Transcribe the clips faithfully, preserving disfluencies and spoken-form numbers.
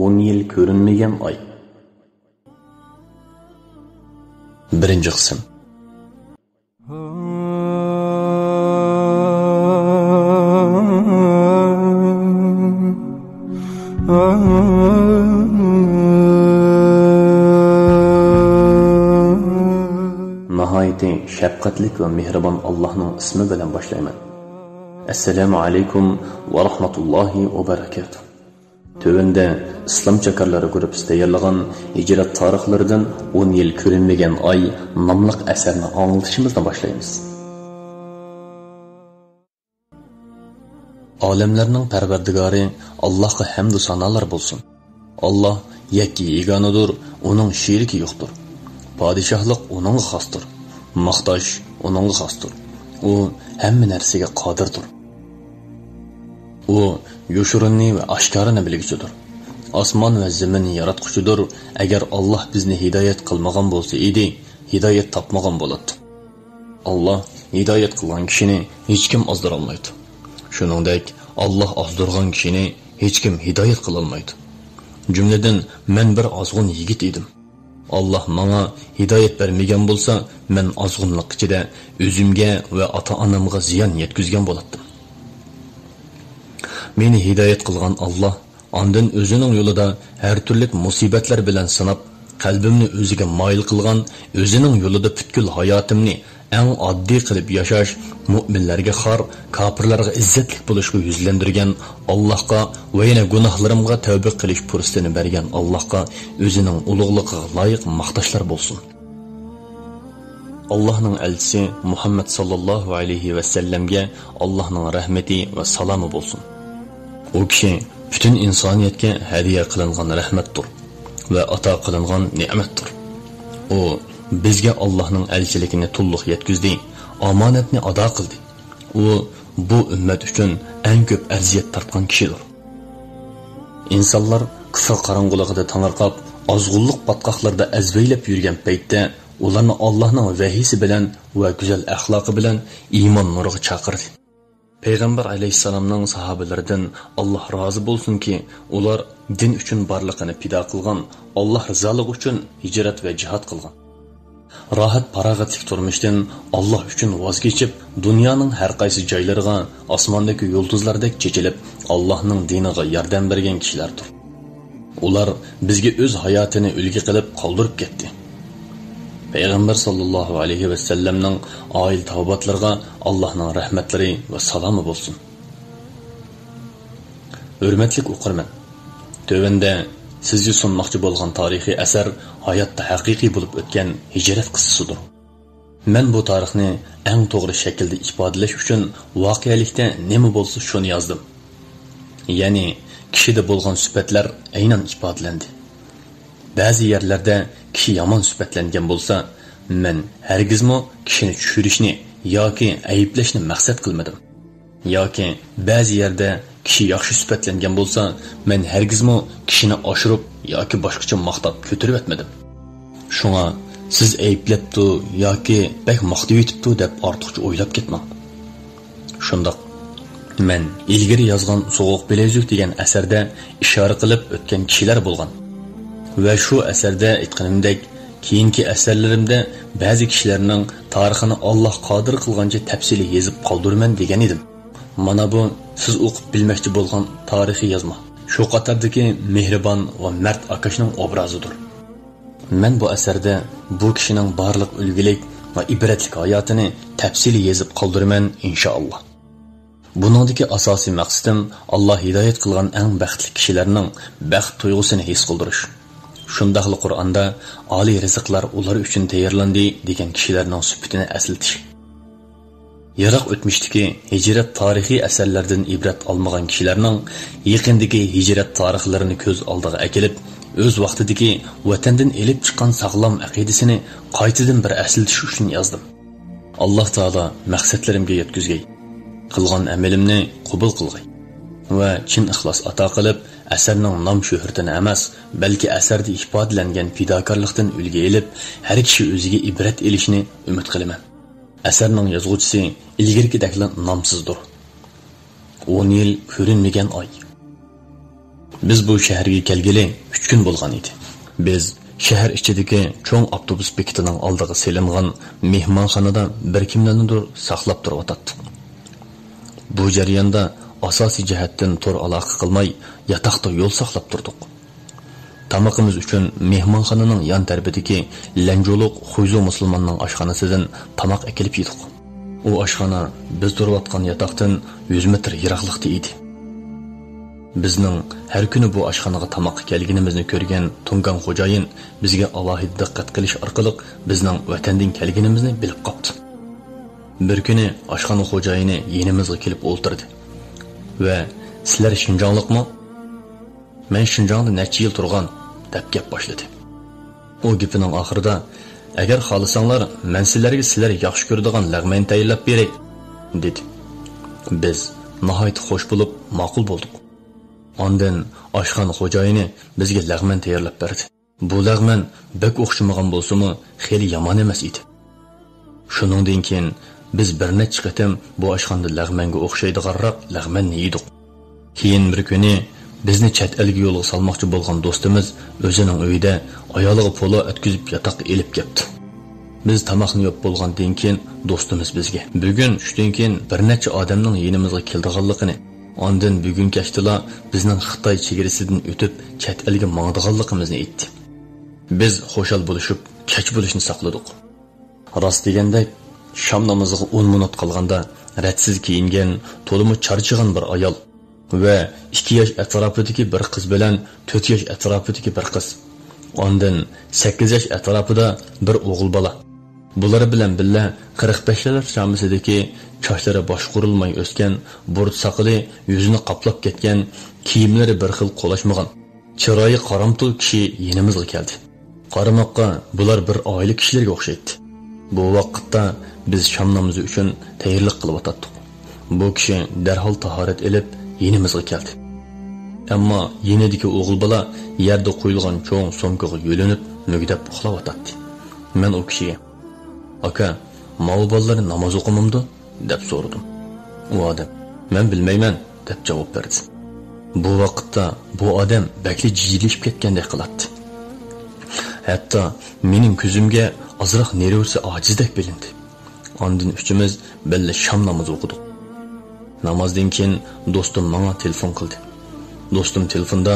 ئون يىل كۆرۈنمىگەن ئاي. بىرىنچى قىسىم. ناھايىتى شەپقەتلىك ۋە مېھرىبان ئاللاھنىڭ ئىسمى بىلەن باشلايمەن. ئەسسالامۇ ئەلەيكۇم ۋە رەھمەتۇللاھى ۋە بەرەكاتۇھ. تۆۋەندە ئىسلام چاكارلىرى گۇرۇپپىسى تەييارلىغان ھىجرەت تارىخلىرىدىن ئون يىل كۆرۈنمىگەن ئاي ناملىق ئەسەرنى ئاڭلىتىشىمىزنى باشلايمىز. ئالەملەرنىڭ پەرۋەردىگارى ئاللاھقا ھەمدۇ سانالار بولسۇن. ئاللاھ يەككە يېگانىدۇر، ئۇنىڭ شېرىكى يوقتۇر. پادىشاھلىق ئۇنىڭغا خاستۇر. ماختاش ئۇنىڭغا خاستۇر. ئۇ ھەممە نەرسىگە قادىردۇر. ئۇ يوشۇرۇننى ۋە ئاشكارىنى بىلگۈچىدۇر. ئاسمان ۋە زېمىننى ياراتقۇچىدۇر. ئەگەر ئاللاھ بىزنى ھىدايەت قىلمىغان بولسا ئىدى، ھىدايەت تاپمىغان بولاتتۇق. ئاللاھ ھىدايەت قىلغان كىشىنى ھېچكىم ئازدۇرالمايدۇ. شۇنىڭدەك، ئاللاھ ئازدۇرغان كىشىنى ھېچكىم ھىدايەت قىلالمايدۇ. جۈملىدىن مەن بىر ئازغۇن يىگىت ئىدىم. ئاللاھ ماڭا ھىدايەت بەرمىگەن بولسا، مەن ئازغۇنلۇق ئىچىدە ئۆزۈمگە ۋە ئاتا-ئانامغا زىيان يەتكۈزگەن بولاتتىم. مېنى ھىدايەت قىلغان ئاللاھ ئاندىن ئۆزىنىڭ يولىدا ھەر تۈرلۈك مۇسىبەتلەر بىلەن سىناپ، قەلبىمنى ئۆزىگە مايىل قىلغان، ئۆزىنىڭ يولىدا پۈتكۈل ھاياتىمنى ئەڭ ئاددىي قىلىپ ياشاش، مۇئمىنلەرگە خار، كاپىرلارغا ئىززەتلىك بولۇشقا يۈزلەندۈرگەن ئاللاھقا ۋە يەنە گۇناھلىرىمغا تەۋبە قىلىش پۇرسىتىنى بەرگەن ئاللاھقا ئۆزىنىڭ ئۇلۇغلۇقىغا لايىق ماختاشلار بولسۇن. ئاللاھنىڭ ئەلچىسى مۇھەممەد ساللاللاھۇ ئەلەيھى ۋەسەللەمگە ئاللاھنىڭ رەھمىتى ۋە سالامى بولسۇن. ئۇ كىشى پۈتۈن ئىنسانىيەتكە ھەدىيە قىلىنغان رەھمەتتۇر ۋە ئاتا قىلىنغان نېمەتتۇر. ئۇ بىزگە ئاللاھنىڭ ئەلچىلىكىنى تولۇق يەتكۈزدى، ئامانەتنى ئادا قىلدى. ئۇ بۇ ئۈممەت ئۈچۈن ئەڭ كۆپ ئەزىيەت تارتقان كىشىدۇر. ئىنسانلار كۇفر قاراڭغۇلۇقىدا تېڭىرقاپ، ئازغۇنلۇق پاتقاقلىرىدا ئەزۋەيلەپ يۈرگەن پەيتتە، ئۇلارنى ئاللاھنىڭ ۋەھىيسى بىلەن ۋە گۈزەل ئەخلاقى بىلەن ئىمان نۇرىغا چاقىردى. پەيغەمبەر ئەلەيھىسسالامنىڭ ساھابىلىرىدىن، ئاللاھ رازى بولسۇنكى، ئۇلار دىن ئۈچۈن بارلىقىنى پىدا قىلغان، ئاللاھ رىزالىقى ئۈچۈن ھىجرەت ۋە جىھاد قىلغان. راھەت-پاراغەتلىك تۇرمۇشتىن ئاللاھ ئۈچۈن ۋاز كېچىپ، دۇنيانىڭ ھەر قايسى جايلىرىغا ئاسماندىكى يۇلتۇزلاردەك چېچىلىپ، ئاللاھنىڭ دىنىغا ياردەم بەرگەن كىشىلەردۇر. ئۇلار بىزگە ئۆز ھاياتىنى ئۈلگە قىلىپ قالدۇرۇپ كەتتى. پەيغەمبەر ساللاللاھۇ ئەلەيھى ۋەسەللەمنىڭ ئائىلە تاۋابىئاتلىرىغا ئاللاھنىڭ رەھمەتلىرى ۋە سالامى بولسۇن. ھۆرمەتلىك ئوقۇرمەن، تۆۋەندە سىزگە سۇنماقچى بولغان تارىخىي ئەسەر ھاياتتا ھەقىقىي بولۇپ ئۆتكەن ھىجرەت قىسسىسىدۇر. مەن بۇ تارىخنى ئەڭ توغرا شەكىلدە ئىپادىلەش ئۈچۈن ۋەقەلىكتە نېمە بولسا شۇنى يازدىم. يەنى كىشىدە بولغان سۈپەتلەر ئەينەن ئىپادىلەندى. بەزى يەرلەردە كىشى يامان سۈپەتلەنگەن بولسا، مەن ھەرگىزمۇ كىشىنى چۈشۈرۈشنى ياكى ئەيىبلەشنى مەقسەت قىلمىدىم. ياكى بەزى يەردە كىشى ياخشى سۈپەتلەنگەن بولسا، مەن ھەرگىزمۇ كىشىنى ئاشۇرۇپ ياكى باشقىچە ماختاپ كۆتۈرۈۋەتمىدىم. شۇڭا سىز ئەيىبلەپتۇ ياكى بەك ماختىۋېتىپتۇ دەپ ئارتۇقچە ئويلاپ كەتمەڭ. شۇنداق، مەن ئىلگىرى يازغان سوغۇق بىلەيزۈك دېگەن ئەسەردە ئىشارە قىلىپ ئۆتكەن كىشىلەر بولغان. ۋە شۇ ئەسەردە ئېيتقىنىمدەك، كېيىنكى ئەسەرلىرىمدە بەزى كىشىلەرنىڭ تارىخىنى ئاللاھ قادىر قىلغانچە تەپسىلىي يېزىپ قالدۇرىمەن دېگەن ئىدىم. مانا بۇ سىز ئوقۇپ بىلمەكچى بولغان تارىخىي يازما. شۇ قاتاردىكى مېھرىبان ۋە مەرد ئاكاشنىڭ ئوبرازىدۇر. مەن بۇ ئەسەردە بۇ كىشىنىڭ بارلىق ئۈلگىلىك ۋە ئىبرەتلىك ھاياتىنى تەپسىلىي يېزىپ قالدۇرىمەن، ئىنشائاللاھ. بۇنىڭدىكى ئاساسىي مەقسىتىم ئاللاھ ھىدايەت قىلغان ئەڭ بەختلىك كىشىلەرنىڭ بەخت تۇيغۇسىنى ھېس قىلدۇرۇش. شۇنداقلا قۇرئاندا ئالىي رىزىقلار ئۇلار ئۈچۈن تەييارلاندى دېگەن كىشىلەرنىڭ سۈپىتىنى ئەسلىتىش. يىراق ئۆتمۈشتىكى ھىجرەت تارىخىي ئەسەرلەردىن ئىبرەت ئالمىغان كىشىلەرنىڭ يېقىندىكى ھىجرەت تارىخلىرىنى كۆز ئالدىغا ئەكېلىپ، ئۆز ۋاقتىدىكى ۋەتەندىن ئېلىپ چىققان ساغلام ئەقىدىسىنى قايتىدىن بىر ئەسلىتىش ئۈچۈن يازدىم. ئاللاھ تائالا مەقسەتلىرىمگە يەتكۈزگەي. قىلغان ئەمىلىمنى قوبۇل قىلغاي. ۋە چىن ئىخلاس ئاتا قىلىپ، ئەسەرنىڭ نام-شۆھرىتىنى ئەمەس، بەلكى ئەسەردە ئىپادىلەنگەن پىداكارلىقتىن ئۈلگە ئېلىپ، ھەر كىشى ئۆزىگە ئىبرەت ئېلىشنى ئۈمىد قىلىمەن. ئەسەرنىڭ يازغۇچىسى ئىلگىرىكىدەكلا نامسىزدۇر. ئون يىل كۆرۈنمىگەن ئاي. بىز بۇ شەھەرگە كەلگىلى ئۈچ كۈن بولغان ئىدى. بىز شەھەر ئىچىدىكى چوڭ ئاپتوبۇس بېكىتىنىڭ ئالدىغا سېلىنغان مېھمانخانىدا بىر كىملەرنىدۇر ساقلاپ تۇرۇۋاتاتتۇق. بۇ جەرياندا ئاساسىي جەھەتتىن تور ئالاقە قىلماي، ياتاقتا يول ساقلاپ تۇردۇق. تامىقىمىز ئۈچۈن مېھمانخانىنىڭ يان تەرىپىدىكى لەنجۇلۇق خۇيزۇ مۇسۇلماننىڭ ئاشخانىسىدىن تاماق ئەكېلىپ يېدۇق. ئۇ ئاشخانا بىز تۇرۇۋاتقان ياتاقتىن يۈز مېتىر يىراقلىقتا ئىدى. بىزنىڭ ھەر كۈنى بۇ ئاشخانىغا تاماققا كەلگىنىمىزنى كۆرگەن تۇڭگان خوجايىن بىزگە ئالاھىدە دىققەت قىلىش ئارقىلىق بىزنىڭ ۋەتەندىن كەلگىنىمىزنى بىلىپ قاپتۇ. بىر كۈنى ئاشخانا خوجايىنى يېنىمىزغا كېلىپ ئولتۇردى ۋە، «سىلەر شىنجاڭلىقمۇ؟» «مەن شىنجاڭدا نەچچە يىل تۇرغان»، دەپ گەپ باشلىدى. ئۇ گېپىنىڭ ئاخىرىدا، «ئەگەر خالىساڭلار، مەن سىلەرگە سىلەر ياخشى كۆرىدىغان لەغمەن تەييارلاپ بېرەي»، دېدى. بىز ناھايىتى خوش بولۇپ، ماقۇل بولدۇق. ئاندىن ئاشخانا خوجايىنى بىزگە لەغمەن تەييارلاپ بەردى. بۇ لەغمەن بەك ئوخشىمىغان بولسىمۇ، خېلى يامان ئەمەس ئىدى. شۇنىڭدىن كېيىن بىز بىر نەچچە قېتىم بۇ ئاشخانىدا لەغمەنگە ئوخشايدىغانراق لەغمەننى يېدۇق. كېيىن بىر كۈنى بىزنى چەت ئەلگە يولغا سالماقچى بولغان دوستىمىز ئۆزىنىڭ ئۆيىدە ئايالىغا پولۇ ئەتكۈزۈپ ياتاققا ئېلىپ كەپتۇ. بىز تاماقنى يەپ بولغاندىن كېيىن دوستىمىز بىزگە، بۈگۈن چۈشتىن كېيىن بىر نەچچە ئادەمنىڭ يېنىمىزغا كېلىدىغانلىقىنى، ئاندىن بۈگۈن كەچتىلا بىزنىڭ خىتاي چېگرىسىدىن ئۆتۈپ چەت ئەلگە ماڭىدىغانلىقىمىزنى ئېيتتى. بىز خۇشال بولۇشۇپ، كەچ بولۇشنى ساقلىدۇق. راست دېگەندەك، شام نامىزىغا ئون مىنۇت قالغاندا رەتسىز كىيىنگەن، تولىمۇ چارچىغان بىر ئايال ۋە ئىككى ياش ئەتراپىدىكى بىر قىز بىلەن تۆت ياش ئەتراپىدىكى بىر قىز، ئاندىن سەككىز ياش ئەتراپىدا بىر ئوغۇل بالا، بۇلار بىلەن بىللە قىرىق بەشلەر شامىسىدىكى، چاچلىرى باشقۇرۇلماي ئۆسكەن، بۇرۇت ساقىلى يۈزىنى قاپلاپ كەتكەن، كىيىملىرى بىر خىل قولاشمىغان، چىرايى قارامتۇل كىشى يېنىمىزغا كەلدى. قارىماققا بۇلار بىر ئائىلە كىشىلىرىگە ئوخشايتتى. بۇ ۋاقىتتا بىز شام نامىزى ئۈچۈن تەييارلىق قىلىۋاتاتتۇق. بۇ كىشى دەرھال تاھارەت ئېلىپ يېنىمىزغا كەلدى. ئەمما يېنىدىكى ئوغۇل بالا يەردە قويۇلغان چوڭ سومكىغا يۆلىنىپ مۈگدەپ ئۇخلاۋاتاتتى. مەن ئۇ كىشىگە، «ئاكا، ماۋۇ بالىلار ناماز ئوقۇمامدۇ؟» دەپ سورىدىم. ئۇ ئادەم، «مەن بىلمەيمەن» دەپ جاۋاب بەردى. بۇ ۋاقىتتا بۇ ئادەم بەكلا جىجىلىشىپ كەتكەندەك قىلاتتى. ھەتتا مېنىڭ كۆزۈمگە ئازراق نېرۋىسى ئاجىزدەك بىلىندى. ئاندىن ئۈچىمىز بىللە شام نامىزى ئوقۇدۇق. نامازدىن كېيىن دوستۇم ماڭا تېلېفون قىلدى. دوستۇم تېلېفوندا،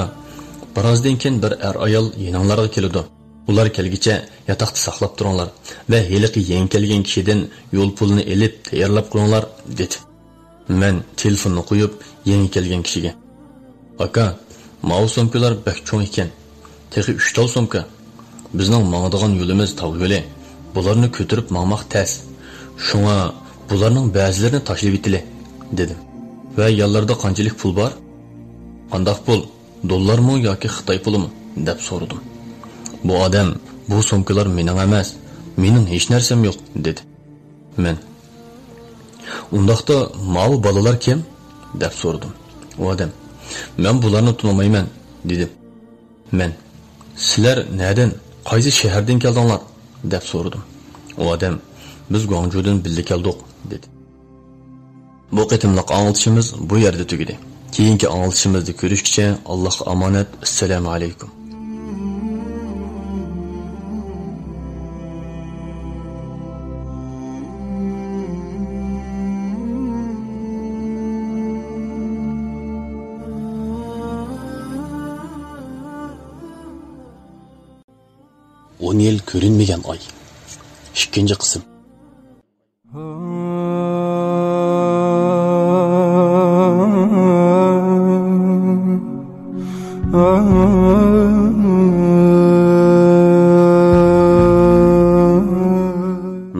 «بىرازدىن كېيىن بىر ئەر-ئايال يېنىڭلارغا كېلىدۇ. ئۇلار كەلگۈچە ياتاقتا ساقلاپ تۇرۇڭلار ۋە ھېلىقى يېڭى كەلگەن كىشىدىن يول پۇلىنى ئېلىپ تەييارلاپ قويۇڭلار» دېدى. مەن تېلېفوننى قويۇپ، يېڭى كەلگەن كىشىگە، «ئاكا، ماۋۇ سومكىلار بەك چوڭ ئىكەن. تېخى ئۈچ تال سومكا. بىزنىڭ ماڭىدىغان يولىمىز تاغ يولى. بۇلارنى كۆتۈرۈپ ماڭماق تەس. شۇڭا بۇلارنىڭ بەزىلىرىنى تاشلىۋېتىلى» دېدىم. «ۋە يانلىرىدا قانچىلىك پۇل بار؟» «قانداق پۇل؟ دوللارمۇ ياكى خىتاي پۇلىمۇ؟» دەپ سورىدىم. بۇ ئادەم، «بۇ سومكىلار مېنىڭ ئەمەس، مېنىڭ ھېچ نەرسەم يوق» دېدى. مەن، «ئۇنداقتا ماۋۇ بالىلار كىم؟» دەپ سورىدىم. ئۇ ئادەم، «مەن بۇلارنى تونۇمايمەن» دېدىم. مەن، «سىلەر نەدىن، قايسى شەھەردىن كەلدىڭلار؟» دەپ سورىدىم. ئۇ ئادەم، «بىز گۇاڭجۇدىن بىللە كەلدۇق» دېدى. بۇ قېتىملىق ئاڭلىتىشىمىز بۇ يەردە تۈگىدى. كېيىنكى ئاڭلىتىشىمىزدا كۆرۈشكىچە ئاللاھقا ئامانەت. ئەسسالامۇ ئەلەيكۇم. ئون يىل كۆرۈنمىگەن ئاي. ئىككىنچى قىسىم.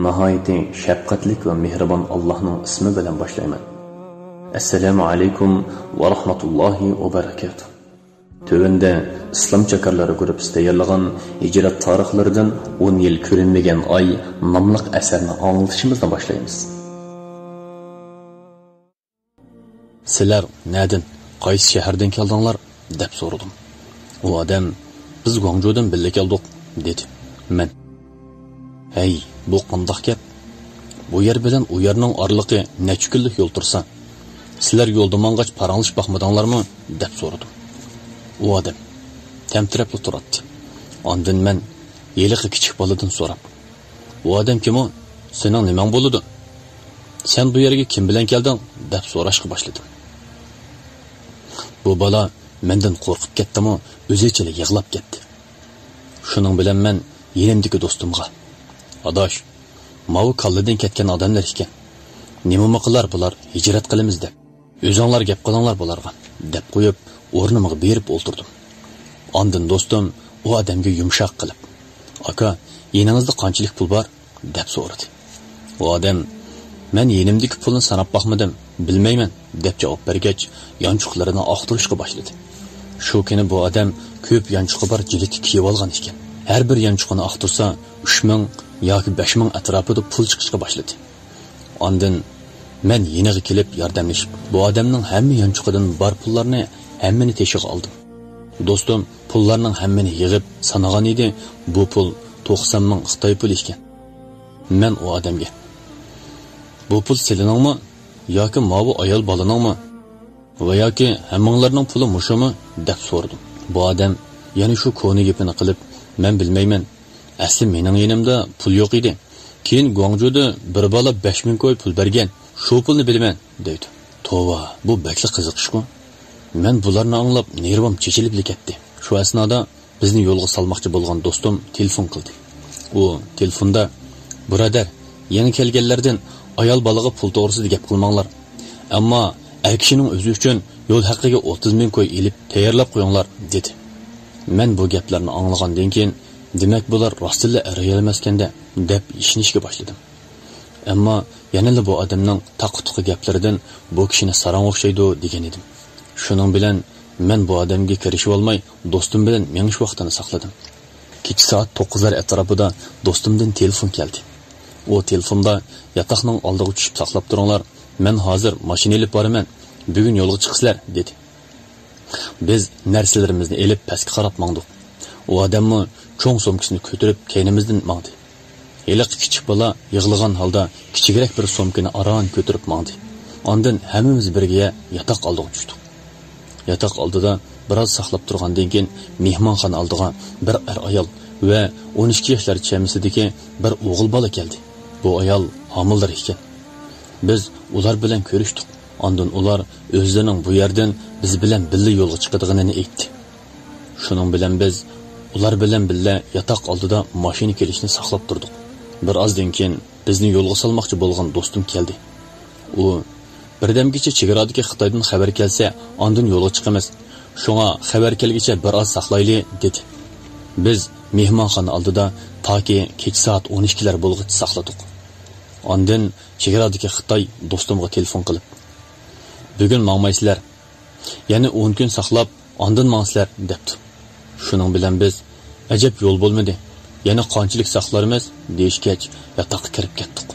ناھايىتى شەپقەتلىك ۋە مېھرىبان ئاللاھنىڭ ئىسمى بىلەن باشلايمەن. ئەسسالامۇ ئەلەيكۇم ۋە رەھمەتۇللاھى ۋە بەرەكاتۇھ. تۆۋەندە ئىسلام چاكارلىرى گۇرۇپپىسى تەييارلىغان ھىجرەت تارىخلىرىدىن ئون يىل كۆرۈنمىگەن ئاي ناملىق ئەسەرنى ئاڭلىتىشىمىزنى باشلايمىز. سىلەر نەدىن، قايسى شەھەردىن كەلدىڭلار؟ دەپ سورىدىم. ئۇ ئادەم، بىز گۇاڭجۇدىن بىللە كەلدۇق، دېدى. مەن، ھەي، بۇ قانداق گەپ؟ بۇ يەر بىلەن ئۇ يەرنىڭ ئارىلىقى نەچچە كۈنلۈك يول تۇرسا؟ سىلەر يولدا ماڭغاچ پاراڭلىشىپ باقمىدىڭلارمۇ؟ دەپ سورىدىم. ئۇ ئادەم تەمتىرەپلا تۇراتتى. ئاندىن مەن ھېلىقى كىچىك بالىدىن سوراپ، «ئۇ ئادەم كىم ئۇ؟ سېنىڭ نېمەڭ بولىدۇ؟ سەن بۇ يەرگە كىم بىلەن كەلدىڭ؟» دەپ سوراشقا باشلىدىم. بۇ بالا مەندىن قورقۇپ كەتتىمۇ، ئۆزىچىلا يىغلاپ كەتتى. شۇنىڭ بىلەن مەن يېنىمدىكى دوستۇمغا، «ئاداش، ماۋۇ كاللىدىن كەتكەن ئادەملەر ئىكەن. نېمىمۇ قىلار بۇلار، ھىجرەت قىلىمىز دەپ. ئۆزۈڭلار گەپ قىلىڭلار بۇلارغا» دەپ قويۇپ، ئورنۇمغا بېرىپ ئولتۇردۇم. ئاندىن دوستۇم ئۇ ئادەمگە يۇمشاق قىلىپ، «ئاكا، يېنىڭىزدا قانچىلىك پۇل بار؟» دەپ سورىدى. ئۇ ئادەم، «مەن يېنىمدىكى پۇلنى ساناپ باقمىدىم، بىلمەيمەن» دەپ جاۋاب بەرگەچ، يانچۇقلىرىنى ئاختۇرۇشقا باشلىدى. شۇ كۈنى بۇ ئادەم كۆپ يانچۇقى بار جىلىتى كىيىۋالغان ئىكەن. ھەر بىر يانچۇقىنى ئاختۇرسا، ئۈچ مىڭ ياكى بەش مىڭ ئەتراپىدا پۇل چىقىشقا باشلىدى. ئاندىن مەن يېنىغا كېلىپ ياردەملىشىپ، بۇ ئادەمنىڭ ھەممە يانچۇقىدىن بار پۇللارنى ھەممىنى تېشىغا ئالدىم. دوستۇم پۇللارنىڭ ھەممىنى يىغىپ سانىغان ئىدى، بۇ پۇل توقسان مىڭ خىتاي پۇلى ئىكەن. مەن ئۇ ئادەمگە، «بۇ پۇل سىلىنىڭمۇ ياكى ماۋۇ ئايال بالىنىڭمۇ ۋە ياكى ھەممىڭلارنىڭ پۇلى مۇشۇمۇ؟» دەپ سورىدىم. بۇ ئادەم يەنە شۇ كونا گېپىنى قىلىپ، «مەن بىلمەيمەن. ئەسلى مېنىڭ يېنىمدا پۇل يوق ئىدى. كېيىن گۇاڭجۇدا بىر بالا بەش مىڭ كوي پۇل بەرگەن. شۇ پۇلنى بىلىمەن» دەيدۇ. توۋا، بۇ بەكلا قىزىق ئىشقۇ. مەن بۇلارنى ئاڭلاپ نېرۋام چېچىلىپلا كەتتى. شۇ ئەسنادا بىزنى يولغا سالماقچى بولغان دوستۇم تېلېفون قىلدى. ئۇ تېلېفوندا، «بۇرادەر، يېڭى كەلگەنلەردىن ئايال بالىغا پۇل توغرىسىدا گەپ قىلماڭلار. ئەمما ئەر كىشىنىڭ ئۆزى ئۈچۈن يول ھەققىگە ئوتتۇز مىڭ كوي ئېلىپ تەييارلاپ قويۇڭلار» دېدى. مەن بۇ گەپلەرنى ئاڭلىغاندىن كېيىن، دېمەك، بۇلار راستتىنلا ئەر ئايال ئەمەسكەندە دەپ ئىشىنىشكە باشلىدىم. ئەمما يەنىلا بۇ ئادەمنىڭ تاقا-تۇقا گەپلىرىدىن بۇ كىشىنى ساراڭ ئوخشايدۇ دېگەن ئىدىم. شۇنىڭ بىلەن مەن بۇ ئادەمگە كىرىشىۋالماي، دوستۇم بىلەن مېڭىش ۋاقتىنى ساقلىدىم. كېچە سائەت توققۇزلار ئەتراپىدا دوستۇمدىن تېلېفون كەلدى. ئۇ تېلېفوندا، «ياتاقنىڭ ئالدىغا چۈشۈپ ساقلاپ تۇرۇڭلار، مەن ھازىر ماشىنا ئېلىپ بارىمەن، بۈگۈن يولغا چىقىسىلەر» دېدى. بىز نەرسىلىرىمىزنى ئېلىپ پەسكە قاراپ ماڭدۇق. ئۇ ئادەممۇ چوڭ سومكىسىنى كۆتۈرۈپ كەينىمىزدىن ماڭدى. ھېلىقى كىچىك بالا يىغلىغان ھالدا كىچىكرەك بىر سومكىنى ئاران كۆتۈرۈپ ماڭدى. ئاندىن ھەممىمىز بىرگە ياتاق ئالدىغا چۈشتۇق. ياتاق ئالدىدا بىراز ساقلاپ تۇرغاندىن كېيىن، مېھمانخانا ئالدىغا بىر ئەر-ئايال ۋە ئون ئىككى ياشلار چەممىسىدىكى بىر ئوغۇل بالا كەلدى. بۇ ئايال ھامىلىدار ئىكەن. بىز ئۇلار بىلەن كۆرۈشتۇق. ئاندىن ئۇلار ئۆزلىرىنىڭ بۇ يەردىن بىز بىلەن بىللە يولغا چىقىدىغىنىنى ئېيتتى. شۇنىڭ بىلەن بىز ئۇلار بىلەن بىللە ياتاق ئالدىدا ماشىنا كېلىشىنى ساقلاپ تۇردۇق. بىر ئازدىن كېيىن بىزنى يولغا سالماقچى بولغان دوستۇم كەلدى. ئۇ، «بىردەمگىچە چېگرادىكى خىتايدىن خەۋەر كەلسە، ئاندىن يولغا چىقىمىز. شۇڭا خەۋەر كەلگۈچە بىر ئاز ساقلايلى» دېدى. بىز مېھمانخانا ئالدىدا تاكى كېچە سائەت ئون ئىككىلەر بولغۇچە ساقلىدۇق. ئاندىن چېگرادىكى خىتاي دوستۇمغا تېلېفون قىلىپ، «بۈگۈن ماڭمايسىلەر، يەنە ئون كۈن ساقلاپ، ئاندىن ماڭىسىلەر» دەپتۇ. شۇنىڭ بىلەن بىز، «ئەجەب يول بولمىدى، يەنە قانچىلىك ساقلارمىز؟» دېيىشكەچ، ياتاققا كىرىپ كەتتۇق.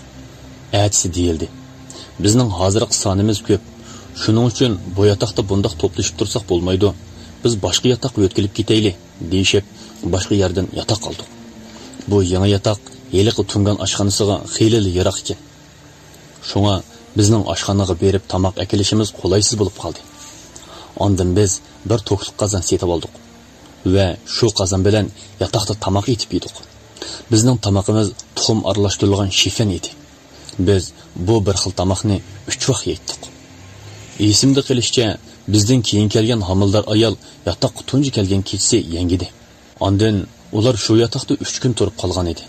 ئەتىسى دېيىلدى، «بىزنىڭ ھازىرقى سانىمىز كۆپ. شۇنىڭ ئۈچۈن بۇ ياتاقتا بۇنداق توپلىشىپ تۇرساق بولمايدۇ. بىز باشقا ياتاققا يۆتكىلىپ كېتەيلى» دېيىشىپ، باشقا يەردىن ياتاق ئالدۇق. بۇ يېڭى ياتاق ھېلىقى تۇڭگان ئاشخانىسىغا خېلىلا يىراق ئىكەن. شۇڭا بىزنىڭ ئاشخانىغا بېرىپ تاماق ئەكېلىشىمىز قولايسىز بولۇپ قالدى. ئاندىن بىز بىر توكلۇق قازان سېتىپ ئالدۇق ۋە شۇ قازان بىلەن ياتاقتا تاماق ئېتىپ يېدۇق. بىزنىڭ تامىقىمىز تۇخۇم ئارىلاشتۇرۇلغان شىفەن ئىدى. بىز بۇ بىر خىل تاماقنى ئۈچ ۋاق يەيتتۇق. ئېسىمدە قېلىشىچە، بىزدىن كېيىن كەلگەن ھامىلىدار ئايال ياتاققا تۇنجى كەلگەن كېچىسى يەڭگىدى. ئاندىن ئۇلار شۇ ياتاقتا ئۈچ كۈن تۇرۇپ قالغان ئىدى.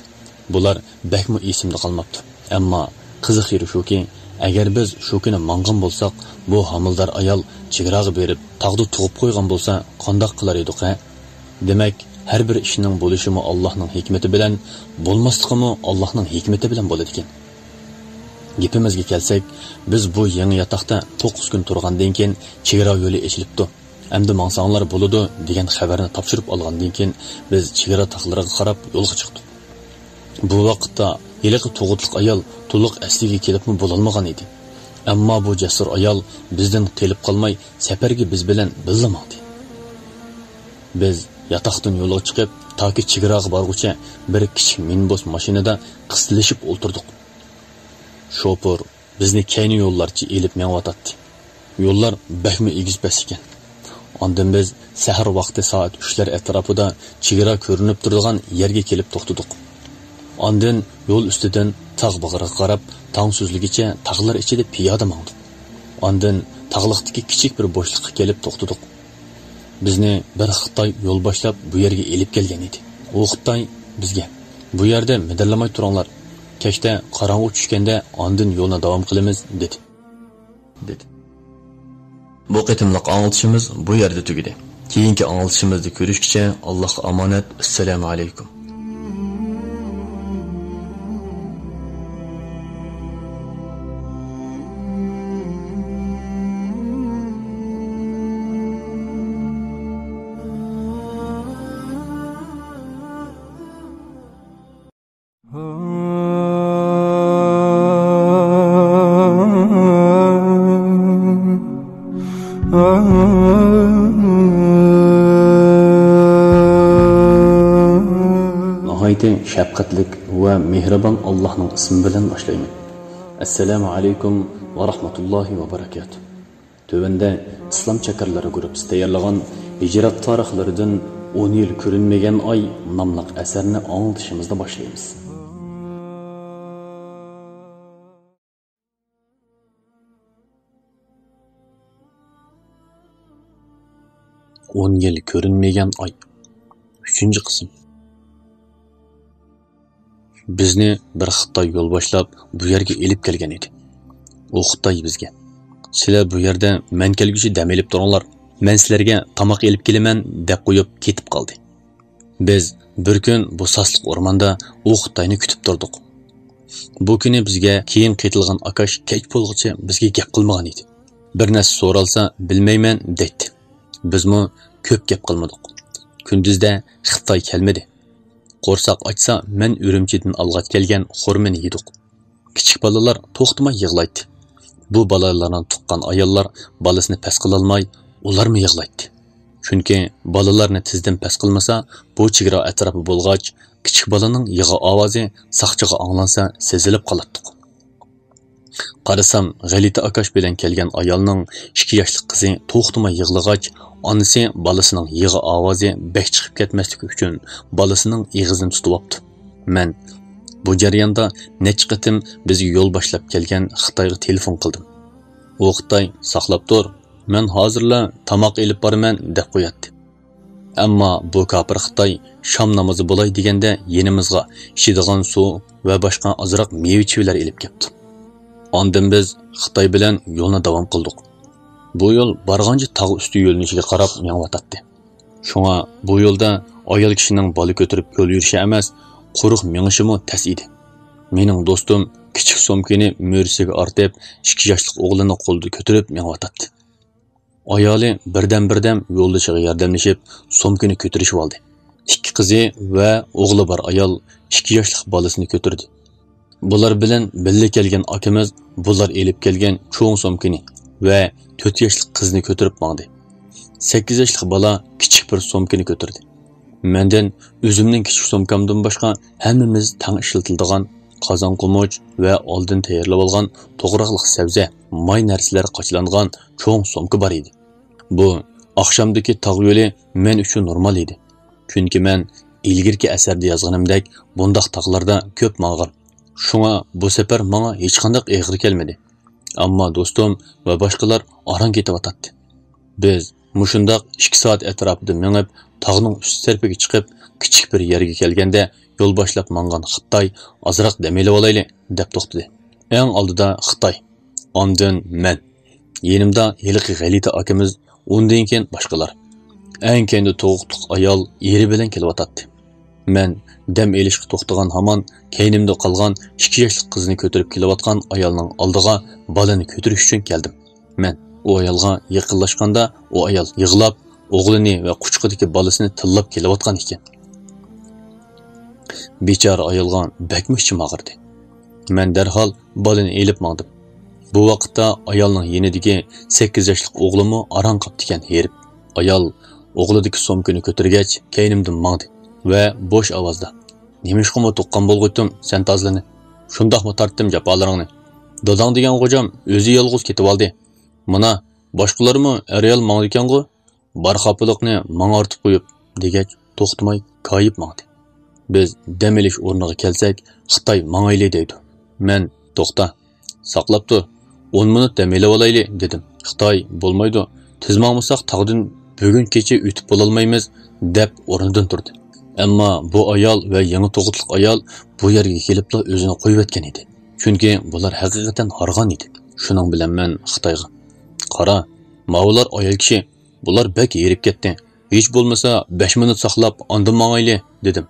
بۇلار بەكمۇ ئېسىمدە قالماپتۇ. ئەمما قىزىق يېرى شۇكى، ئەگەر بىز شۇ كۈنى ماڭغان بولساق، بۇ ھامىلىدار ئايال چېگراغا بېرىپ، تاغدا تۇغۇپ قويغان بولسا، قانداق قىلار ئىدۇق، ھە؟ دېمەك، ھەر بىر ئىشنىڭ بولۇشىمۇ ئاللاھنىڭ ھېكمىتى بىلەن، بولماسلىقىمۇ ئاللاھنىڭ ھېكمىتى بىلەن بولىدىكەن. گېپىمىزگە كەلسەك، بىز بۇ يېڭى ياتاقتا توققۇز كۈن تۇرغاندىن كېيىن، چېگرا يولى ئېچىلىپتۇ. «ئەمدى ماڭساڭلار بولىدۇ» دېگەن خەۋەرنى تاپشۇرۇپ ئالغاندىن كېيىن، بىز چېگرا تاغلىرىغا قاراپ يولغا چىقتۇق. بۇ ۋاقىتتا ھېلىقى تۇغۇتلۇق ئايال تولۇق ئەسلىگە كېلىپمۇ بولالمىغان ئىدى. ئەمما بۇ جەسۇر ئايال بىزدىن قېلىپ قالماي، سەپەرگە بىز بىلەن بىللە ماڭدى. بىز ياتاقتىن يولغا چىقىپ، تاكى چېگراغا بارغۇچە بىر كىچىك مىنىبۇس ماشىنىدا قىستىلىشىپ ئولتۇردۇق. شوپۇر بىزنى كەينى يوللارچە ئېلىپ مېڭىۋاتاتتى. يوللار بەكمۇ ئېگىز-پەس ئىكەن. ئاندىن بىز سەھەر ۋاقتى سائەت ئۈچلەر ئەتراپىدا چېگرا كۆرۈنۈپ تۇرىدىغان يەرگە كېلىپ توختىدۇق. ئاندىن يول ئۈستىدىن تاغ باغرىغا قاراپ تاڭ سۈزۈلگىچە تاغلار ئىچىدە پىيادە ماڭدۇق. ئاندىن تاغلىقتىكى كىچىك بىر بوشلۇققا كېلىپ توختىدۇق. بىزنى بىر خىتاي يول باشلاپ بۇ يەرگە ئېلىپ كەلگەن ئىدى. ئۇ خىتاي بىزگە، «بۇ يەردە مىدىرلىماي تۇرۇڭلار. كەچتە قاراڭغۇ چۈشكەندە ئاندىن يولنى داۋام قىلىمىز» دېدى. دېدى. بۇ قېتىملىق ئاڭلىتىشىمىز بۇ يەردە تۈگىدى. كېيىنكى ئاڭلىتىشىمىزدا كۆرۈشكىچە ئاللاھقا ئامانەت. ئەسسالامۇ ئەلەيكۇم. ناھايىتى شەپقەتلىك ۋە مېھرىبان ئاللاھنىڭ ئىسمى بىلەن باشلايمەن. ئەسسالامۇ ئەلەيكۇم ۋە رەھمەتۇللاھى ۋە بەرەكاتۇھ. تۆۋەندە ئىسلام چاكىرلىرى گۇرۇپپىسى تەييارلىغان ھىجرەت تارىخلىرىدىن ئون يىل كۆرۈنمىگەن ئاي ناملىق ئەسەرنى ئاڭلىتىشىمىزنى باشلايمىز. ئون يىل كۆرۈنمىگەن ئاي. ئۈچىنچى قىسىم. بىزنى بىر خىتاي يول باشلاپ بۇ يەرگە ئېلىپ كەلگەن ئىدى. ئۇ خىتاي بىزگە، «سىلەر بۇ يەردە مەن كەلگۈچە دەم ئېلىپ تۇرۇڭلار، مەن سىلەرگە تاماق ئېلىپ كېلىمەن» دەپ قويۇپ كېتىپ قالدى. بىز بىر كۈن بۇ ساسلىق ئورماندا ئۇ خىتاينى كۈتۈپ تۇردۇق. بۇ كۈنى بىزگە كېيىن قېتىلغان ئاكاش كەچ بولغۇچە بىزگە گەپ قىلمىغان ئىدى. بىر نەرسە سورالسا، «بىلمەيمەن» دەيتتى. بىزمۇ كۆپ گەپ قىلمىدۇق. كۈندۈزدە خىتاي كەلمىدى. قورساق ئاچسا، مەن ئۈرۈمچىدىن ئالغاچ كەلگەن خورمىنى يېدۇق. كىچىك بالىلار توختىماي يىغلايتتى. بۇ بالىلارنى تۇغقان ئاياللار بالىسىنى پەس قىلالماي، ئۇلارمۇ يىغلايتتى. چۈنكى بالىلارنى تېزدىن پەس قىلمىسا، بۇ چېگرا ئەتراپى بولغاچ، كىچىك بالىنىڭ يىغا ئاۋازى ساقچىغا ئاڭلانسا، سېزىلىپ قالاتتۇق. قارىسام، غەلىتە ئاكاش بىلەن كەلگەن ئايالنىڭ ئىككى ياشلىق قىزى توختىماي يىغلىغاچ، ئانىسى بالىسىنىڭ يىغا ئاۋازى بەك چىقىپ كەتمەسلىكى ئۈچۈن بالىسىنىڭ ئېغىزىنى تۇتۇۋاپتۇ. مەن بۇ جەرياندا نەچچە قېتىم بىزگە يول باشلاپ كەلگەن خىتايغا تېلېفون قىلدىم. ئۇ خىتاي، «ساقلاپ تۇر، مەن ھازىرلا تاماق ئېلىپ بارىمەن» دەپ قوياتتى. ئەمما بۇ كاپىر خىتاي شام نامىزى بولاي دېگەندە يېنىمىزغا ئىچىدىغان سۇ ۋە باشقا ئازراق مېۋە-چېۋىلەر ئېلىپ كەپتۇ. ئاندىن بىز خىتاي بىلەن يولنى داۋام قىلدۇق. بۇ يول بارغانچە تاغ ئۈستى يۆنىلىشىگە قاراپ مېڭىۋاتاتتى. شۇڭا بۇ يولدا ئايال كىشىنىڭ بالا كۆتۈرۈپ يول يۈرۈشى ئەمەس، قۇرۇق مېڭىشىمۇ تەس ئىدى. مېنىڭ دوستۇم كىچىك سومكىنى مۈرىسىگە ئارتىپ، ئىككى ياشلىق ئوغلىنى قولىدا كۆتۈرۈپ مېڭىۋاتاتتى. ئايالى بىردەم-بىردەم يولدىشىغا ياردەملىشىپ، سومكىنى كۆتۈرۈشۈۋالدى. ئىككى قىزى ۋە ئوغلى بار ئايال ئىككى ياشلىق بالىسىنى كۆتۈردى. بۇلار بىلەن بىللە كەلگەن ئاكىمىز بۇلار ئېلىپ كەلگەن چوڭ سومكىنى ۋە تۆت ياشلىق قىزنى كۆتۈرۈپ ماڭدى. سەككىز ياشلىق بالا كىچىك بىر سومكىنى كۆتۈردى. مەندىن ئۆزۈمنىڭ كىچىك سومكامدىن باشقا ھەممىمىز تەڭ ئىشلىتىلىدىغان قازان-قومۇچ ۋە ئالدىن تەييارلىۋالغان توغراقلىق سەۋزە، ماي نەرسىلەر قاچىلانغان چوڭ سومكا بار ئىدى. بۇ ئاخشامدىكى تاغ يولى مەن ئۈچۈن نورمال ئىدى. چۈنكى مەن ئىلگىرىكى ئەسەردە يازغىنىمدەك بۇنداق تاغلاردا كۆپ ماڭغان. شۇڭا بۇ سەپەر ماڭا ھېچقانداق ئېغىر كەلمىدى. ئەمما دوستۇم ۋە باشقىلار ئاران كېتىۋاتاتتى. بىز مۇشۇنداق ئىككى سائەت ئەتراپىدا مېڭىپ، تاغنىڭ ئۈستى تەرىپىگە چىقىپ، كىچىك بىر يەرگە كەلگەندە، يول باشلاپ ماڭغان خىتاي، «ئازراق دەم ئېلىۋالايلى» دەپ توختىدى. ئەڭ ئالدىدا خىتاي، ئاندىن مەن. يېنىمدا ھېلىقى غەلىتە ئاكىمىز، ئۇندىن كېيىن باشقىلار. ئەڭ كەينىدە تۇغۇقلۇق ئايال ئېرى بىلەن كېلىۋاتاتتى. مەن دەم ئېلىشقا توختىغان ھامان، كەينىمدە قالغان ئىككى ياشلىق قىزنى كۆتۈرۈپ كېلىۋاتقان ئايالنىڭ ئالدىغا بالىنى كۆتۈرۈش ئۈچۈن كەلدىم. مەن ئۇ ئايالغا يېقىنلاشقاندا، ئۇ ئايال يىغلاپ، ئوغلىنى ۋە قۇچىقىدىكى بالىسىنى تىللاپ كېلىۋاتقان ئىكەن. بىچارە ئايالغا بەكمۇ ئىچىم ئاغرىدى. مەن دەرھال بالىنى ئېلىپ ماڭدىم. بۇ ۋاقىتتا ئايالنىڭ يېنىدىكى سەككىز ياشلىق ئوغلىمۇ ئاران قاپتىكەن ھېرىپ. ئايال ئوغلىدىكى سومكىنى كۆتۈرگەچ، كەينىمدىن ماڭدى ۋە بوش ئاۋازدا، «نېمىشقىمۇ تۇغقان بولغۇيتتۇم سەن تازىلىنى؟ شۇنداقمۇ تارتتىم جاپالىرىڭنى؟ داداڭ دېگەن غوجام ئۆزى يالغۇز كېتىۋالدى. مانا، باشقىلارمۇ ئەر-ئايال ماڭىدىكەنغۇ؟» «بار خاپىلىقنى ماڭا ئارتىپ قويۇپ» دېگەچ، توختىماي كايىپ ماڭدى. بىز دەم ئېلىش ئورنىغا كەلسەك، خىتاي «ماڭايلى» دەيدۇ. مەن «توختا، ساقلاپ تۇر، ئون مىنۇت دەم ئېلىۋالايلى» دېدىم. خىتاي «بولمايدۇ، تېز ماڭمىساق تاغدىن بۈگۈن كېچە ئۆتۈپ بولالمايمىز» دەپ ئورنىدىن تۇردى. ئەمما بۇ ئايال ۋە يېڭى تۇغۇتلۇق ئايال بۇ يەرگە كېلىپلا ئۆزىنى قويۇۋەتكەن ئىدى. چۈنكى بۇلار ھەقىقەتەن ھارغان ئىدى. شۇنىڭ بىلەن مەن خىتايغا: «قارا، ماۋۇلار ئايال كىشى، بۇلار بەك ھېرىپ كەتتى. ھېچ بولمىسا بەش مىنۇت ساقلاپ ئاندىن ماڭايلى» دېدىم.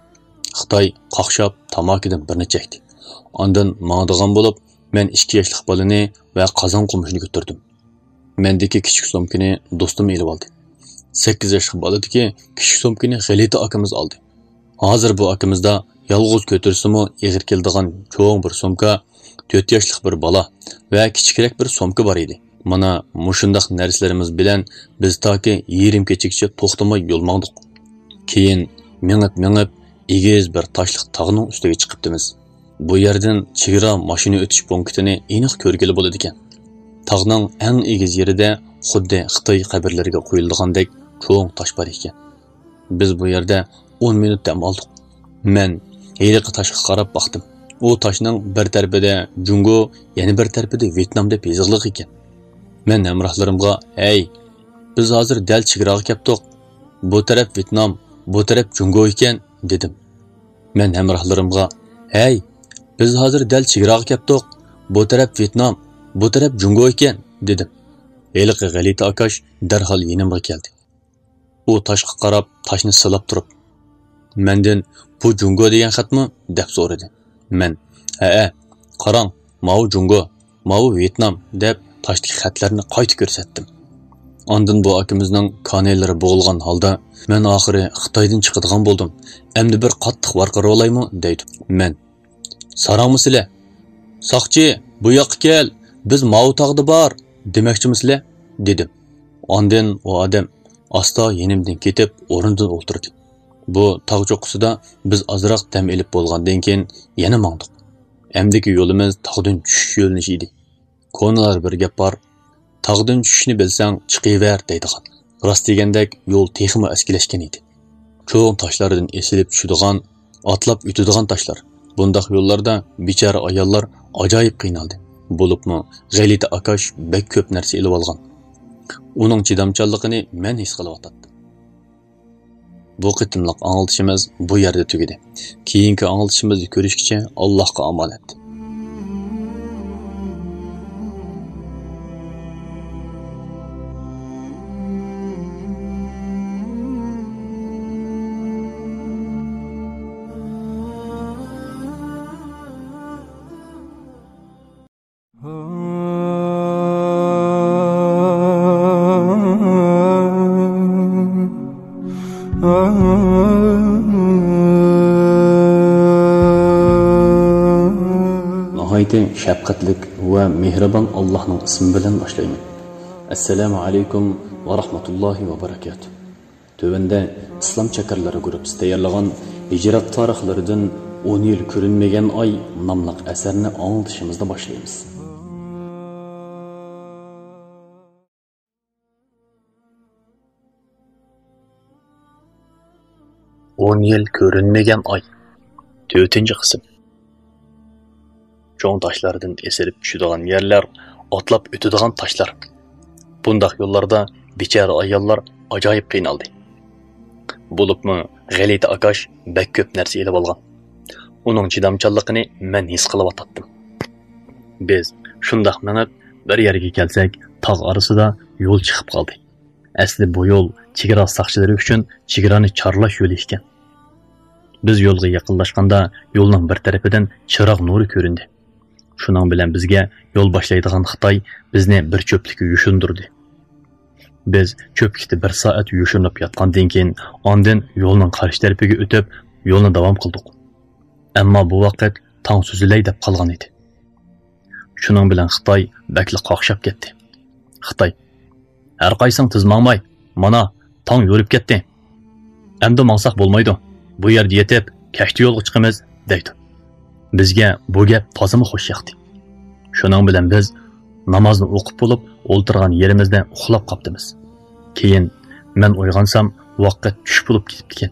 خىتاي قاقشاپ تاماكىدىن بىرنى چەكتى. ئاندىن ماڭىدىغان بولۇپ، مەن ئىككى ياشلىق بالىنى ۋە قازان قومۇشنى كۆتۈردۈم. مەندىكى كىچىك سومكىنى دوستۇم ئېلىۋالدى. سەككىز ياشلىق بالىدىكى كىچىك سومكىنى غەلىتە ئاكىمىز ئالدى. ھازىر بۇ ئاكىمىزدا يالغۇز كۆتۈرسىمۇ ئېغىر كېلىدىغان چوڭ بىر سومكا، تۆت ياشلىق بىر بالا ۋە كىچىكرەك بىر سومكا بار ئىدى. مانا مۇشۇنداق نەرسىلىرىمىز بىلەن بىز تاكى يېرىم كېچىگىچە توختىماي يول ماڭدۇق. كېيىن مېڭىپ-مېڭىپ ئېگىز بىر تاشلىق تاغنىڭ ئۈستىگە چىقىپتىمىز. بۇ يەردىن چېگرا ماشىنا ئۆتۈش پونكىتىنى ئېنىق كۆرگىلى بولىدىكەن. تاغنىڭ ئەڭ ئېگىز يېرىدە خۇددى خىتاي قەبرىلىرىگە قويۇلىدىغاندەك چوڭ تاش بار ئىكەن. بىز بۇ يەردە ئون مىنۇت دەم ئالدۇق. مەن ھېلىقى تاشقا قاراپ باقتىم. ئۇ تاشنىڭ بىر تەرىپىدە جۇڭگو، يەنە بىر تەرىپىدە ۋيېتنام دەپ يېزىقلىق ئىكەن. مەن ھەمراھلىرىمغا: «ھەي، بىز ھازىر دەل چېگراغا كەپتۇق. بۇ تەرەپ ۋيېتنام، بۇ تەرەپ جۇڭگو ئىكەن» دېدىم. مەن ھەمراھلىرىمغا: «ھەي، بىز ھازىر دەل چېگراغا كەپتۇق. بۇ تەرەپ ۋيېتنام، بۇ تەرەپ جۇڭگو ئىكەن» دېدىم. ھېلىقى غەلىتە ئاكاش دەرھال يېنىمغا كەلدى. ئۇ تاشقا قاراپ، تاشنى سىلاپ تۇرۇپ مەندىن: «بۇ جۇڭگو دېگەن خەتمۇ؟» دەپ سورىدى. مەن: «ھەئە، قاراڭ، ماۋۇ جۇڭگو، ماۋۇ ۋيېتنام» دەپ تاشتىكى خەتلەرنى قايتا كۆرسەتتىم. ئاندىن بۇ ئاكىمىزنىڭ كانايلىرى بوغۇلغان ھالدا: «مەن ئاخىرى خىتايدىن چىقىدىغان بولدۇم. ئەمدى بىر قاتتىق ۋارقىراۋالايمۇ؟» دەيدۇ. مەن: «ساراڭمۇ سىلە؟ ساقچى، بۇ ياققا كەل، بىز ماۋۇ تاغدا بار دېمەكچىمۇ سىلە؟» دېدىم. ئاندىن ئۇ ئادەم ئاستا يېنىمدىن كېتىپ ئورنىدىن ئولتۇردى. بۇ تاغ چوققىسىدا بىز ئازراق دەم ئېلىپ بولغاندىن كېيىن يەنە ماڭدۇق. ئەمدىكى يولىمىز تاغدىن چۈشۈش يۆنىلىشى ئىدى. كونىلار بىر گەپ بار: «تاغدىن چۈشۈشنى بىلسەڭ، چىقىۋەر» دەيدىغان. راست دېگەندەك يول تېخىمۇ ئەسكىلەشكەن ئىدى. چوڭ تاشلاردىن ئېسىلىپ چۈشىدىغان، ئاتلاپ ئۆتىدىغان تاشلار. بۇنداق يوللاردا بىچارە ئاياللار ئاجايىپ قىينالدى. بولۇپمۇ غەلىتە ئاكاش بەك كۆپ نەرسە ئېلىۋالغان. ئۇنىڭ چىدامچانلىقىنى مەن ھېس قىلىۋاتاتتىم. بۇ قېتىملىق ئاڭلىتىشىمىز بۇ يەردە تۈگىدى. كېيىنكى ئاڭلىتىشىمىزدا كۆرۈشكىچە ئاللاھقا ئامانەت. ناھايىتى شەپقەتلىك ۋە مېھرىبان ئاللاھنىڭ ئىسمى بىلەن باشلايمەن. ئەسسالامۇ ئەلەيكۇم ۋە رەھمەتۇللاھى ۋە بەرەكاتۇھ. تۆۋەندە ئىسلام چاكىرلىرى گۇرۇپپىسى تەييارلىغان ھىجرەت تارىخلىرىدىن «ئون يىل كۆرۈنمىگەن ئاي» ناملىق ئەسەرنى ئاڭلىتىشىمىزنى باشلايمىز. «ئون يىل كۆرۈنمىگەن ئاي»، تۆتىنچى قىسىم. چوڭ تاشلاردىن ئېسىلىپ چۈشىدىغان يەرلەر، ئاتلاپ ئۆتىدىغان تاشلار. بۇنداق يوللاردا بىچارە ئاياللار ئاجايىپ قىينالدى. بولۇپمۇ غەلىتە ئاكاش بەك كۆپ نەرسە ئېلىۋالغان. ئۇنىڭ چىدامچانلىقىنى مەن ھېس قىلىۋاتاتتىم. بىز شۇنداق مېڭىپ، بىر يەرگە كەلسەك، تاغ ئارىسىدا يول چىقىپ قالدى. ئەسلى بۇ يول چېگرا ساقچىلىرى ئۈچۈن چېگرانى چارلاش يولى ئىكەن. بىز يولغا يېقىنلاشقاندا يولنىڭ بىر تەرىپىدىن چىراغ نۇرى كۆرۈندى. شۇنىڭ بىلەن بىزگە يول باشلايدىغان خىتاي بىزنى بىر چۆپلۈككە يوشۇندۇردى. بىز چۆپلۈكتە بىر سائەت يوشۇنۇپ ياتقاندىن كېيىن، ئاندىن يولنىڭ قارشى تەرىپىگە ئۆتۈپ، يولنى داۋام قىلدۇق. ئەمما بۇ ۋاقىت تاڭ سۈزۈلەي دەپ قالغان ئىدى. شۇنىڭ بىلەن خىتاي بەكلا قاقشاپ كەتتى. خىتاي: «ھەر قايسىڭ تېز ماڭماي، مانا، تاڭ يورۇپ كەتتى. ئەمدى ماڭساق بولمايدۇ. بۇ يەردە يېتىپ، كەچتە يولغا چىقىمىز» دەيدۇ. بىزگە بۇ گەپ تازىمۇ خوش ياقتى. شۇنىڭ بىلەن بىز نامازنى ئوقۇپ بولۇپ، ئولتۇرغان يېرىمىزدە ئۇخلاپ قاپتىمىز. كېيىن مەن ئويغانسام، ۋاقىت چۈش بولۇپ كېتىپتىكەن.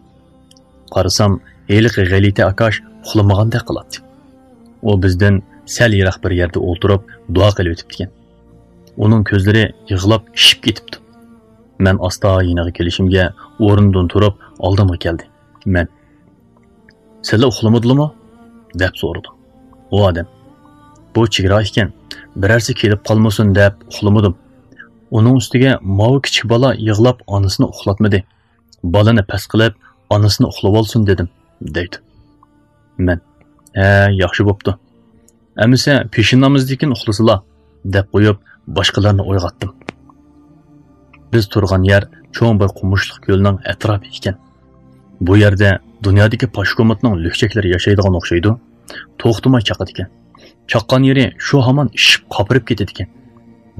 قارىسام، ھېلىقى غەلىتە ئاكاش ئۇخلىمىغاندەك قىلاتتى. ئۇ بىزدىن سەل يىراق بىر يەردە ئولتۇرۇپ، دۇئا قىلىۋېتىپتىكەن. ئۇنىڭ كۆزلىرى يىغلاپ شىشىپ كېتىپتۇ. مەن ئاستا يېنىغا كېلىشىمگە، ئورنىدىن تۇرۇپ ئالدىمغا كەلدى. مەن، «سىلەر ئۇخلىمىدىلىمۇ؟» دەپ سورىدىم. ئۇ ئادەم، «بۇ چېگرا ئىكەن، بىرەرسى كېلىپ قالمىسۇن دەپ ئۇخلىمىدىم. ئۇنىڭ ئۈستىگە ماۋۇ كىچىك بالا يىغلاپ ئانىسىنى ئۇخلاتمىدى. بالىنى پەس قىلىپ، ئانىسىنى ئۇخلىۋالسۇن دېدىم» دەيدۇ. مەن، «ھە، ياخشى بوپتۇ. ئەمىسە پېشىن نامىزىدىن كېيىن ئۇخلىسىلا» دەپ قويۇپ، باشقىلارنى ئويغاتتىم. بىز تۇرغان يەر چوڭ بىر قومۇشلۇق كۆلنىڭ ئەتراپى ئىكەن. بۇ يەردە دۇنيادىكى پاشكومۇتنىڭ لۈكچەكلىرى ياشايدىغان ئوخشايدۇ. توختىماي چاقىدىكەن. چاققان يېرى شۇ ھامان ئىششىپ قاپىرىپ كېتىدىكەن.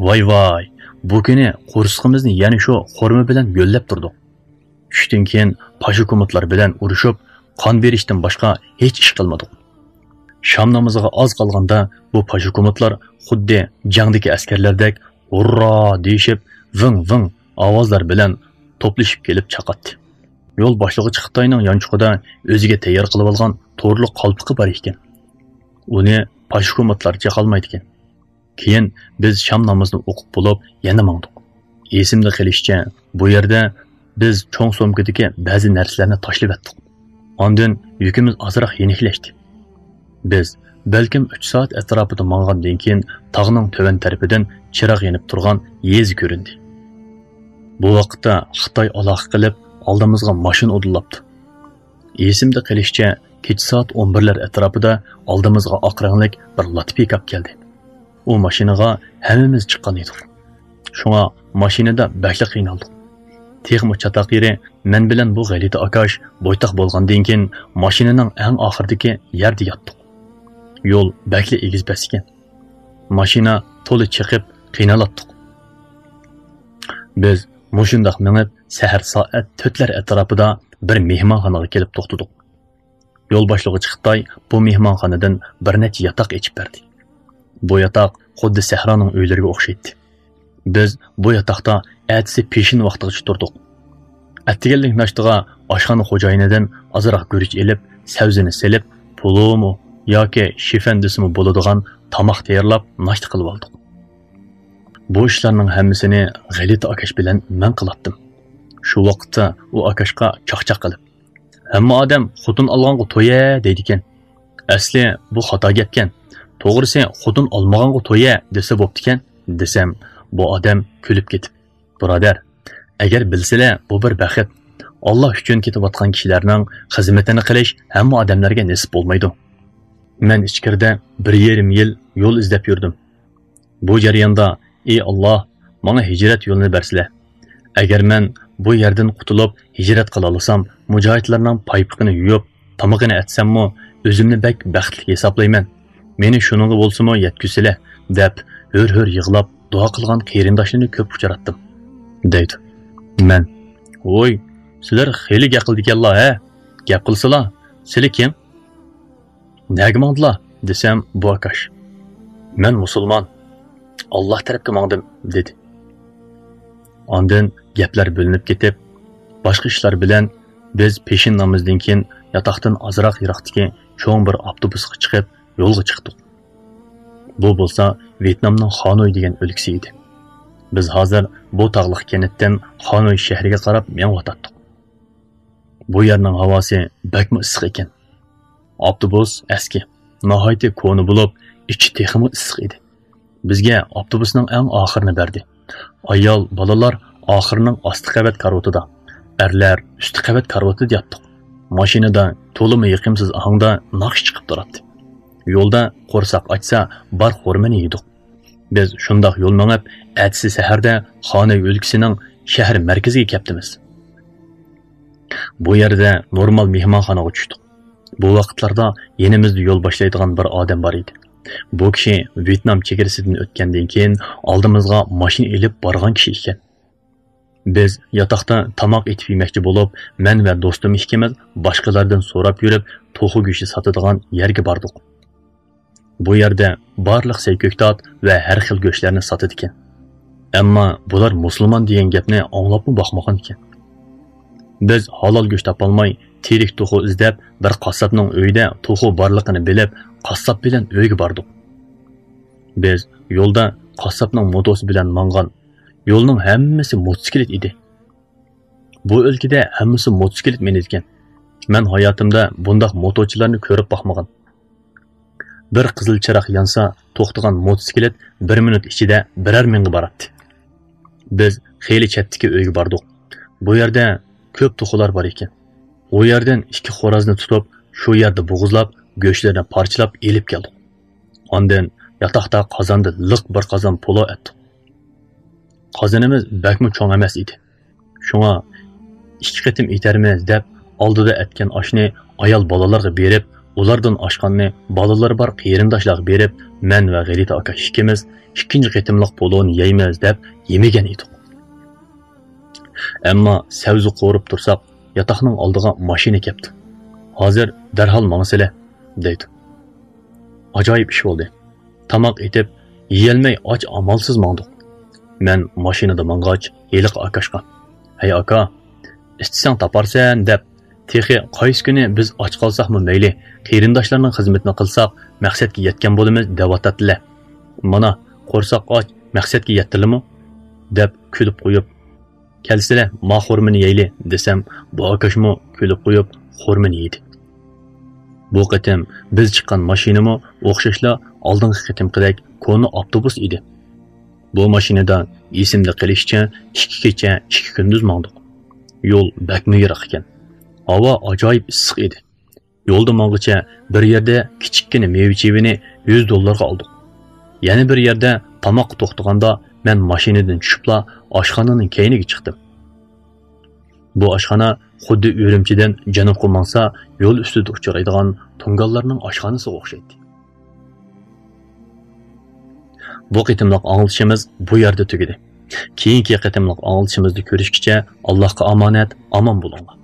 ۋاي ۋاي، بۇ كۈنى قورسىقىمىزنى يەنە شۇ خورما بىلەن يۆلەپ تۇردۇق. چۈشتىن كېيىن پاشكومۇتلار بىلەن ئۇرۇشۇپ، قان بېرىشتىن باشقا ھېچ ئىش قىلمىدۇق. شام نامىزىغا ئاز قالغاندا بۇ پاشكومۇتلار خۇددى جەڭدىكى ئەسكەرلەردەك ھۇررا دېيىشىپ، ۋىڭ ۋىڭ ئاۋازلار بىلەن توپلىشىپ كېلىپ چاقاتتى. يول باشلىغۇچى خىتاينىڭ يانچۇقىدا ئۆزىگە تەييار قىلىۋالغان تورلۇق قالپىقى بار ئىكەن. ئۇنى پاشكومۇتلار چېقالمايدىكەن. كېيىن بىز شام نامىزىنى ئوقۇپ بولۇپ، يەنە ماڭدۇق. ئېسىمدە قېلىشىچە، بۇ يەردە بىز چوڭ سومكىدىكى بەزى نەرسىلەرنى تاشلىۋەتتۇق. ئاندىن يۈكىمىز ئازراق يېنىكلەشتى. بىز بەلكىم ئۈچ سائەت ئەتراپىدا ماڭغاندىن كېيىن، تاغنىڭ تۆۋەن تەرىپىدىن چىراغ يېنىپ تۇرغان يېزا كۆرۈندى. بۇ ۋاقىتتا خىتاي ئالاقە قىلىپ، ئالدىمىزغا ماشىنا ئۇدۇللاپتۇ. ئېسىمدە قېلىشىچە، كېچە سائەت ئون بىرلەر ئەتراپىدا ئالدىمىزغا ئاق رەڭلىك بىر لاتا پىكاپ كەلدى. ئۇ ماشىنىغا ھەممىمىز چىققان ئىدۇق. شۇڭا ماشىنىدا بەكلا قىينالدۇق. تېخىمۇ چاتاق يېرى، مەن بىلەن بۇ غەلىتە ئاكاش بويتاق بولغاندىن كېيىن، ماشىنىنىڭ ئەڭ ئاخىرىدىكى يەردە ياتتۇق. يول بەكلا ئېگىز-پەس ئىكەن. ماشىنا تولا چېقىپ قىينالاتتۇق. بىز مۇشۇنداق مېڭىپ، سەھەر سائەت تۆتلەر ئەتراپىدا بىر مېھمانخانىغا كېلىپ توختىدۇق. يول باشلىغۇچى خىتاي بۇ مېھمانخانىدىن بىر نەچچە ياتاق ئېچىپ بەردى. بۇ ياتاق خۇددى سەھرانىڭ ئۆيلىرىگە ئوخشايتتى. بىز بۇ ياتاقتا ئەتىسى پېشىن ۋاقتىغىچە تۇردۇق. ئەتىگەنلىك ناشتىغا ئاشخانا خوجايىنىدىن ئازراق گۈرۈچ ئېلىپ، سەۋزىنى سېلىپ، پولۇمۇ ياكى شىفەن دېسىمۇ بولىدىغان تاماق تەييارلاپ، ناشتا قىلىۋالدۇق. بۇ ئىشلارنىڭ ھەممىسىنى غەلىتە ئاكاش بىلەن مەن قىلاتتىم. شۇ ۋاقىتتا ئۇ ئاكاشقا چاقچاق قىلىپ، «ھەممە ئادەم خوتۇن ئالغانغا تويە دەيدىكەن. ئەسلى بۇ خاتا گەپكەن. توغرىسى، خوتۇن ئالمىغانغا تويە دېسە بوپتىكەن» دېسەم، بۇ ئادەم كۈلۈپ كېتىپ، «بۇرادەر، ئەگەر بىلسىلە، بۇ بىر بەخت. ئاللا ئۈچۈن كېتىۋاتقان كىشىلەرنىڭ خىزمىتىنى قىلىش ھەممە ئادەملەرگە نېسىپ بولمايدۇ.» مەن ئىچكىرىدە بىر يېرىم يىل يول ئىزدەپ يۈردۈم. بۇ جەرياندا، ئى ئاللا، ماڭا ھىجرەت يولىنى بەرسىلە. ئەگەر مەن بۇ يەردىن قۇتۇلۇپ ھىجرەت قىلالىسام، مۇجاھىدلارنىڭ پايپىقىنى يۇيۇپ، تامىقىنى ئەتسەممۇ، ئۆزۈمنى بەك بەختلىك ھېسابلايمەن. مېنى شۇنىڭغا بولسىمۇ يەتكۈزسىلە، دەپ ھۆر-ھۆر يىغلاپ دۇئا قىلغان قېرىنداشلىرىنى كۆپ ئۇچراتتىم، دەيدۇ. مەن، ۋوي، سىلەر خېلى گەپ قىلىدىكەنلا، ھە؟ گەپ قىلسىلا، سىلى كىم؟ نەگە ماڭدىلا؟ دېسەم، بۇ ئاكاش، مەن مۇسۇلمان، ئاللا تەرەپكە ماڭدىم، دېدى. ئاندىن گەپلەر بۆلۈنۈپ كېتىپ، باشقا ئىشلار بىلەن بىز پېشىن نامىزىدىن كېيىن ياتاقتىن ئازراق يىراقتىكى چوڭ بىر ئاپتوبۇسقا چىقىپ، يولغا چىقتۇق. بۇ بولسا ۋيېتنامنىڭ خانوي دېگەن ئۆلكىسى ئىدى. بىز ھازىر بۇ تاغلىق كەنتتىن خانوي شەھىرىگە قاراپ مېڭىۋاتاتتۇق. بۇ يەرنىڭ ھاۋاسى بەكمۇ ئىسسىق ئىكەن. ئاپتوبۇس ئەسكى، ناھايىتى كونا بولۇپ، ئىچى تېخىمۇ ئىسسىق ئىدى. بىزگە ئاپتوبۇسنىڭ ئەڭ ئاخىرىنى بەردى. ئايال، بالىلار ئاخىرىنىڭ ئاستى قەۋەت كارىۋىتىدا، ئەرلەر ئۈستى قەۋەت كارىۋىتىدا ياتتۇق. ماشىنىدا تولىمۇ يېقىمسىز ئاھاڭدا ناخشا چىقىپ تۇراتتى. يولدا قورساق ئاچسا، بار خورمىنى يېدۇق. بىز شۇنداق يول مېڭىپ، ئەتىسى سەھەردە خانوي ئۆلكىسىنىڭ شەھەر مەركىزىگە كەپتىمىز. بۇ يەردە نورمال مېھمانخانىغا چۈشتۇق. بۇ ۋاقىتلاردا يېنىمىزدا يول باشلايدىغان بىر ئادەم بار ئىدى. بۇ كىشى ۋيېتنام چېگرىسىدىن ئۆتكەندىن كېيىن ئالدىمىزغا ماشىنا ئېلىپ بارغان كىشى ئىكەن. بىز ياتاقتا تاماق ئېتىپ يېمەكچى بولۇپ، مەن ۋە دوستۇم ئىككىمىز باشقىلاردىن سوراپ يۈرۈپ، توخۇ گۆشى ساتىدىغان يەرگە باردۇق. بۇ يەردە بارلىق سەي-كۆكتات ۋە ھەر خىل گۆشلەرنى ساتىدىكەن. ئەمما بۇلار مۇسۇلمان دېگەن گەپنى ئاڭلاپمۇ باقمىغان ئىكەن. بىز ھالال گۆش تاپالماي، تىرىك توخۇ ئىزدەپ، بىر قاسساپنىڭ ئۆيىدە توخۇ بارلىقىنى بىلىپ، قاسساپ بىلەن ئۆيگە باردۇق. بىز يولدا قاسساپنىڭ موتوسى بىلەن ماڭغان. يولنىڭ ھەممىسى موتوسىكلىت ئىدى. بۇ ئۆلكىدە ھەممىسى موتوسىكلىت مىنىدىكەن. مەن ھاياتىمدا بۇنداق موتوچىلارنى كۆرۈپ باقمىغان. بىر قىزىل چىراغ يانسا، توختىغان موتوسىكلىت بىر مىنۇت ئىچىدە بىرەر مىڭغا باراتتى. بىز خېلى چەتتىكى ئۆيگە باردۇق. بۇ يەردە كۆپ توخۇلار بار ئىكەن. ئۇ يەردىن ئىككى خورازنى تۇتۇپ، شۇ يەردە بوغۇزلاپ، گۆشلىرىنى پارچىلاپ ئېلىپ كەلدۇق. ئاندىن ياتاقتا قازاندا لىق بىر قازان پولۇ ئەتتۇق. قازىنىمىز بەكمۇ چوڭ ئەمەس ئىدى. شۇڭا ئىككى قېتىم ئېتەرمىز دەپ، ئالدىدا ئەتكەن ئاشنى ئايال بالىلارغا بېرىپ، ئۇلاردىن ئاشقاننى بالىلىرى بار قېرىنداشلارغا بېرىپ، مەن ۋە غېلىتە ئاكا ئىككىمىز ئىككىنچى قېتىملىق پولۇنى يەيمىز دەپ يېمىگەن ئىدۇق. ئەمما سەۋزە قورۇپ تۇرساق، ياتاقنىڭ ئالدىغا ماشىنا كەپتۇ. ھازىر دەرھال ماڭىسىلە، دەيدۇ. ئاجايىپ ئىش بولدى. تاماق ئېتىپ، يېيەلمەي ئاچ ئامالسىز ماڭدۇق. مەن ماشىنىدا ماڭغاچ، ھېلىقى ئاكاشقا، ھەي ئاكا، ئىستىسەڭ تاپارسەن دەپ، تېخى قايسى كۈنى بىز ئاچ قالساقمۇ مەيلى، قېرىنداشلارنىڭ خىزمىتىنى قىلساق، مەقسەتكە يەتكەن بولىمىز دەۋاتاتتىلە. مانا، قورساق ئاچ، مەقسەتكە يەتتىلىمۇ؟ دەپ كۈلۈپ قويۇپ، كەلسىلە، ما خورمىنى يەيلى، دېسەم، بۇ ئاكاشمۇ كۈلۈپ قويۇپ، خورمىنى يېدى. بۇ قېتىم بىز چىققان ماشىنىمۇ ئوخشاشلا ئالدىنقى قېتىمقىدەك كونا ئاپتوبۇس ئىدى. بۇ ماشىنىدا ئېسىمدە قېلىشىچە ئىككى كېچە، ئىككى كۈندۈز ماڭدۇق. يول بەكمۇ يىراق ئىكەن. ھاۋا ئاجايىپ ئىسسىق ئىدى. يولدا ماڭغىچە بىر يەردە كىچىككىنە مېۋە-چېۋىنى يۈز دوللارغا ئالدۇق. يەنە بىر يەردە تاماققا توختىغاندا، مەن ماشىنىدىن چۈشۈپلا ئاشخانىنىڭ كەينىگە چىقتىم. بۇ ئاشخانا خۇددى ئۈرۈمچىدىن جەنۇبقا ماڭسا، يول ئۈستىدە ئۇچرايدىغان تۇڭگانلارنىڭ ئاشخانىسىغا ئوخشايتتى. بۇ قېتىملىق ئاڭلىتىشىمىز بۇ يەردە تۈگىدى. كېيىنكى قېتىملىق ئاڭلىتىشىمىزدا كۆرۈشكىچە، ئاللاھقا ئامانەت، ئامان بولۇڭلار.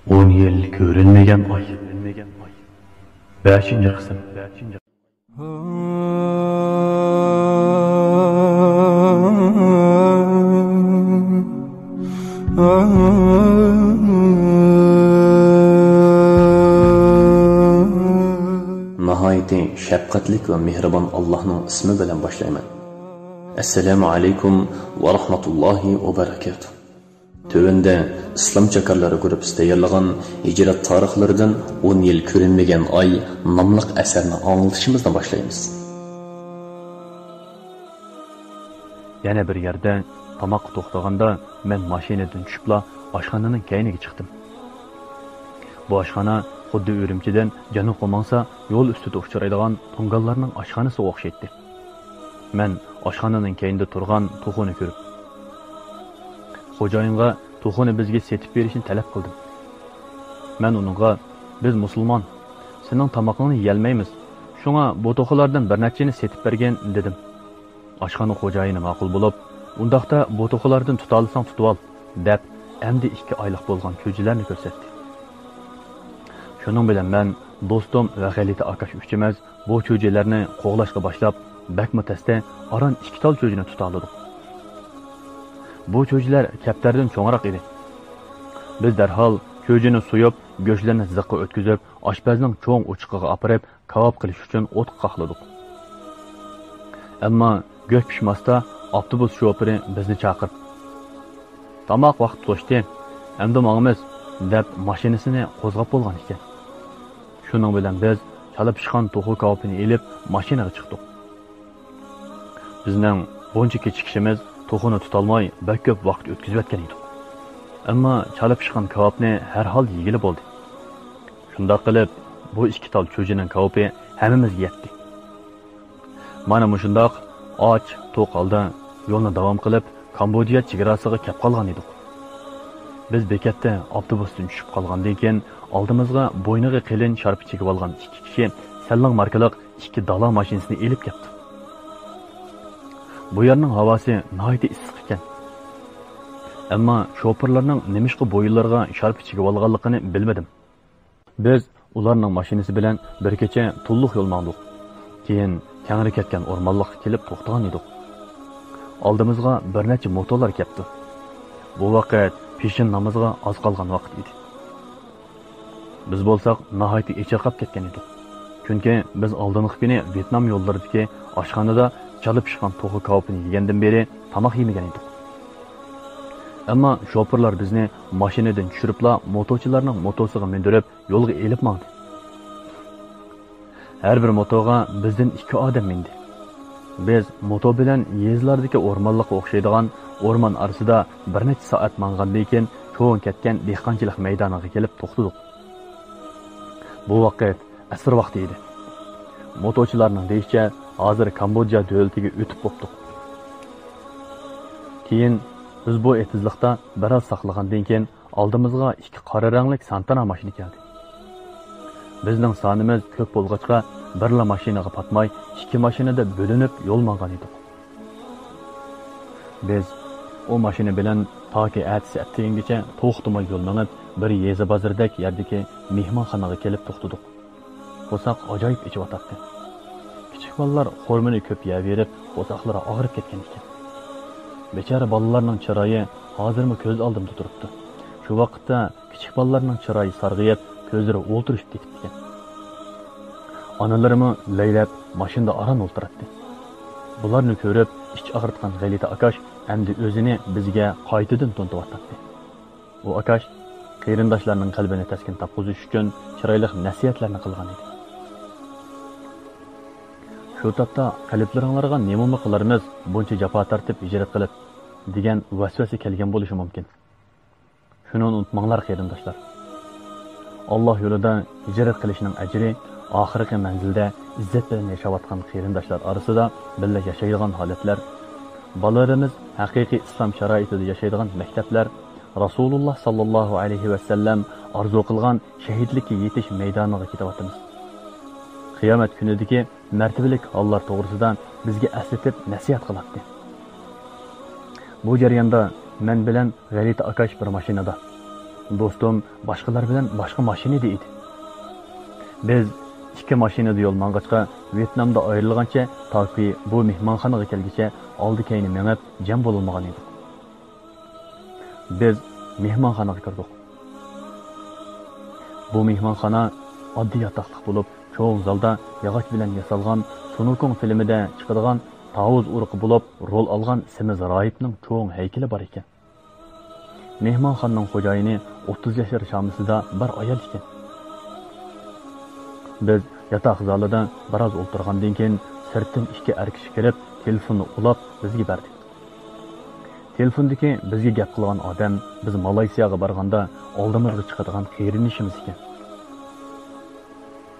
ئون يىل كۆرۈنمىگەن ئاي. بەشىنچى قىسىم. ناھايىتى شەپقەتلىك ۋە مېھرىبان ئاللاھنىڭ ئىسمى بىلەن باشلايمەن. ئەسسالامۇ ئەلەيكۇم ۋە رەھمەتۇللاھى ۋە بەرەكاتۇھ. تۆۋەندە ئىسلام چاكارلىرى گۇرۇپپىسى تەييارلىغان ھىجرەت تارىخلىرىدىن ئون يىل كۆرۈنمىگەن ئاي ناملىق ئەسەرنى ئاڭلىتىشىمىزنى باشلايمىز. يەنە بىر يەردە تاماققا توختىغاندا، مەن ماشىنىدىن چۈشۈپلا ئاشخانىنىڭ كەينىگە چىقتىم. بۇ ئاشخانا خۇددى ئۈرۈمچىدىن جەنۇبقا ماڭسا، يول ئۈستىدە ئۇچرايدىغان تۇڭگانلارنىڭ ئاشخانىسىغا ئوخشايتتى. مەن ئاشخانىنىڭ كەينىدە تۇرغان توخۇنى كۆرۈپ، خوجايىنغا توخۇنى بىزگە سېتىپ بېرىشنى تەلەپ قىلدىم. مەن ئۇنىڭغا، بىز مۇسۇلمان، سېنىڭ تامىقىڭنى يېيەلمەيمىز، شۇڭا بۇ توخۇلاردىن بىر نەچچىنى سېتىپ بەرگىن، دېدىم. ئاشخانا خوجايىنى ماقۇل بولۇپ، ئۇنداقتا بۇ توخۇلاردىن تۇتالىساڭ تۇتۇۋال، دەپ، ئەمدى ئىككى ئايلىق بولغان چۈجىلەرنى كۆرسەتتى. شۇنىڭ بىلەن مەن، دوستۇم ۋە غەلىتە ئاكاش ئۈچىمىز بۇ چۈجىلەرنى قوغلاشقا باشلاپ، بەكمۇ تەستە ئاران ئىككى تال چۈجىنى تۇتالىدۇق. بۇ چۈجىلەر كەپتەردىن چوڭراق ئىدى. بىز دەرھال چۈجىنى سويۇپ، گۆشلىرىنى زىققا ئۆتكۈزۈپ، ئاشپەزنىڭ چوڭ ئوچىقىغا ئاپىرىپ، كاۋاپ قىلىش ئۈچۈن ئوتقا قاقلىدۇق. ئەمما گۆش پىشماستا، ئاپتوبۇس شوپۇرى بىزنى چاقىرىپ، تاماق ۋاقتى توشتى، ئەمدى ماڭىمىز، دەپ ماشىنىسىنى قوزغاپ بولغان ئىكەن. شۇنىڭ بىلەن بىز چالا پىشقان توخۇ كاۋىپىنى ئېلىپ، ماشىنىغا چىقتۇق. بىزنىڭ بۇنچە كېچىكىشىمىز توخۇنى تۇتالماي بەك كۆپ ۋاقىت ئۆتكۈزۈۋەتكەن ئىدۇق. ئەمما چالا پىشقان كاۋاپنى ھەر ھالدا يېگىلى بولدى. شۇنداق قىلىپ، بۇ ئىككى تال چۈجىنىڭ كاۋىپى ھەممىمىزگە يەتتى. مانا مۇشۇنداق ئاچ، توق ھالدا يولنى داۋام قىلىپ، كامبودژا چېگراسىغا كەپ قالغان ئىدۇق. بىز بېكەتتە ئاپتوبۇستىن چۈشۈپ قالغاندىن كېيىن، ئالدىمىزغا بوينىغا قېلىن شارپا چىگىۋالغان ئىككى كىشى سەنلىڭ ماركىلىق ئىككى دالا ماشىنىسىنى ئېلىپ كەپتۇ. بۇ يەرنىڭ ھاۋاسى ناھايىتى ئىسسىق ئىكەن. ئەمما شوپۇرلارنىڭ نېمىشقا بويۇنلىرىغا شارپا چىگىۋالغانلىقىنى بىلمىدىم. بىز ئۇلارنىڭ ماشىنىسى بىلەن بىر كېچە تۇللۇق يول ماڭدۇق. كېيىن كەڭرى كەتكەن ئورمانلىققا كېلىپ توختىغان ئىدۇق. ئالدىمىزغا بىر نەچچە موتولار كەپتۇ. بۇ ۋاقىت پېشىن نامىزىغا ئاز قالغان ۋاقىت ئىدى. بىز بولساق ناھايىتى ئېچىرقاپ كەتكەن ئىدۇق. چۈنكى بىز ئالدىنقى كۈنى ۋيېتنام يوللىرىدىكى ئاشخانىدا چالا پىشقان توخۇ كاۋىپىنى يېگەندىن بېرى تاماق يېمىگەن ئىدۇق. ئەمما شوپۇرلار بىزنى ماشىنىدىن چۈشۈرۈپلا موتوچىلارنىڭ موتوسىغا مىندۈرۈپ يولغا ئېلىپ ماڭدى. ھەر بىر موتوغا بىزدىن ئىككى ئادەم مىندى. بىز موتو بىلەن يېزىلاردىكى ئورمانلىققا ئوخشايدىغان ئورمان ئارىسىدا بىر نەچچە سائەت ماڭغاندىن كېيىن چوڭ كەتكەن دېھقانچىلىق مەيدانىغا كېلىپ توختىدۇق. بۇ ۋاقىت ئەسىر ۋاقتى ئىدى. موتوچىلارنىڭ دېيىشىچە، ھازىر كامبودژا دۆلىتىگە ئۆتۈپ بوپتۇق. كېيىن بىز بۇ ئېتىزلىقتا بىراز ساقلىغاندىن كېيىن، ئالدىمىزغا ئىككى قارا رەڭلىك سانتانا ماشىنا كەلدى. بىزنىڭ سانىمىز كۆپ بولغاچقا، بىرلا ماشىنىغا پاتماي، ئىككى ماشىنىدا بۆلۈنۈپ يول ماڭغان ئىدۇق. بىز ئۇ ماشىنا بىلەن تاكى ئەتىسى ئەتىگەنگىچە توختىماي يول مېڭىپ، بىر يېزا بازىرىدەك يەردىكى مېھمانخانىغا كېلىپ توختىدۇق. قورساق ئاجايىپ ئېچىۋاتاتتى. كىچىك بالىلار خورمىنى كۆپ يەۋېرىپ، قورساقلىرى ئاغرىپ كەتكەن ئىكەن. بىچارە بالىلارنىڭ چىرايى ھازىرمۇ كۆز ئالدىمدا تۇرۇپتۇ. شۇ ۋاقىتتا كىچىك بالىلارنىڭ چىرايى سارغىيىپ، كۆزلىرى ئولتۇرۇشۇپ كېتىپتىكەن. ئانىلىرىمۇ لەيلەپ ماشىنىدا ئاران ئولتۇراتتى. بۇلارنى كۆرۈپ ئىچ ئاغرىتقان غەلىتە ئاكاش ئەمدى ئۆزىنى بىزگە قايتىدىن تونۇتۇۋاتاتتى. ئۇ ئاكاش قېرىنداشلارنىڭ قەلبىنى تەسكىن تاپقۇزۇش ئۈچۈن چىرايلىق نەسىھەتلەرنى قىلغان ئىدى. شۇ تاپتا قەلبلىرىڭلارغا نېمىمۇ قىلارمىز، بۇنچە جاپا تارتىپ ھىجرەت قىلىپ، دېگەن ۋەسۋەسە كەلگەن بولۇشى مۇمكىن. شۇنى ئۇنتۇماڭلار قېرىنداشلار. ئاللاھ يولىدا ھىجرەت قىلىشنىڭ ئەجرى، ئاخىرقى مەنزىلدە ئىززەت بىلەن ياشاۋاتقان قېرىنداشلار ئارىسىدا بىللە ياشايدىغان ھالەتلەر، بالىلىرىمىز ھەقىقىي ئىسلام شارائىتىدا ياشايدىغان مەكتەپلەر، رەسۇلۇللاھ ساللاللاھۇ ئەلەيھى ۋەسەللەم ئارزۇ قىلغان شەھىدلىككە يېتىش مەيدانىغا كېتىۋاتىمىز. قىيامەت كۈنىدىكى مەرتىۋىلىك ھاللار توغرىسىدا بىزگە ئەسلىتىپ نەسىھەت قىلاتتى. بۇ جەرياندا مەن بىلەن غەلىتە ئاكاش بىر ماشىنىدا، دوستۇم باشقىلار بىلەن باشقا ماشىنىدا ئىدى. بىز ئىككى ماشىنىدا يول ماڭغاچقا، ۋيېتنامدا ئايرىلغانچە تاكى بۇ مېھمانخانىغا كەلگۈچە ئالدى-كەينى مېڭىپ جەم بولالمىغان ئىدۇق. بىز مېھمانخانىغا كىردۇق. بۇ مېھمانخانا ئاددىي ياتاقلىق بولۇپ، چوڭ زالدا ياغاچ بىلەن ياسالغان سۇنۇكۇڭ فىلىمىدە چىقىدىغان تاۋۇز ئۇرۇقى بولۇپ رول ئالغان سېمىز راھىبنىڭ چوڭ ھەيكىلى بار ئىكەن. مېھمانخانىنىڭ خوجايىنى ئوتتۇز ياشلار شامىسىدا بىر ئايال ئىكەن. بىز ياتاق زالىدا بىراز ئولتۇرغاندىن كېيىن، سىرتتىن ئىككى ئەر كىشى كىرىپ، تېلېفوننى ئۇلاپ بىزگە بەردى. تېلېفوندىكى بىزگە گەپ قىلغان ئادەم بىز مالايسىياغا بارغاندا ئالدىمىزغا چىقىدىغان قېرىندىشىمىز ئىكەن.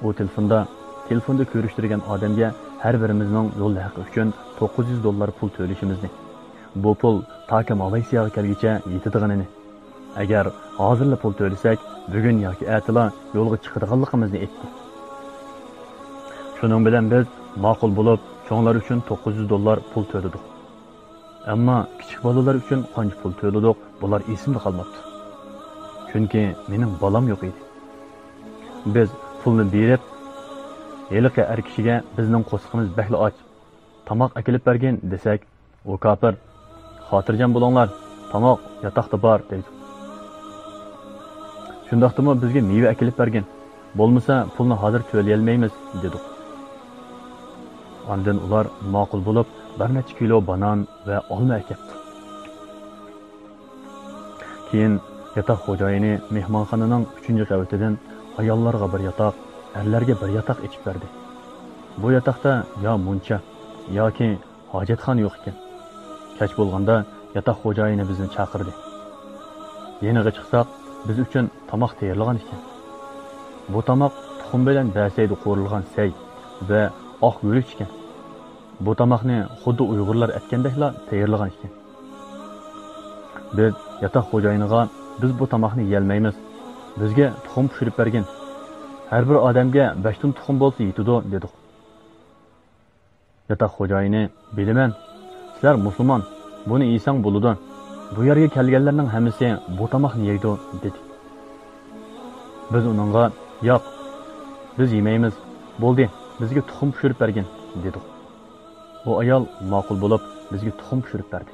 ئۇ تېلېفوندا، تېلېفوندا كۆرۈشتۈرگەن ئادەمگە ھەر بىرىمىزنىڭ يول ھەققى ئۈچۈن توققۇز يۈز دوللار پۇل تۆلىشىمىزنى، بۇ پۇل تاكى مالايسىياغا كەلگۈچە يېتىدىغىنىنى، ئەگەر ھازىرلا پۇل تۆلىسەك، بۈگۈن ياكى ئەتىلا يولغا چىقىدىغانلىقىمىزنى ئېيتتى. شۇنىڭ بىلەن بىز ماقۇل بولۇپ، چوڭلار ئۈچۈن توققۇز يۈز دوللار پۇل تۆلىدۇق. ئەمما كىچىك بالىلار ئۈچۈن قانچە پۇل تۆلىدۇق، بۇلار ئېسىمدە قالماپتۇ. چۈنكى مېنىڭ بالام يوق ئىدى. بىز پۇلنى بېرىپ، ھېلىقى ئەر كىشىگە بىزنىڭ قورسىقىمىز بەكلا ئاچ، تاماق ئەكېلىپ بەرگىن دېسەك، ئۇ كاپىر، خاتىرجەم بولۇڭلار، تاماق ياتاقتا بار دەيدۇ. شۇنداقتىمۇ بىزگە مېۋە ئەكېلىپ بەرگىن، بولمىسا پۇلنى ھازىر تۆلىيەلمەيمىز دېدۇق. ئاندىن ئۇلار ماقۇل بولۇپ، بىر نەچچە كىلو بانان ۋە ئالما ئەكەپتۇ. كېيىن ياتاق خوجايىنى مېھمانخانىنىڭ ئۈچىنچى قەۋىتىدىن ئاياللارغا بىر ياتاق، ئەرلەرگە بىر ياتاق ئېچىپ بەردى. بۇ ياتاقتا يا مۇنچا ياكى ھاجەتخانا يوق ئىكەن. كەچ بولغاندا ياتاق خوجايىنى بىزنى چاقىردى. يېنىغا چىقساق، بىز ئۈچۈن تاماق تەييارلىغان ئىكەن. بۇ تاماق تۇخۇم بىلەن بەسەيدە قورۇلغان سەي ۋە ئاق گۈرۈچ ئىكەن. بۇ تاماقنى خۇددى ئۇيغۇرلار ئەتكەندەكلا تەييارلىغان ئىكەن. بىز ياتاق خوجايىنىغا، بىز بۇ تاماقنى يېيەلمەيمىز. بىزگە تۇخۇم پىشۇرۇپ بەرگىن. ھەر بىر ئادەمگە بەش تال تۇخۇم بولسا يېتىدۇ، دېدۇق. ياتاق خوجايىنى، بىلىمەن، سىلەر مۇسۇلمان، بۇنى يېسەڭ بولىدۇ. «بۇ يەرگە كەلگەنلەرنىڭ ھەممىسى بۇ تاماقنى يەيدۇ» دېدى. بىز ئۇنىڭغا: «ياق، بىز يېمەيمىز، بولدى، بىزگە تۇخۇم پىشۇرۇپ بەرگىن» دېدۇق. ئۇ ئايال ماقۇل بولۇپ، بىزگە تۇخۇم پىشۇرۇپ بەردى.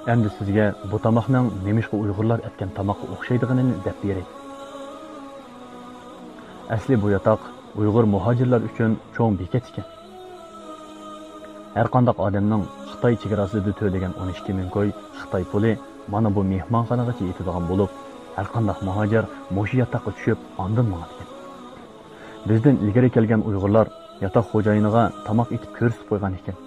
ئەمدى سىزگە بۇ تاماقنىڭ نېمىشقا ئۇيغۇرلار ئەتكەن تاماققا ئوخشايدىغىنىنى دەپ بېرەي. ئەسلى بۇ ياتاق ئۇيغۇر مۇھاجىرلار ئۈچۈن چوڭ بېكەت ئىكەن. ھەرقانداق ئادەمنىڭ خىتاي چېگراسىدا تۆلىگەن ئون ئىككى مىڭ كوي خىتاي پۇلى مانا بۇ مېھمانخانىغىچە يېتىدىغان بولۇپ، ھەرقانداق مۇھاجىر مۇشۇ ياتاققا چۈشۈپ، ئاندىن ماڭىدىكەن. بىزدىن ئىلگىرى كەلگەن ئۇيغۇرلار ياتاق خوجايىنىغا تاماق ئېتىپ كۆرسىتىپ قويغان ئىكەن.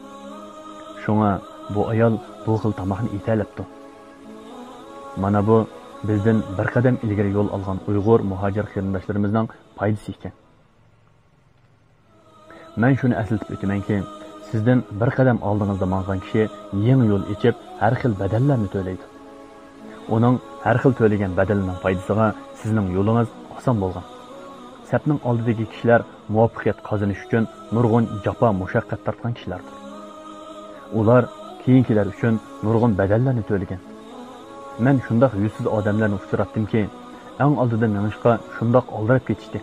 شۇڭا بۇ ئايال بۇ خىل تاماقنى ئېتەلەپتۇ. مانا بۇ بىزدىن بىر قەدەم ئىلگىرى يول ئالغان ئۇيغۇر مۇھاجىر قېرىنداشلىرىمىزنىڭ پايدىسى ئىكەن. مەن شۇنى ئەسلىتىپ ئۆتىمەنكى، سىزدىن بىر قەدەم ئالدىڭىزدا ماڭغان كىشى يېڭى يول ئېچىپ، ھەر خىل بەدەللەرنى تۆلەيدۇ. ئۇنىڭ ھەر خىل تۆلىگەن بەدىلىنىڭ پايدىسىغا سىزنىڭ يولىڭىز ئاسان بولغان. سەپنىڭ ئالدىدىكى كىشىلەر مۇۋەپپەقىيەت قازىنىش ئۈچۈن نۇرغۇن جاپا، مۇشەققەت تارتقان كىشىلەردۇر. ئۇلار كېيىنكىلەر ئۈچۈن نۇرغۇن بەدەللەرنى تۆلىگەن. مەن شۇنداق يۈزسىز ئادەملەرنى ئۇچراتتىمكى، ئەڭ ئالدىدا مېڭىشقا شۇنداق ئالدىراپ كېتىشتى.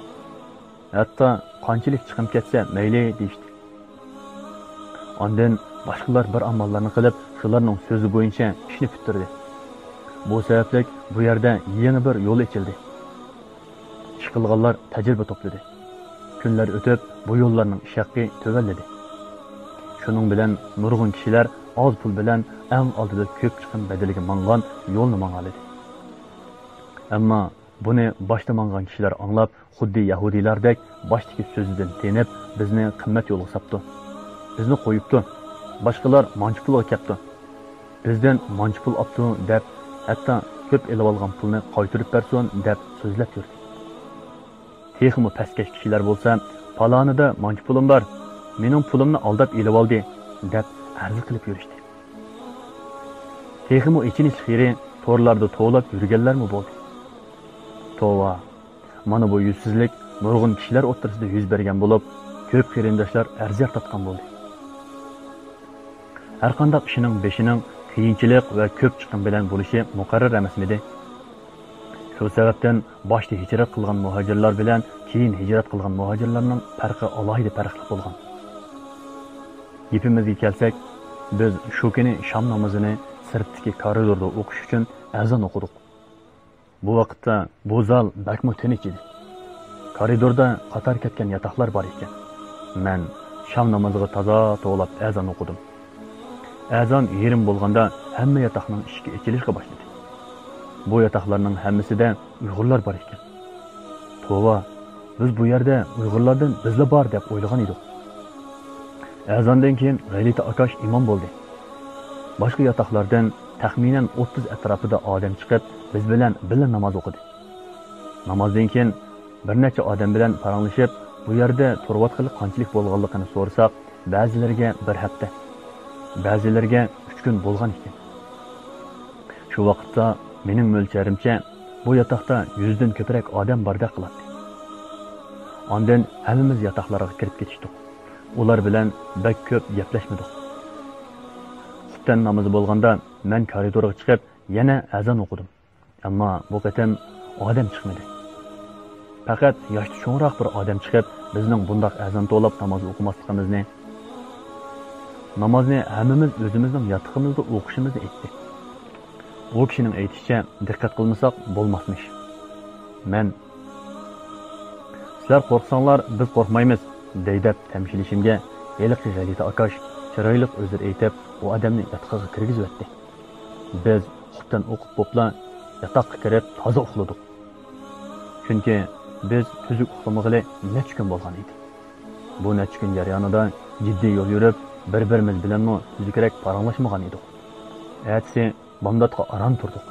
ھەتتا قانچىلىك چىقىم كەتسە مەيلى دېيىشتى. ئاندىن باشقىلار بىر ئاماللارنى قىلىپ، شۇلارنىڭ سۆزى بويىچە ئىشنى پۈتتۈردى. بۇ سەۋەبلىك بۇ يەردە يېڭى بىر يول ئېچىلدى. ئىش قىلغانلار تەجرىبە توپلىدى. كۈنلەر ئۆتۈپ، بۇ يوللارنىڭ ئىش ھەققى تۆۋەنلىدى. شۇنىڭ بىلەن نۇرغۇن كىشىلەر ئاز پۇل بىلەن ئەڭ ئالدىدا كۆپ چىقىم بەدىلىگە ماڭغان يولنى ماڭالىدى. ئەمما بۇنى باشتا ماڭغان كىشىلەر ئاڭلاپ، خۇددى يەھۇدىيلاردەك باشتىكى سۆزىدىن تېنىپ، بىزنى قىممەت يولغا ساپتۇ. بىزنى قويۇپتۇ. باشقىلار مانچە پۇلغا كەپتۇ. بىزدىن مانچە پۇل ئاپتۇ دەپ، ھەتتا كۆپ ئېلىۋالغان پۇلنى قايتۇرۇپ بەرسۇن دەپ سۆزلەپ يۈردى. تېخىمۇ پەسكەش كىشىلەر بولسا، پالانىدا مانچە پۇلۇم بار، مېنىڭ پۇلۇمنى ئالداپ ئېلىۋالدى دەپ ئەرز قىلىپ يۈرۈشتى. تېخىمۇ ئېچىنىشلىق يېرى، تورلاردا توۋلاپ يۈرگەنلەرمۇ بولدى. توۋا! مانا بۇ يۈزسىزلىك نۇرغۇن كىشىلەر ئوتتۇرىسىدا يۈز بەرگەن بولۇپ، كۆپ قېرىنداشلار ئەرز-زار تارتقان بولدى. ھەرقانداق ئىشنىڭ بېشىنىڭ قىيىنچىلىق ۋە كۆپ چىقىم بىلەن بولۇشى مۇقەررەر ئەمەسمىدى؟ شۇ سەۋەبتىن باشتا ھىجرەت قىلغان مۇھاجىرلار بىلەن كېيىن ھىجرەت قىلغان مۇھاجىرلارنىڭ پەرقى ئالاھىدە پەرقلىق بولغان. گېپىمىزگە كەلسەك، بىز شۇ كۈنى شام نامىزىنى سىرتتىكى كارىدوردا ئوقۇش ئۈچۈن ئەزان ئوقۇدۇق. بۇ ۋاقىتتا بۇ زال بەكمۇ تىنچ ئىدى. كارىدوردا قاتار كەتكەن ياتاقلار بار ئىكەن. مەن شام نامىزىغا تازا توۋلاپ ئەزان ئوقۇدۇم. ئەزان يېرىم بولغاندا ھەممە ياتاقنىڭ ئىشىكى ئېچىلىشقا باشلىدى. بۇ ياتاقلارنىڭ ھەممىسىدە ئۇيغۇرلار بار ئىكەن. توۋا، بىز بۇ يەردە ئۇيغۇرلاردىن بىزلا بار دەپ ئويلىغان ئىدۇق. ئەزاندىن كېيىن غەلىتە ئاكاش ئىمام بولدى. باشقا ياتاقلاردىن تەخمىنەن ئوتتۇز ئەتراپىدا ئادەم چىقىپ، بىز بىلەن بىللە ناماز ئوقۇدى. نامازدىن كېيىن بىر نەچچە ئادەم بىلەن پاراڭلىشىپ، بۇ يەردە تۇرۇۋاتقىلى قانچىلىك بولغانلىقىنى سورىساق، بەزىلىرىگە بىر ھەپتە، بەزىلىرىگە ئۈچ كۈن بولغان ئىكەن. شۇ ۋاقىتتا مېنىڭ مۆلچەرىمچە، بۇ ياتاقتا يۈزدىن كۆپرەك ئادەم باردەك قىلاتتى. ئاندىن ھەممىمىز ياتاقلارغا كىرىپ كېتىشتۇق. ئۇلار بىلەن بەك كۆپ گەپلەشمىدۇق. خۇپتەن نامىزى بولغاندا مەن كارىدورغا چىقىپ يەنە ئەزان ئوقۇدۇم. ئەمما بۇ قېتىم ئادەم چىقمىدى. پەقەت ياشتا چوڭراق بىر ئادەم چىقىپ، بىزنىڭ بۇنداق ئەزان توۋلاپ ناماز ئوقۇماسلىقىمىزنى، نامازنى ھەممىمىز ئۆزىمىزنىڭ ياتىقىمىزدا ئوقۇشىمىزنى ئېيتتى. ئۇ كىشىنىڭ ئېيتىشىچە، دىققەت قىلمىساق بولماسمىش. مەن، «سىلەر قورقساڭلار، بىز قورقمايمىز» دەي دەپ تەمشىلىشىمگە، ھېلىقى غەلىتە ئاكاش چىرايلىق ئۆزلىرى ئېيتىپ، ئۇ ئادەمنى ياتىقىغا كىرگۈزۈۋەتتى. بىز خۇپتەن ئوقۇپ بوپلا ياتاققا كىرىپ تازا ئۇخلىدۇق. چۈنكى بىز تۈزۈك ئۇخلىمىغىلى نەچچە كۈن بولغان ئىدى. بۇ نەچچە كۈن جەريانىدا جىددىي يول يۈرۈپ، بىر-بىرىمىز بىلەنمۇ تۈزۈكرەك پاراڭلاشمىغان ئىدۇق. ئەتىسى بامداتقا ئاران تۇردۇق.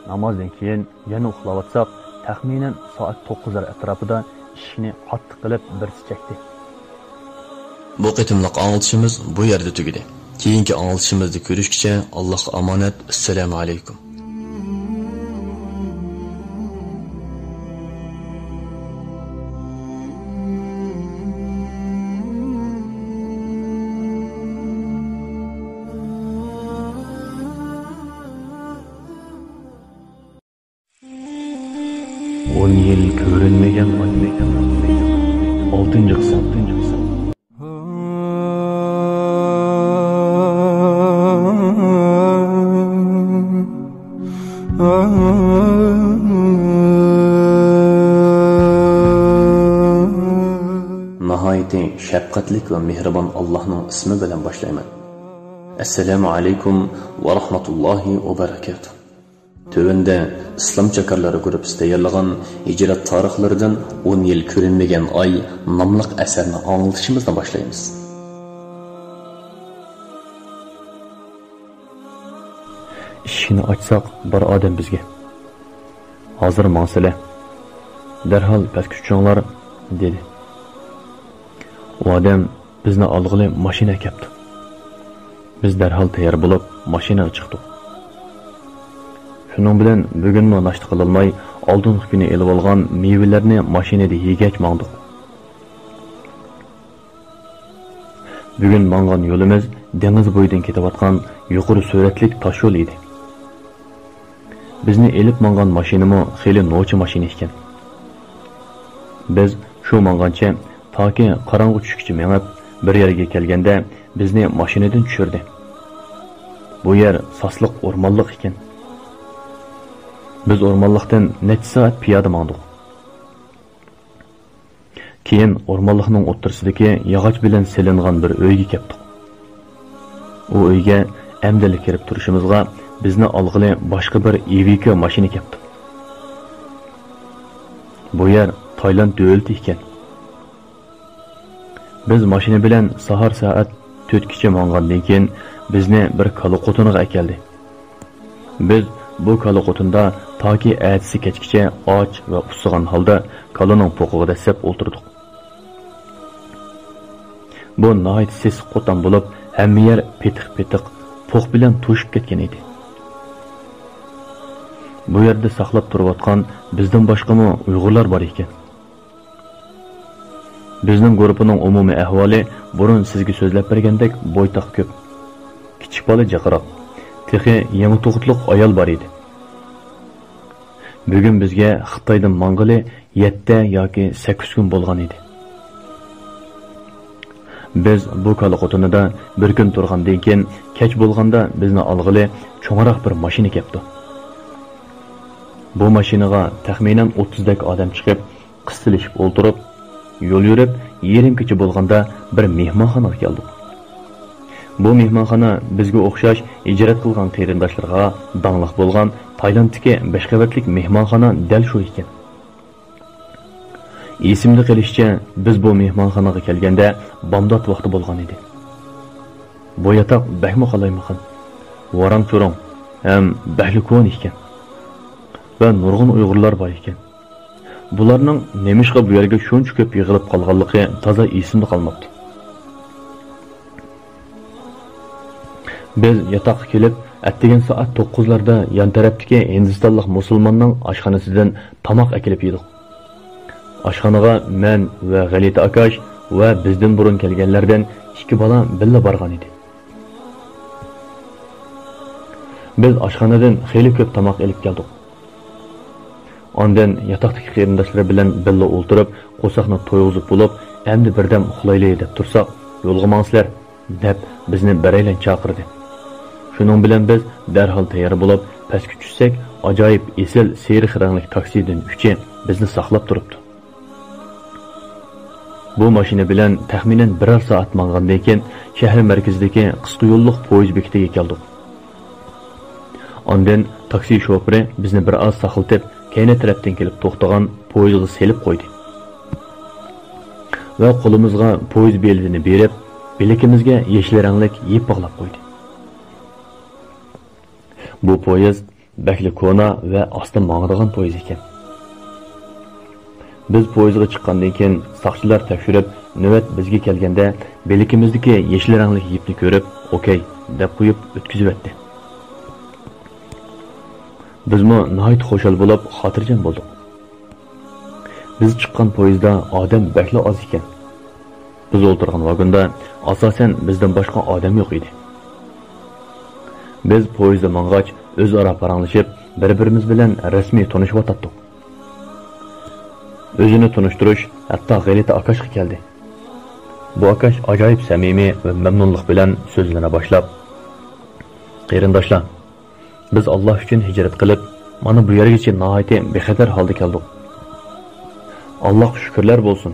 نامازدىن كېيىن يەنە ئۇخلاۋاتساق، تەخمىنەن سائەت توققۇزلار ئەتراپىدا ئىشىكنى قاتتىق قىلىپ بىرسى چەكتى. بۇ قېتىملىق ئاڭلىتىشىمىز بۇ يەردە تۈگىدى. كېيىنكى ئاڭلىتىشىمىزدا كۆرۈشكىچە ئاللاھقا ئامانەت. ئەسسالامۇ ئەلەيكۇم. ئون يىل كۆرۈنمىگەن ئاي. ئالتىنچى قىسىم. ناھايىتى شەپقەتلىك ۋە مېھرىبان ئاللاھنىڭ ئىسمى بىلەن باشلايمەن. ئەسسالامۇ ئەلەيكۇم ۋە رەھمەتۇللاھى ۋە بەرەكاتۇھ. تۆۋەندە ئىسلام چاكارلىرى گۇرۇپپىسى تەييارلىغان ھىجرەت تارىخلىرىدىن ئون يىل كۆرۈنمىگەن ئاي ناملىق ئەسەرنى ئاڭلىتىشىمىزنى باشلايمىز. ئىشىكنى ئاچساق، بار ئادەم بىزگە. ھازىر ماڭسىلە. دەرھال پەسكە چۈشۈڭلار، دېدى. ئۇ ئادەم بىزنى ئالغىلى ماشىنا ئەكەپتۇ. بىز دەرھال تەييار بولۇپ، ماشىنىغا چىقتۇق. شۇنىڭ بىلەن بۈگۈنمۇ ناشتا قىلالماي، ئالدىنقى كۈنى ئېلىۋالغان مېۋىلەرنى ماشىنىدا يېگەچ ماڭدۇق. بۈگۈن ماڭغان يولىمىز دېڭىز بويىدىن كېتىۋاتقان يۇقىرى سۈرئەتلىك تاشيول ئىدى. بىزنى ئېلىپ ماڭغان ماشىنىمۇ خېلى نوچى ماشىنا ئىكەن. بىز شۇ ماڭغانچە تاكى قاراڭغۇ چۈشكىچە مېڭىپ، بىر يەرگە كەلگەندە بىزنى ماشىنىدىن چۈشۈردى. بۇ يەر ساسلىق ئورمانلىق ئىكەن. بىز ئورمانلىقتىن نەچچە سائەت پىيادە ماڭدۇق. كېيىن ئورمانلىقنىڭ ئوتتۇرىسىدىكى ياغاچ بىلەن سېلىنغان بىر ئۆيگە كەپتۇق. ئۇ ئۆيگە ئەمدىلا كىرىپ تۇرۇشىمىزغا بىزنى ئالغىلى باشقا بىر ئىۋىكا ماشىنا كەپتۇ. بۇ يەر تايلاند دۆلىتى ئىكەن. بىز ماشىنا بىلەن ساھار سائەت تۆتكىچە ماڭغاندىن كېيىن، بىزنى بىر كالا قوتۇنىغا ئەكەلدى. بىز بۇ كالا قوتۇندا تاكى ئەتىسى كەچكىچە ئاچ ۋە ئۇسسىغان ھالدا كالىنىڭ پوقىغا دەسسەپ ئولتۇردۇق. بۇ ناھايىتى سېسىق قوتان بولۇپ، ھەممە يەر پېتىق-پېتىق پوق بىلەن توشۇپ كەتكەن ئىدى. بۇ يەردە ساقلاپ تۇرۇۋاتقان بىزدىن باشقىمۇ ئۇيغۇرلار بار ئىكەن. بىزنىڭ گۇرۇپپىنىڭ ئومۇمىي ئەھۋالى بۇرۇن سىزگە سۆزلەپ بەرگەندەك بويتاق كۆپ. كىچىك بالا جىقراق، تېخى يېڭى تۇغۇتلۇق ئايال بار ئىدى. بۈگۈن بىزگە خىتايدىن ماڭغىلى يەتتە ياكى سەككىز كۈن بولغان ئىدى. بىز بۇ كالا قوتۇنىدا بىر كۈن تۇرغاندىن كېيىن، كەچ بولغاندا بىزنى ئالغىلى چوڭراق بىر ماشىنا كەپتۇ. بۇ ماشىنىغا تەخمىنەن ئوتتۇزدەك ئادەم چىقىپ، قىستىلىشىپ ئولتۇرۇپ، يول يۈرۈپ، يېرىم كېچە بولغاندا بىر مېھمانخانىغا كەلدۇق. بۇ مېھمانخانا بىزگە ئوخشاش ھىجرەت قىلغان قېرىنداشلىرىغا داڭلىق بولغان تايلاندتىكى بەش قەۋەتلىك مېھمانخانا دەل شۇ ئىكەن. ئېسىمدە قېلىشىچە، بىز بۇ مېھمانخانىغا كەلگەندە بامدات ۋاقتى بولغان ئىدى. بۇ ياتاق بەكمۇ قالايمىقان، ۋاراڭ-چۇرۇڭ ھەم بەكلا كونا ئىكەن. ۋە نۇرغۇن ئۇيغۇرلار بار ئىكەن. بۇلارنىڭ نېمىشقا بۇ يەرگە شۇنچە كۆپ يىغىلىپ قالغانلىقى تازا ئېسىمدە قالماپتۇ. بىز ياتاققا كېلىپ، ئەتىگەن سائەت توققۇزلاردا يان تەرەپتىكى ھىندىستانلىق مۇسۇلماننىڭ ئاشخانىسىدىن تاماق ئەكېلىپ يېدۇق. ئاشخانىغا مەن ۋە غەلىتە ئاكاش ۋە بىزدىن بۇرۇن كەلگەنلەردىن ئىككى بالا بىللە بارغان ئىدى. بىز ئاشخانىدىن خېلى كۆپ تاماق ئېلىپ كەلدۇق. ئاندىن ياتاقتىكى قېرىنداشلىرى بىلەن بىللە ئولتۇرۇپ، قورساقنى تويغۇزۇپ بولۇپ، ئەمدى بىردەم ئۇخلايلى دەپ تۇرساق، يولغا ماڭسىلەر، دەپ بىزنى بىرەيلەن چاقىردى. شۇنىڭ بىلەن بىز دەرھال تەييار بولۇپ، پەسكە چۈشسەك، ئاجايىپ ئېسىل سېرىق رەڭلىك تاكسىدىن ئۈچى بىزنى ساقلاپ تۇرۇپتۇ. بۇ ماشىنا بىلەن تەخمىنەن بىرەر سائەت ماڭغاندىن كېيىن، شەھەر مەركىزىدىكى قىسقا يوللۇق پويىز بېكىتىگە كەلدۇق. ئاندىن تاكسى شوپۇرى بىزنى بىر ئاز ساقلىتىپ، كەينى تەرەپتىن كېلىپ توختىغان پويىزغا سېلىپ قويدى ۋە قولىمىزغا پويىز بېلىتىنى بېرىپ، بىلىكىمىزگە يېشىل رەڭلىك يىپ باغلاپ قويدى. بۇ پويىز بەكلا كونا ۋە ئاستا ماڭىدىغان پويىز ئىكەن. بىز پويىزغا چىققاندىن كېيىن، ساقچىلار تەكشۈرۈپ، نۆۋەت بىزگە كەلگەندە، بىلىكىمىزدىكى يېشىل رەڭلىك يىپنى كۆرۈپ، «ئوكەي» دەپ قويۇپ ئۆتكۈزۈۋەتتى. بىزمۇ ناھايىتى خۇشال بولۇپ، خاتىرجەم بولدۇق. بىز چىققان پويىزدا ئادەم بەكلا ئاز ئىكەن. بىز ئولتۇرغان ۋاگوندا ئاساسەن بىزدىن باشقا ئادەم يوق ئىدى. بىز پويىزدا ماڭغاچ، ئۆزئارا پاراڭلىشىپ، بىر-بىرىمىز بىلەن رەسمىي تونۇشۇۋاتاتتۇق. ئۆزىنى تونۇشتۇرۇش ھەتتا غەلىتە ئاكاشقا كەلدى. بۇ ئاكاش ئاجايىپ سەمىمىي ۋە مەمنۇنلۇق بىلەن سۆزلىرىنى باشلاپ، قېرىنداشلار، بىز ئاللا ئۈچۈن ھىجرەت قىلىپ، مانا بۇ يەرگىچە ناھايىتى بىخەتەر ھالدا كەلدۇق. ئاللاغا شۈكۈرلەر بولسۇن.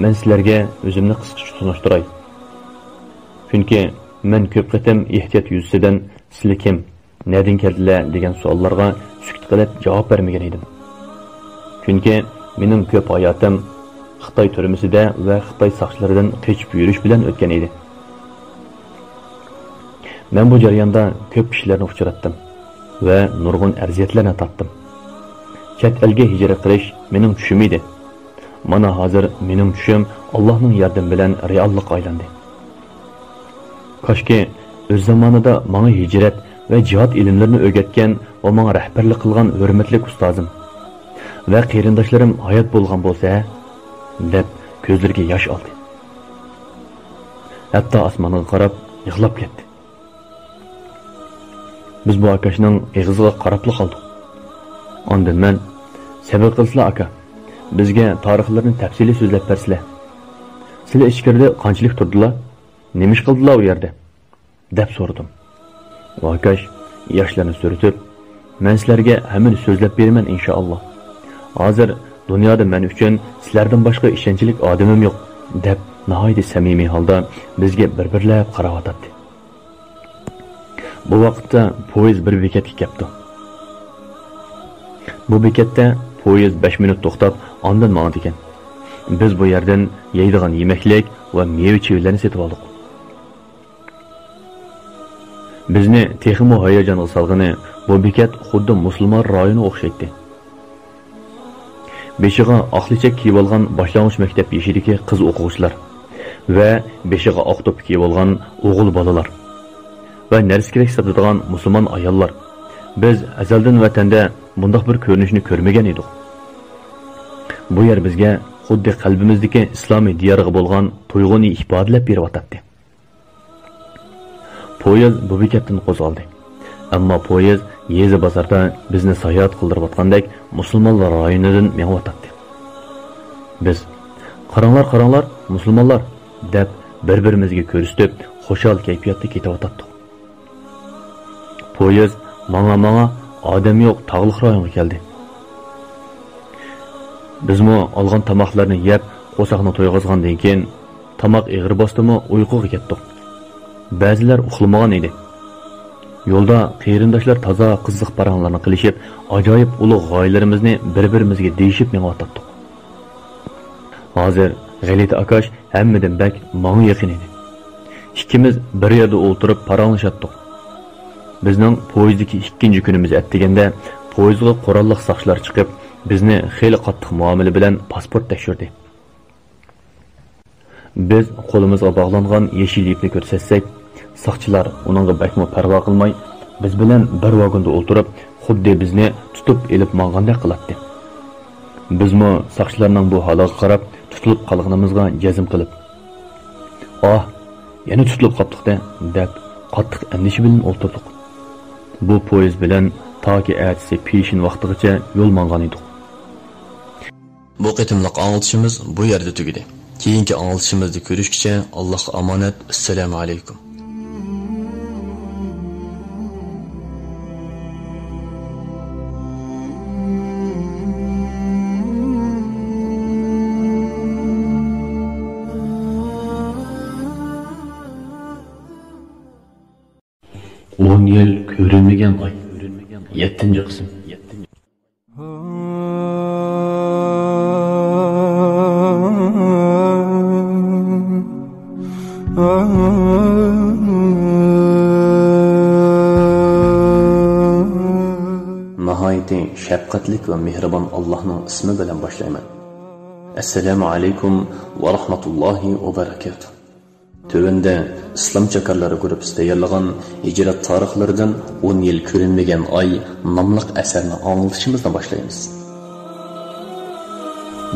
مەن سىلەرگە ئۆزۈمنى قىسقىچە تونۇشتۇراي. چۈنكى مەن كۆپ قېتىم ئېھتىيات يۈزىسىدىن سىلى كىم، نەدىن كەلدىلەر دېگەن سوئاللارغا سۈكۈت قىلىپ جاۋاب بەرمىگەن ئىدىم. چۈنكى مېنىڭ كۆپ ھاياتىم خىتاي تۈرمىسىدە ۋە خىتاي ساقچىلىرىدىن قېچىپ يۈرۈش بىلەن ئۆتكەن ئىدى. مەن بۇ جەرياندا كۆپ كىشىلەرنى ئۇچراتتىم ۋە نۇرغۇن ئەزىيەتلەرنى تارتتىم. چەت ئەلگە ھىجرەت قىلىش مېنىڭ چۈشۈم ئىدى. مانا ھازىر مېنىڭ چۈشۈم ئاللاھنىڭ ياردىمى بىلەن رېئاللىققا ئايلاندى. كاشكى ئۆز زامانىدا ماڭا ھىجرەت ۋە جىھاد ئىلىملىرىنى ئۆگەتكەن ۋە ماڭا رەھبەرلىك قىلغان ھۆرمەتلىك ئۇستازىم ۋە قېرىنداشلىرىم ھايات بولغان بولسا ھە، دەپ كۆزلىرىگە ياش ئالدى. ھەتتا ئاسمانغا قاراپ يىغلاپ كەتتى. بىز بۇ ئاكاشنىڭ ئېغىزىغا قاراپلا قالدۇق. ئاندىن مەن، سەۋر قىلسىلا ئاكا، بىزگە تارىخلىرىنى تەپسىلىي سۆزلەپ بەرسىلە. سىلە ئىچكىرىدە قانچىلىك تۇردىلا؟ نېمە ئىش قىلدىلا ئۇ يەردە؟ دەپ سورىدىم. ئۇ ئاكاش ياشلىرىنى سۈرتۈپ، مەن سىلەرگە ھەممىنى سۆزلەپ بېرىمەن ئىنشائاللا. ھازىر دۇنيادا مەن ئۈچۈن سىلەردىن باشقا ئىشەنچلىك ئادىمىم يوق، دەپ ناھايىتى سەمىمىي ھالدا بىزگە بىر-بىرلەپ قاراۋاتاتتى. بۇ ۋاقىتتا پويىز بىر بېكەتكە كەپتۇ. بۇ بېكەتتە پويىز بەش مىنۇت توختاپ، ئاندىن ماڭىدىكەن. بىز بۇ يەردىن يەيدىغان يېمەكلىك ۋە مېۋە-چېۋىلەرنى سېتىۋالدۇق. بىزنى تېخىمۇ ھاياجانغا سالغىنى، بۇ بېكەت خۇددى مۇسۇلمان رايونىغا ئوخشايتتى. بېشىغا ئاق لېچەك كىيىۋالغان باشلانغۇچ مەكتەپ يېشىدىكى قىز ئوقۇغۇچىلار ۋە بېشىغا ئاق توپا كىيىۋالغان ئوغۇل بالىلار ۋە نەرسە-كېرەك ساتىدىغان مۇسۇلمان ئاياللار. بىز ئەزەلدىن ۋەتەندە بۇنداق بىر كۆرۈنۈشنى كۆرمىگەن ئىدۇق. بۇ يەر بىزگە خۇددى قەلبىمىزدىكى ئىسلامىي دىيارغا بولغان تۇيغۇنى ئىپادىلەپ بېرىۋاتاتتى. پويىز بۇ بېكەتتىن قوزغالدى. ئەمما پويىز يېزا بازاردا بىزنى ساياھەت قىلدۇرۇۋاتقاندەك مۇسۇلمانلار رايونىدىن مېڭىۋاتاتتى. بىز، «قاراڭلار، قاراڭلار، مۇسۇلمانلار!» دەپ بىر-بىرىمىزگە كۆرسىتىپ، خۇشال كەيپىياتتا كېتىۋاتاتتۇق. پويىز ماڭا-ماڭا ئادەم يوق تاغلىق رايونغا كەلدى. بىزمۇ ئالغان تاماقلارنى يەپ، قورساقنى تويغۇزغاندىن كېيىن، تاماق ئېغىر باستىمۇ، ئۇيقۇغا كەتتۇق. بەزىلەر ئۇخلىمىغان ئىدى. يولدا قېرىنداشلار تازا قىزىق پاراڭلارنى قىلىشىپ، ئاجايىپ ئۇلۇغ غايىلىرىمىزنى بىر-بىرىمىزگە دېيىشىپ مېڭىۋاتاتتۇق. ھازىر غەلىتە ئاكاش ھەممىدىن بەك ماڭا يېقىن ئىدى. ئىككىمىز بىر يەردە ئولتۇرۇپ پاراڭلىشاتتۇق. بىزنىڭ پويىزدىكى ئىككىنچى كۈنىمىز ئەتىگەندە پويىزغا قوراللىق ساقچىلار چىقىپ، بىزنى خېلى قاتتىق مۇئامىلە بىلەن پاسپورت تەكشۈردى. بىز قولىمىزغا باغلانغان يېشىل يىپنى كۆرسەتسەك، ساقچىلار ئۇنىڭغا بەكمۇ پەرۋا قىلماي، بىز بىلەن بىر ۋاگوندا ئولتۇرۇپ، خۇددى بىزنى تۇتۇپ ئېلىپ ماڭغاندەك قىلاتتى. بىزمۇ ساقچىلارنىڭ بۇ ھالىغا قاراپ، تۇتۇلۇپ قالغىنىمىزغا جەزم قىلىپ، «ئاھ، يەنە تۇتۇلۇپ قاپتۇق-دە» دەپ، قاتتىق ئەندىشە بىلەن ئولتۇردۇق. بۇ پويىز بىلەن تاكى ئەتىسى پېشىن ۋاقتىغىچە يول ماڭغان ئىدۇق. بۇ قېتىملىق ئاڭلىتىشىمىز بۇ يەردە تۈگىدى. كېيىنكى ئاڭلىتىشىمىزدا كۆرۈشكىچە، ئاللاھقا ئامانەت. ئەسسالامۇ ئەلەيكۇم. ئون يىل كۆرۈنمىگەن ئاي. يەتتىنچى قىسىم. ناھايىتى شەپقەتلىك ۋە مېھرىبان ئاللاھنىڭ ئىسمى بىلەن باشلايمەن. ئەسسالامۇ ئەلەيكۇم ۋە رەھمەتۇللاھى ۋە بەرەكاتۇھ. تۆۋەندە ئىسلام چاكارلىرى گۇرۇپپىسى تەييارلىغان ھىجرەت تارىخلىرىدىن ئون يىل كۆرۈنمىگەن ئاي ناملىق ئەسەرنى ئاڭلىتىشىمىزنى باشلايمىز.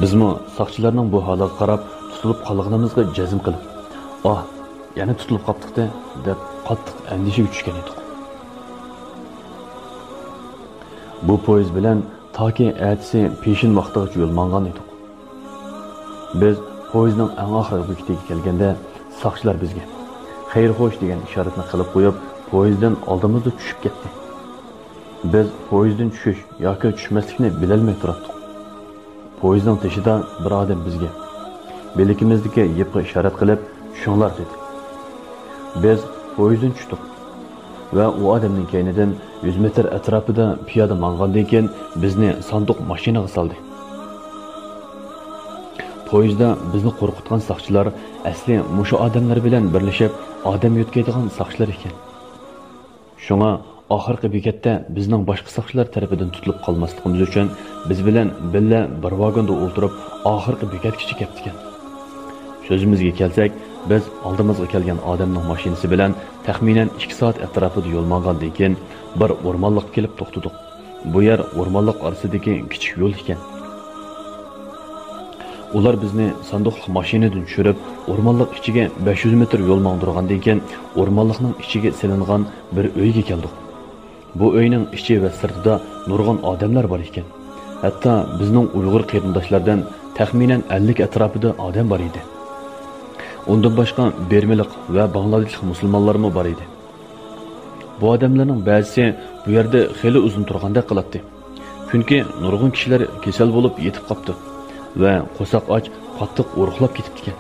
بىزمۇ ساقچىلارنىڭ بۇ ھالىغا قاراپ تۇتۇلۇپ قالغىنىمىزغا جەزم قىلىپ، «ئاھ، يەنە تۇتۇلۇپ قاپتۇق-دە» دەپ قاتتىق ئەندىشىگە چۈشكەن ئىدۇق. بۇ پويىز بىلەن تاكى ئەتىسى پېشىن ۋاقتىغىچە يول ماڭغان ئىدۇق. بىز پويىزنىڭ ئەڭ ئاخىرقى بېكىتىگە كەلگەندە، ساقچىلار بىزگە «خەير خوش» دېگەن ئىشارەتنى قىلىپ قويۇپ، پويىزدىن ئالدىمىزدا چۈشۈپ كەتتى. بىز پويىزدىن چۈشۈش ياكى چۈشمەسلىكنى بىلەلمەي تۇراتتۇق. پويىزنىڭ تېشىدا بىر ئادەم بىزگە، بىلىكىمىزدىكى يىپقا ئىشارەت قىلىپ، «چۈشۈڭلار» دېدى. بىز پويىزدىن چۈشتۇق ۋە ئۇ ئادەمنىڭ كەينىدىن يۈز مېتىر ئەتراپىدا پىيادە ماڭغاندىن كېيىن، بىزنى ساندۇق ماشىنىغا سالدى. پويىزدا بىزنى قورقۇتقان ساقچىلار ئەسلى مۇشۇ ئادەملەر بىلەن بىرلىشىپ ئادەم يۆتكەيدىغان ساقچىلار ئىكەن. شۇڭا ئاخىرقى بېكەتتە بىزنىڭ باشقا ساقچىلار تەرىپىدىن تۇتۇلۇپ قالماسلىقىمىز ئۈچۈن، بىز بىلەن بىللە بىر ۋاگوندا ئولتۇرۇپ، ئاخىرقى بېكەتكىچە كەپتىكەن. سۆزىمىزگە كەلسەك، بىز ئالدىمىزغا كەلگەن ئادەمنىڭ ماشىنىسى بىلەن تەخمىنەن ئىككى سائەت ئەتراپىدا يول ماڭغاندىن كېيىن، بىر ئورمانلىققا كېلىپ توختىدۇق. بۇ يەر ئورمانلىق ئارىسىدىكى كىچىك يول ئىكەن. ئۇلار بىزنى ساندۇقلۇق ماشىنىدىن چۈشۈرۈپ، ئورمانلىق ئىچىگە بەش يۈز مېتىر يول ماڭدۇرغاندىن كېيىن، ئورمانلىقنىڭ ئىچىگە سېلىنغان بىر ئۆيگە كەلدۇق. بۇ ئۆينىڭ ئىچى ۋە سىرتىدا نۇرغۇن ئادەملەر بار ئىكەن. ھەتتا بىزنىڭ ئۇيغۇر قېرىنداشلاردىن تەخمىنەن ئەللىك ئەتراپىدا ئادەم بار ئىدى. ئۇندىن باشقا بىرمىلىق ۋە باڭلادېشلىق مۇسۇلمانلارمۇ بار ئىدى. بۇ ئادەملەرنىڭ بەزىسى بۇ يەردە خېلى ئۇزۇن تۇرغاندەك قىلاتتى. چۈنكى نۇرغۇن كىشىلەر كېسەل بولۇپ يېتىپ قاپتۇ ۋە قورساق ئاچ، قاتتىق ئورۇقلاپ كېتىپتىكەن.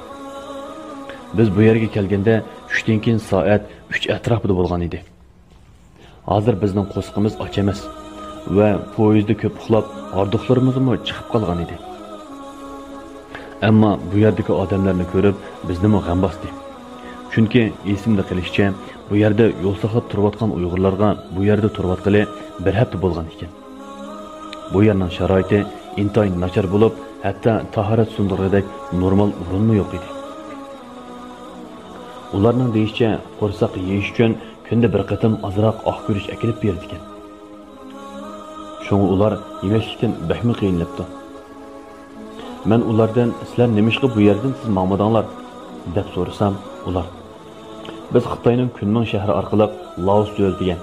بىز بۇ يەرگە كەلگەندە چۈشتىن كېيىن سائەت ئۈچ ئەتراپىدا بولغان ئىدى. ھازىر بىزنىڭ قورسىقىمىز ئاچ ئەمەس ۋە پويىزدا كۆپ ئۇخلاپ، ھاردۇقلىرىمىزمۇ چىقىپ قالغان ئىدى. ئەمما بۇ يەردىكى ئادەملەرنى كۆرۈپ، بىزنىمۇ غەم باستى. چۈنكى ئېسىمدە قېلىشىچە، بۇ يەردە يول ساقلاپ تۇرۇۋاتقان ئۇيغۇرلارغا بۇ يەردە تۇرۇۋاتقىلى بىر ھەپتە بولغان ئىكەن. بۇ يەرنىڭ شارائىتى ئىنتايىن ناچار بولۇپ، ھەتتا تاھارەت سۇندۇرغۇدەك نورمال ئورۇنمۇ يوق ئىدى. ئۇلارنىڭ دېيىشىچە، قورساق يېيىش ئۈچۈن كۈندە بىر قېتىم ئازراق ئاق گۈرۈچ ئەكېلىپ بېرىدىكەن. شۇڭا ئۇلار يېمەكلىكتىن بەكمۇ قىينىلىپتۇ. مەن ئۇلاردىن، «سىلەر نېمىشقا بۇ يەردىن تېز ماڭمىدىڭلار؟» دەپ سورىسام، ئۇلار، «بىز خىتاينىڭ كۈنمىڭ شەھىرى ئارقىلىق لائوس دۆلىتىگە،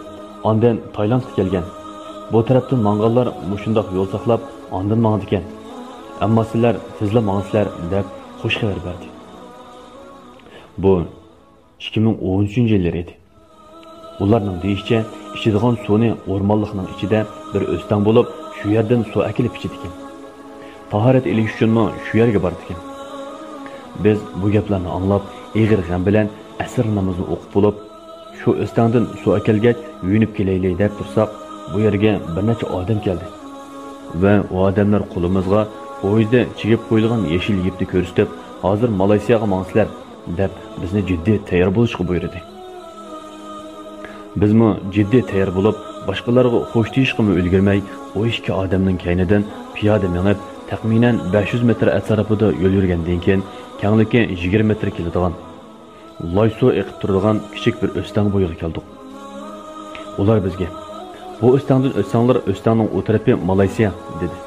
ئاندىن تايلاندقا كەلگەن. بۇ تەرەپتىن ماڭغانلار مۇشۇنداق يول ساقلاپ، ئاندىن ماڭىدىكەن. ئەمما سىلەر تېزلا ماڭىسىلەر» دەپ خۇش خەۋەر بەردى. بۇ ئىككى مىڭ ئون ئۈچىنچى يىللىرى ئىدى. ئۇلارنىڭ دېيىشىچە، ئىچىدىغان سۇنى ئورمانلىقنىڭ ئىچىدە بىر ئۆستەڭ بولۇپ، شۇ يەردىن سۇ ئەكېلىپ ئىچىدىكەن. تاھارەت ئېلىش ئۈچۈنمۇ شۇ يەرگە بارىدىكەن. بىز بۇ گەپلەرنى ئاڭلاپ، ئېغىر غەم بىلەن ئەسىر نامىزىنى ئوقۇپ بولۇپ، شۇ ئۆستەڭدىن سۇ ئەكەلگەچ يۇيۇنۇپ كېلەيلى دەپ تۇرساق، بۇ يەرگە بىر نەچچە ئادەم كەلدى ۋە ئۇ ئادەملەر قولىمىزغا پويىزدا چىگىپ قويۇلغان يېشىل يىپنى كۆرسىتىپ، «ھازىر مالايسىياغا ماڭىسىلەر» دەپ، بىزنى جىددىي تەييار بولۇشقا بۇيرۇدى. بىزمۇ جىددىي تەييار بولۇپ، باشقىلارغا خوش دېيىشقىمۇ ئۈلگۈرمەي، ئۇ ئىككى ئادەمنىڭ كەينىدىن پىيادە مېڭىپ، تەخمىنەن بەش يۈز مېتىر ئەتراپىدا يول يۈرگەندىن كېيىن، كەڭلىكى يىگىرمە مېتىر كېلىدىغان، لاي سۇ ئېقىپ تۇرىدىغان كىچىك بىر ئۆستەڭ بويىغا كەلدۇق. ئۇلار بىزگە، «بۇ ئۆستەڭدىن ئۆتسەڭلار، ئۆستەڭنىڭ ئۇ تەرىپى مالايسىيا» دېدى.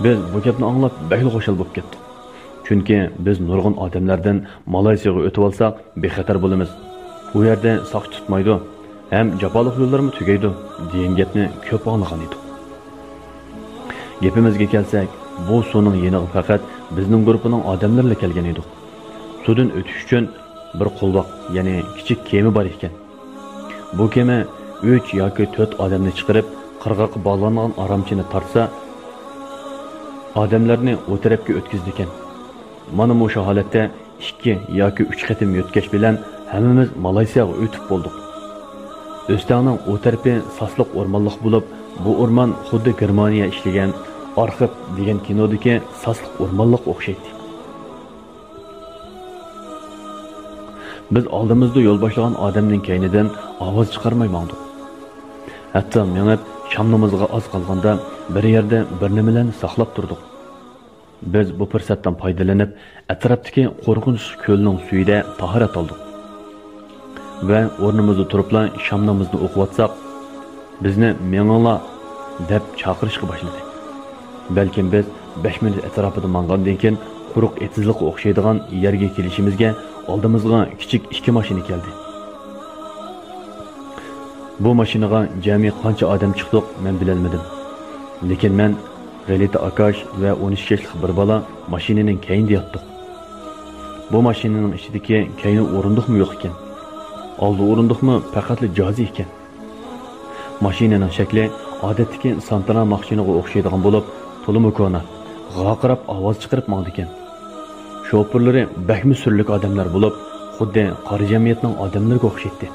بىز بۇ گەپنى ئاڭلاپ بەكلا خۇشال بولۇپ كەتتۇق. چۈنكى بىز نۇرغۇن ئادەملەردىن، «مالايسىياغا ئۆتۈۋالساق بىخەتەر بولىمىز. ئۇ يەردە ساقچى تۇتمايدۇ ھەم جاپالىق يوللارمۇ تۈگەيدۇ» دېگەن گەپنى كۆپ ئاڭلىغان ئىدۇق. گېپىمىزگە كەلسەك، بۇ سۇنىڭ يېنىغا پەقەت بىزنىڭ گۇرۇپپىنىڭ ئادەملىرىلا كەلگەن ئىدۇق. سۇدىن ئۆتۈش ئۈچۈن بىر قولۋاق، يەنى كىچىك كېمە بار ئىكەن. بۇ كېمە ئۈچ ياكى تۆت ئادەمنى چىقىرىپ، قىرغاققا باغلانغان ئارامچىنى تارتسا، ئادەملەرنى ئۇ تەرەپكە ئۆتكۈزىدىكەن. مانا مۇشۇ ھالەتتە ئىككى ياكى ئۈچ قېتىم يۆتكەش بىلەن ھەممىمىز مالايسىياغا ئۆتۈپ بولدۇق. ئۆستەڭنىڭ ئۇ تەرىپى ساسلىق ئورمانلىق بولۇپ، بۇ ئورمان خۇددى گېرمانىيە ئىشلىگەن ئارخىپ دېگەن كىنودىكى ساسلىق ئورمانلىققا ئوخشايتتى. بىز ئالدىمىزدا يول باشلىغان ئادەمنىڭ كەينىدىن ئاۋاز چىقارماي ماڭدۇق. ھەتتا مېڭىپ شام نامىزىغا ئاز قالغاندا، بىر يەردە بىر نېمىلەرنى ساقلاپ تۇردۇق. بىز بۇ پۇرسەتتىن پايدىلىنىپ، ئەتراپتىكى قورقۇنچلۇق كۆلنىڭ سۈيىدە تاھارەت ئالدۇق ۋە ئورنىمىزدا تۇرۇپلا شام نامىزىنى ئوقۇۋاتساق، بىزنى «مېڭىڭلار» دەپ چاقىرىشقا باشلىدى. بەلكىم بىز بەش مىنۇت ئەتراپىدا ماڭغاندىن كېيىن، قۇرۇق ئېتىزلىققا ئوخشايدىغان يەرگە كېلىشىمىزگە، ئالدىمىزغا كىچىك ئىككى ماشىنا كەلدى. بۇ ماشىنىغا جەمئىي قانچە ئادەم چىقتۇق، مەن بىلەلمىدىم. لېكىن مەن، غەلىتە ئاكاش ۋە ئون ئىككى ياشلىق بىر بالا ماشىنىنىڭ كەينىدە ياتتۇق. بۇ ماشىنىنىڭ ئىچىدىكى كەينى ئورۇندۇقمۇ يوق ئىكەن. ئالدى ئورۇندۇقمۇ پەقەتلا جازى ئىكەن. ماشىنىنىڭ شەكلى ئادەتتىكى سانتىنا ماشىنىغا ئوخشايدىغان بولۇپ، تولىمۇ كونا، غاقىراپ ئاۋاز چىقىرىپ ماڭىدىكەن. شوپۇرلىرى بەكمۇ سۈرلۈك ئادەملەر بولۇپ، خۇددى قارا جەمئىيەتنىڭ ئادەملىرىگە ئوخشايتتى.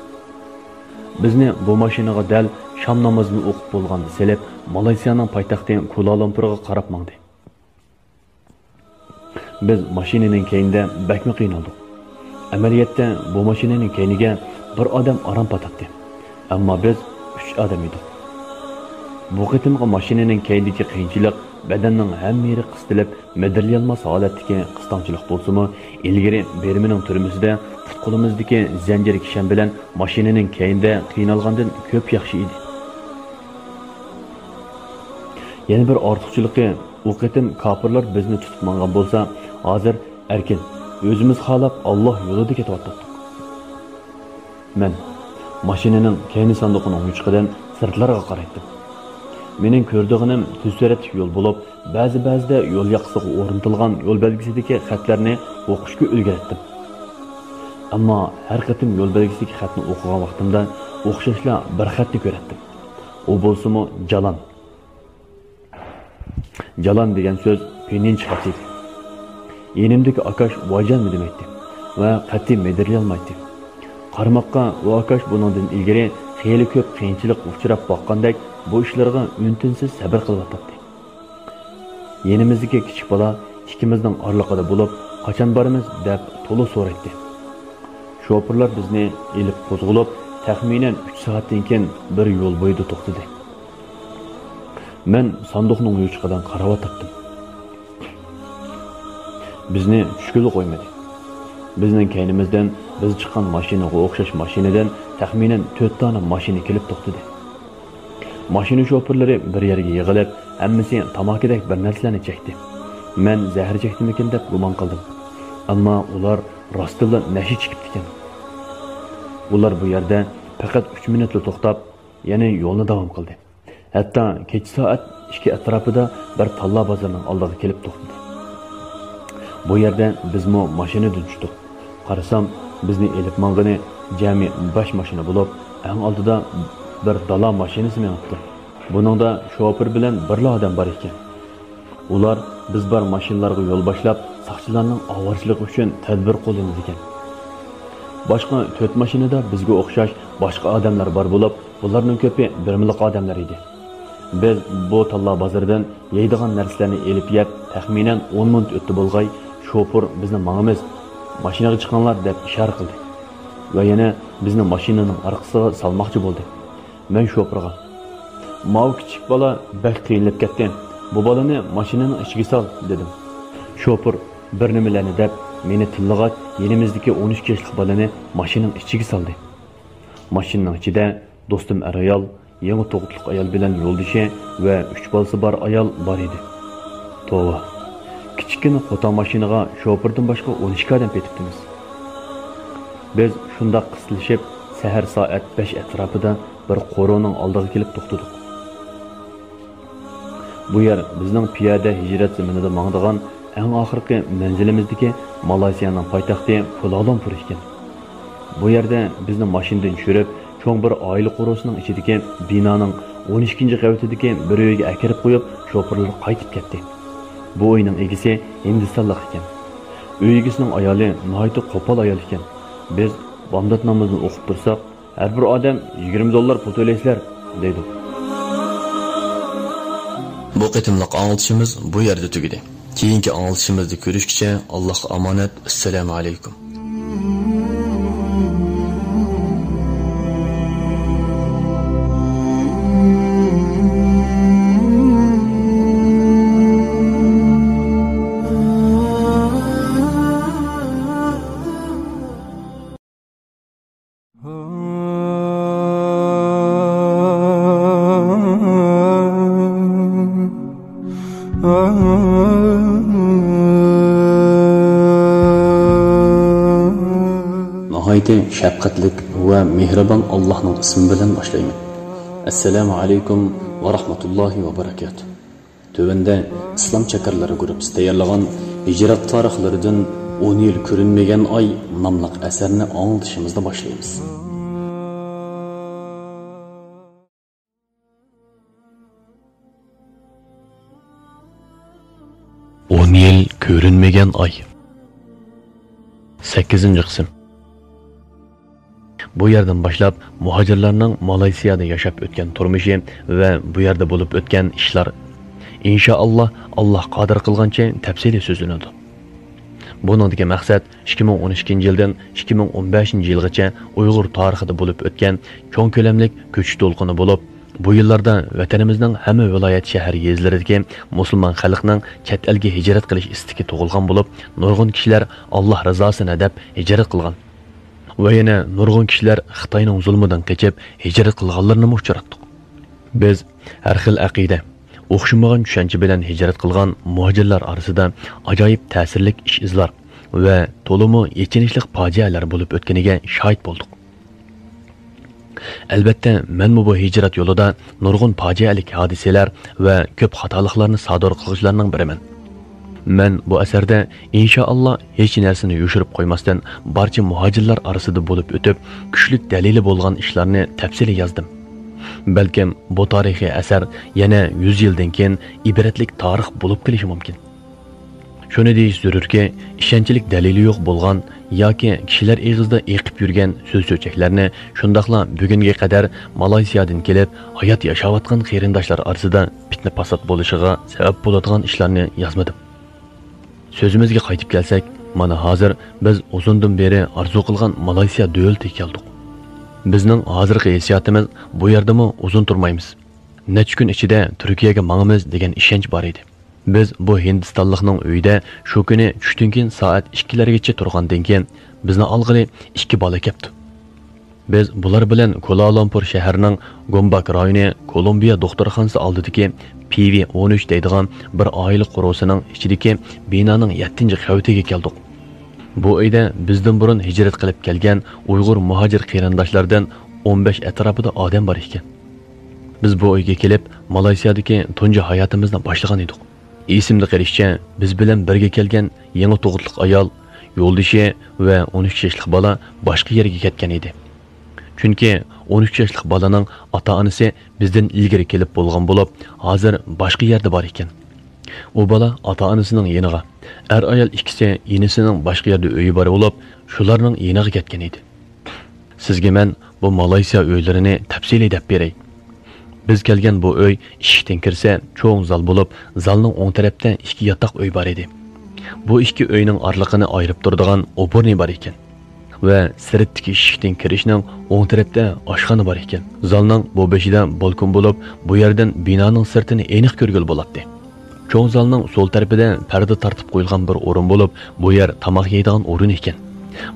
بىزنى بۇ ماشىنىغا دەل شام نامىزىنى ئوقۇپ بولغاندا سېلىپ، مالايسىيانىڭ پايتەختى كۇلالۇمپۇرغا قاراپ ماڭدى. بىز ماشىنىنىڭ كەينىدە بەكمۇ قىينالدۇق. ئەمەلىيەتتە بۇ ماشىنىنىڭ كەينىگە بىر ئادەم ئاران پاتاتتى. ئەمما بىز ئۈچ ئادەم ئىدۇق. بۇ قېتىمقى ماشىنىنىڭ كەينىدىكى قىيىنچىلىق بەدەننىڭ ھەممە يېرى قىستىلىپ، مىدىرلىيالماس ھالەتتىكى قىستاڭچىلىق بولسىمۇ، ئىلگىرى بىرمىنىڭ تۈرمىسىدە پۇت-قولىمىزدىكى زەنجىر كىشەن بىلەن ماشىنىنىڭ كەينىدە قىينالغاندىن كۆپ ياخشى ئىدى. يەنە بىر ئارتۇقچىلىقى، ئۇ قېتىم كاپىرلار بىزنى تۇتۇپ ماڭغان بولسا، ھازىر ئەركىن، ئۆزىمىز خالاپ ئاللاھ يولىدا كېتىۋاتاتتۇق. مەن ماشىنىنىڭ كەينى ساندۇقىنىڭ يوچۇقىدىن سىرتلارغا قارايتتىم. مېنىڭ كۆرىدىغىنىم تۈز سۈرەتلىك يول بولۇپ، بەزى-بەزىدە يول ياقىسىغا ئورنىتىلغان يول بەلگىسىدىكى خەتلەرنى ئوقۇشقا ئۈلگۈرەتتىم. ئەمما ھەر قېتىم يول بەلگىسىدىكى خەتنى ئوقۇغان ۋاقتىمدا ئوخشاشلا بىر خەتنى كۆرەتتىم. ئۇ بولسىمۇ جالان. جالان دېگەن سۆز پىنيىنچە خەت ئىدى. يېنىمدىكى ئاكاش ۋايجانمۇ دېمەيتتى ۋە قەتئىي مىدىرلىيالمايتتى. قارىماققا، ئۇ ئاكاش بۇنىڭدىن ئىلگىرى خېلى كۆپ قىيىنچىلىققا ئۇچراپ باققاندەك، بۇ ئىشلارغا ئۈن-تىنسىز سەۋر قىلىۋاتاتتى. يېنىمىزدىكى كىچىك بالا ئىككىمىزنىڭ ئارىلىقىدا بولۇپ، «قاچان بارىمىز؟» دەپ تولا سورايتتى. شوپۇرلار بىزنى ئېلىپ قوزغىلىپ، تەخمىنەن ئۈچ سائەتتىن كېيىن بىر يول بويىدا توختىدى. مەن ساندۇقنىڭ يوچۇقىدىن قاراۋاتاتتىم. بىزنى چۈشكىلى قويمىدى. بىزنىڭ كەينىمىزدىن بىز چىققان ماشىنىغا ئوخشاش ماشىنىدىن تەخمىنەن تۆت دانە ماشىنا كېلىپ توختىدى. ماشىنا شوپۇرلىرى بىر يەرگە يىغىلىپ، ھەممىسى تاماكىدەك بىر نەرسىلەرنى چەكتى. مەن زەھەر چەكتىمىكىن دەپ گۇمان قىلدىم. ئەمما ئۇلار راستتىنلا نەشە چېكىپتىكەن. ئۇلار بۇ يەردە پەقەت ئۈچ مىنۇتلا توختاپ، يەنە يولنى داۋام قىلدى. ھەتتا كېچە سائەت ئىككى ئەتراپىدا بىر تاللا بازىرىنىڭ ئالدىغا كېلىپ توختىدى. بۇ يەردە بىزمۇ ماشىنىدىن چۈشتۇق. قارىسام، بىزنى ئېلىپ ماڭغىنى جەمئىي بەش ماشىنا بولۇپ، ئەڭ ئالدىدا بىر دالا ماشىنىسى مېڭىپتۇ. بۇنىڭدا شوپۇر بىلەن بىرلا ئادەم بار ئىكەن. ئۇلار بىز بار ماشىنىلارغا يول باشلاپ، ساقچىلارنىڭ ئاۋارىچىلىقى ئۈچۈن تەدبىر قوللىنىدىكەن. باشقا تۆت ماشىنىدا بىزگە ئوخشاش باشقا ئادەملەر بار بولۇپ، بۇلارنىڭ كۆپى بىرمىلىق ئادەملەر ئىدى. بىز بۇ تاللا بازىرىدىن يەيدىغان نەرسىلەرنى ئېلىپ يەپ، تەخمىنەن ئون مىنۇت ئۆتتى بولغاي، شوپۇر بىزنى «ماڭىمىز، ماشىنىغا چىقىڭلار» دەپ ئىشارە قىلدى ۋە يەنە بىزنى ماشىنىنىڭ ئارقىسىغا سالماقچى بولدى. مەن شوپۇرغا، «ماۋۇ كىچىك بالا بەك قىينىلىپ كەتتى، بۇ بالىنى ماشىنىنىڭ ئىچىگە سال» دېدىم. شوپۇر بىر نېمىلەرنى دەپ، مېنى تىللىغاچ، يېنىمىزدىكى ئون ئۈچ ياشلىق بالىنى ماشىنىنىڭ ئىچىگە سالدى. ماشىنىنىڭ ئىچىدە دوستۇم ئەر-ئايال، يېڭى تۇغۇتلۇق ئايال بىلەن يولدىشى ۋە ئۈچ بالىسى بار ئايال بار ئىدى. توۋا، كىچىككىنە قوتان ماشىنىغا شوپۇردىن باشقا ئون ئىككى ئادەم پېتىپتىمىز. بىز شۇنداق قىستىلىشىپ، سەھەر سائەت بەش ئەتراپىدا بىر قورۇنىڭ ئالدىغا كېلىپ توختىدۇق. بۇ يەر بىزنىڭ پىيادە ھىجرەت زېمىنىدا ماڭىدىغان ئەڭ ئاخىرقى مەنزىلىمىزدىكى مالايسىيانىڭ پايتەختى كۇلالۇمپۇر ئىكەن. بۇ يەردە بىزنى ماشىنىدىن چۈشۈرۈپ، چوڭ بىر ئائىلە قورۇسىنىڭ ئىچىدىكى بىنانىڭ ئون ئىككىنچى قەۋىتىدىكى بىر ئۆيگە ئەكىرىپ قويۇپ، شوپۇرلار قايتىپ كەتتى. بۇ ئۆينىڭ ئىگىسى ھىندىستانلىق ئىكەن. ئۆي ئىگىسىنىڭ ئايالى ناھايىتى قوپال ئايال ئىكەن. بىز بامدات نامىزىنى ئوقۇپ تۇرساق، «ھەر بىر ئادەم يىگىرمە دوللار پۇل تۆلەيسىلەر» دەيدۇ. بۇ قېتىملىق ئاڭلىتىشىمىز بۇ يەردە تۈگىدى. كېيىنكى ئاڭلىتىشىمىزدا كۆرۈشكىچە، ئاللاھقا ئامانەت. ئەسسالامۇ ئەلەيكۇم. ناھايىتى شەپقەتلىك ۋە مېھرىبان ئاللاھنىڭ ئىسمى بىلەن باشلايمەن. ئەسسالامۇ ئەلەيكۇم ۋە رەھمەتۇللاھى ۋە بەرەكاتۇھ. تۆۋەندە ئىسلام چاكارلىرى گۇرۇپپىسى تەييارلىغان ھىجرەت تارىخلىرىدىن «ئون يىل كۆرۈنمىگەن ئاي» ناملىق ئەسەرنى ئاڭلىتىشىمىزنى باشلايمىز. ئون يىل كۆرۈنمىگەن ئاي. سەككىزىنچى قىسىم. بۇ يەردىن باشلاپ مۇھاجىرلارنىڭ مالايسىيادا ياشاپ ئۆتكەن تۇرمۇشى ۋە بۇ يەردە بولۇپ ئۆتكەن ئىشلار، ئىنشائاللا، ئاللا قادىر قىلغانچە تەپسىلىي سۆزلىنىدۇ. بۇنىڭدىكى مەقسەت ئىككى مىڭ ئون ئىككىنچى يىلدىن ئىككى مىڭ ئون بەشىنچى يىلغىچە ئۇيغۇر تارىخىدا بولۇپ ئۆتكەن چوڭ كۆلەملىك كۆچۈش دولقۇنى بولۇپ، بۇ يىللاردا ۋەتىنىمىزنىڭ ھەممە ۋىلايەت، شەھەر، يېزىلىرىدىكى مۇسۇلمان خەلقنىڭ چەت ئەلگە ھىجرەت قىلىش ئىستىكى تۇغۇلغان بولۇپ، نۇرغۇن كىشىلەر ئاللا رىزاسىنى دەپ ھىجرەت قىلغان. ۋە يەنە نۇرغۇن كىشىلەر خىتاينىڭ زۇلمىدىن قېچىپ ھىجرەت قىلغانلىرىنىمۇ ئۇچراتتۇق. بىز ھەر خىل ئەقىدە، ئوخشىمىغان چۈشەنچە بىلەن ھىجرەت قىلغان مۇھاجىرلار ئارىسىدا ئاجايىپ تەسىرلىك ئىش-ئىزلار ۋە تولىمۇ ئېچىنىشلىق پاجىئەلەر بولۇپ ئۆتكىنىگە شاھىت بولدۇق. ئەلۋەتتە، مەنمۇ بۇ ھىجرەت يولىدا نۇرغۇن پاجىئەلىك ھادىسىلەر ۋە كۆپ خاتالىقلارنى سادىر قىلغۇچىلارنىڭ بىرىمەن. مەن بۇ ئەسەردە، ئىنشائاللا، ھېچ نەرسىنى يوشۇرۇپ قويماستىن، بارچە مۇھاجىرلار ئارىسىدا بولۇپ ئۆتۈپ، كۈچلۈك دەلىلى بولغان ئىشلارنى تەپسىلىي يازدىم. بەلكىم بۇ تارىخىي ئەسەر يەنە يۈز يىلدىن كېيىن ئىبرەتلىك تارىخ بولۇپ قېلىشى مۇمكىن. شۇنى دېيىش زۆرۈركى، ئىشەنچلىك دەلىلى يوق بولغان ياكى كىشىلەر ئېغىزىدا ئېقىپ يۈرگەن سۆز-چۆچەكلەرنى، شۇنداقلا بۈگۈنگە قەدەر مالايسىيادىن كېلىپ ھايات ياشاۋاتقان قېرىنداشلار ئارىسىدا پىتنە-پاسات بولۇشىغا سەۋەب بولىدىغان ئىشلارنى يازمىدىم. سۆزىمىزگە قايتىپ كەلسەك، مانا ھازىر بىز ئۇزۇندىن بېرى ئارزۇ قىلغان مالايسىيا دۆلىتىگە كەلدۇق. بىزنىڭ ھازىرقى ھېسسىياتىمىز، بۇ يەردىمۇ ئۇزۇن تۇرمايمىز. نەچچە كۈن ئىچىدە تۈركىيەگە ماڭىمىز دېگەن ئىشەنچ بار ئىدى. بىز بۇ ھىندىستانلىقنىڭ ئۆيىدە شۇ كۈنى چۈشتىن كېيىن سائەت ئىككىلەرگىچە تۇرغاندىن كېيىن، بىزنى ئالغىلى ئىككى بالا كەپتۇ. بىز بۇلار بىلەن كۇلالامپۇر شەھىرىنىڭ گومباك رايونى كولومبىيە دوختۇرخانىسى ئالدىدىكى پى ۋى ئون ئۈچ دەيدىغان بىر ئائىلە قورۇسىنىڭ ئىچىدىكى بىنانىڭ يەتتىنچى قەۋىتىگە كەلدۇق. بۇ ئۆيدە بىزدىن بۇرۇن ھىجرەت قىلىپ كەلگەن ئۇيغۇر مۇھاجىر قېرىنداشلاردىن ئون بەش ئەتراپىدا ئادەم بار ئىكەن. بىز بۇ ئۆيگە كېلىپ، مالايسىيادىكى تۇنجى ھاياتىمىزنى باشلىغان ئىدۇق. ئېسىمدە قېلىشىچە، بىز بىلەن بىرگە كەلگەن يېڭى تۇغۇتلۇق ئايال، يولدىشى ۋە ئون ئۈچ ياشلىق بالا باشقا يەرگە كەتكەن ئىدى. چۈنكى ئون ئۈچ ياشلىق بالىنىڭ ئاتا-ئانىسى بىزدىن ئىلگىرى كېلىپ بولغان بولۇپ، ھازىر باشقا يەردە بار ئىكەن. ئۇ بالا ئاتا-ئانىسىنىڭ يېنىغا، ئەر-ئايال ئىككىسى ئىنىسىنىڭ باشقا يەردە ئۆيى بار بولۇپ، شۇلارنىڭ يېنىغا كەتكەن ئىدى. سىزگە مەن بۇ مالايسىيا ئۆيلىرىنى تەپسىلىي دەپ بېرەي. بىز كەلگەن بۇ ئۆي ئىشىكتىن كىرسە چوڭ زال بولۇپ، زالنىڭ ئوڭ تەرەپتە ئىككى ياتاق ئۆي بار ئىدى. بۇ ئىككى ئۆينىڭ ئارىلىقىنى ئايرىپ تۇرىدىغان ئوبورنى بار ئىكەن. ۋە سىرتتىكى ئىشىكتىن كىرىشنىڭ ئوڭ تەرەپتە ئاشخانا بار ئىكەن. زالنىڭ بۇ بېشىدا بالكون بولۇپ، بۇ يەردىن بىنانىڭ سىرتىنى ئېنىق كۆرگىلى بولاتتى. چوڭ زالنىڭ سول تەرىپىدە پەردە تارتىپ قويۇلغان بىر ئورۇن بولۇپ، بۇ يەر تاماق يەيدىغان ئورۇن ئىكەن.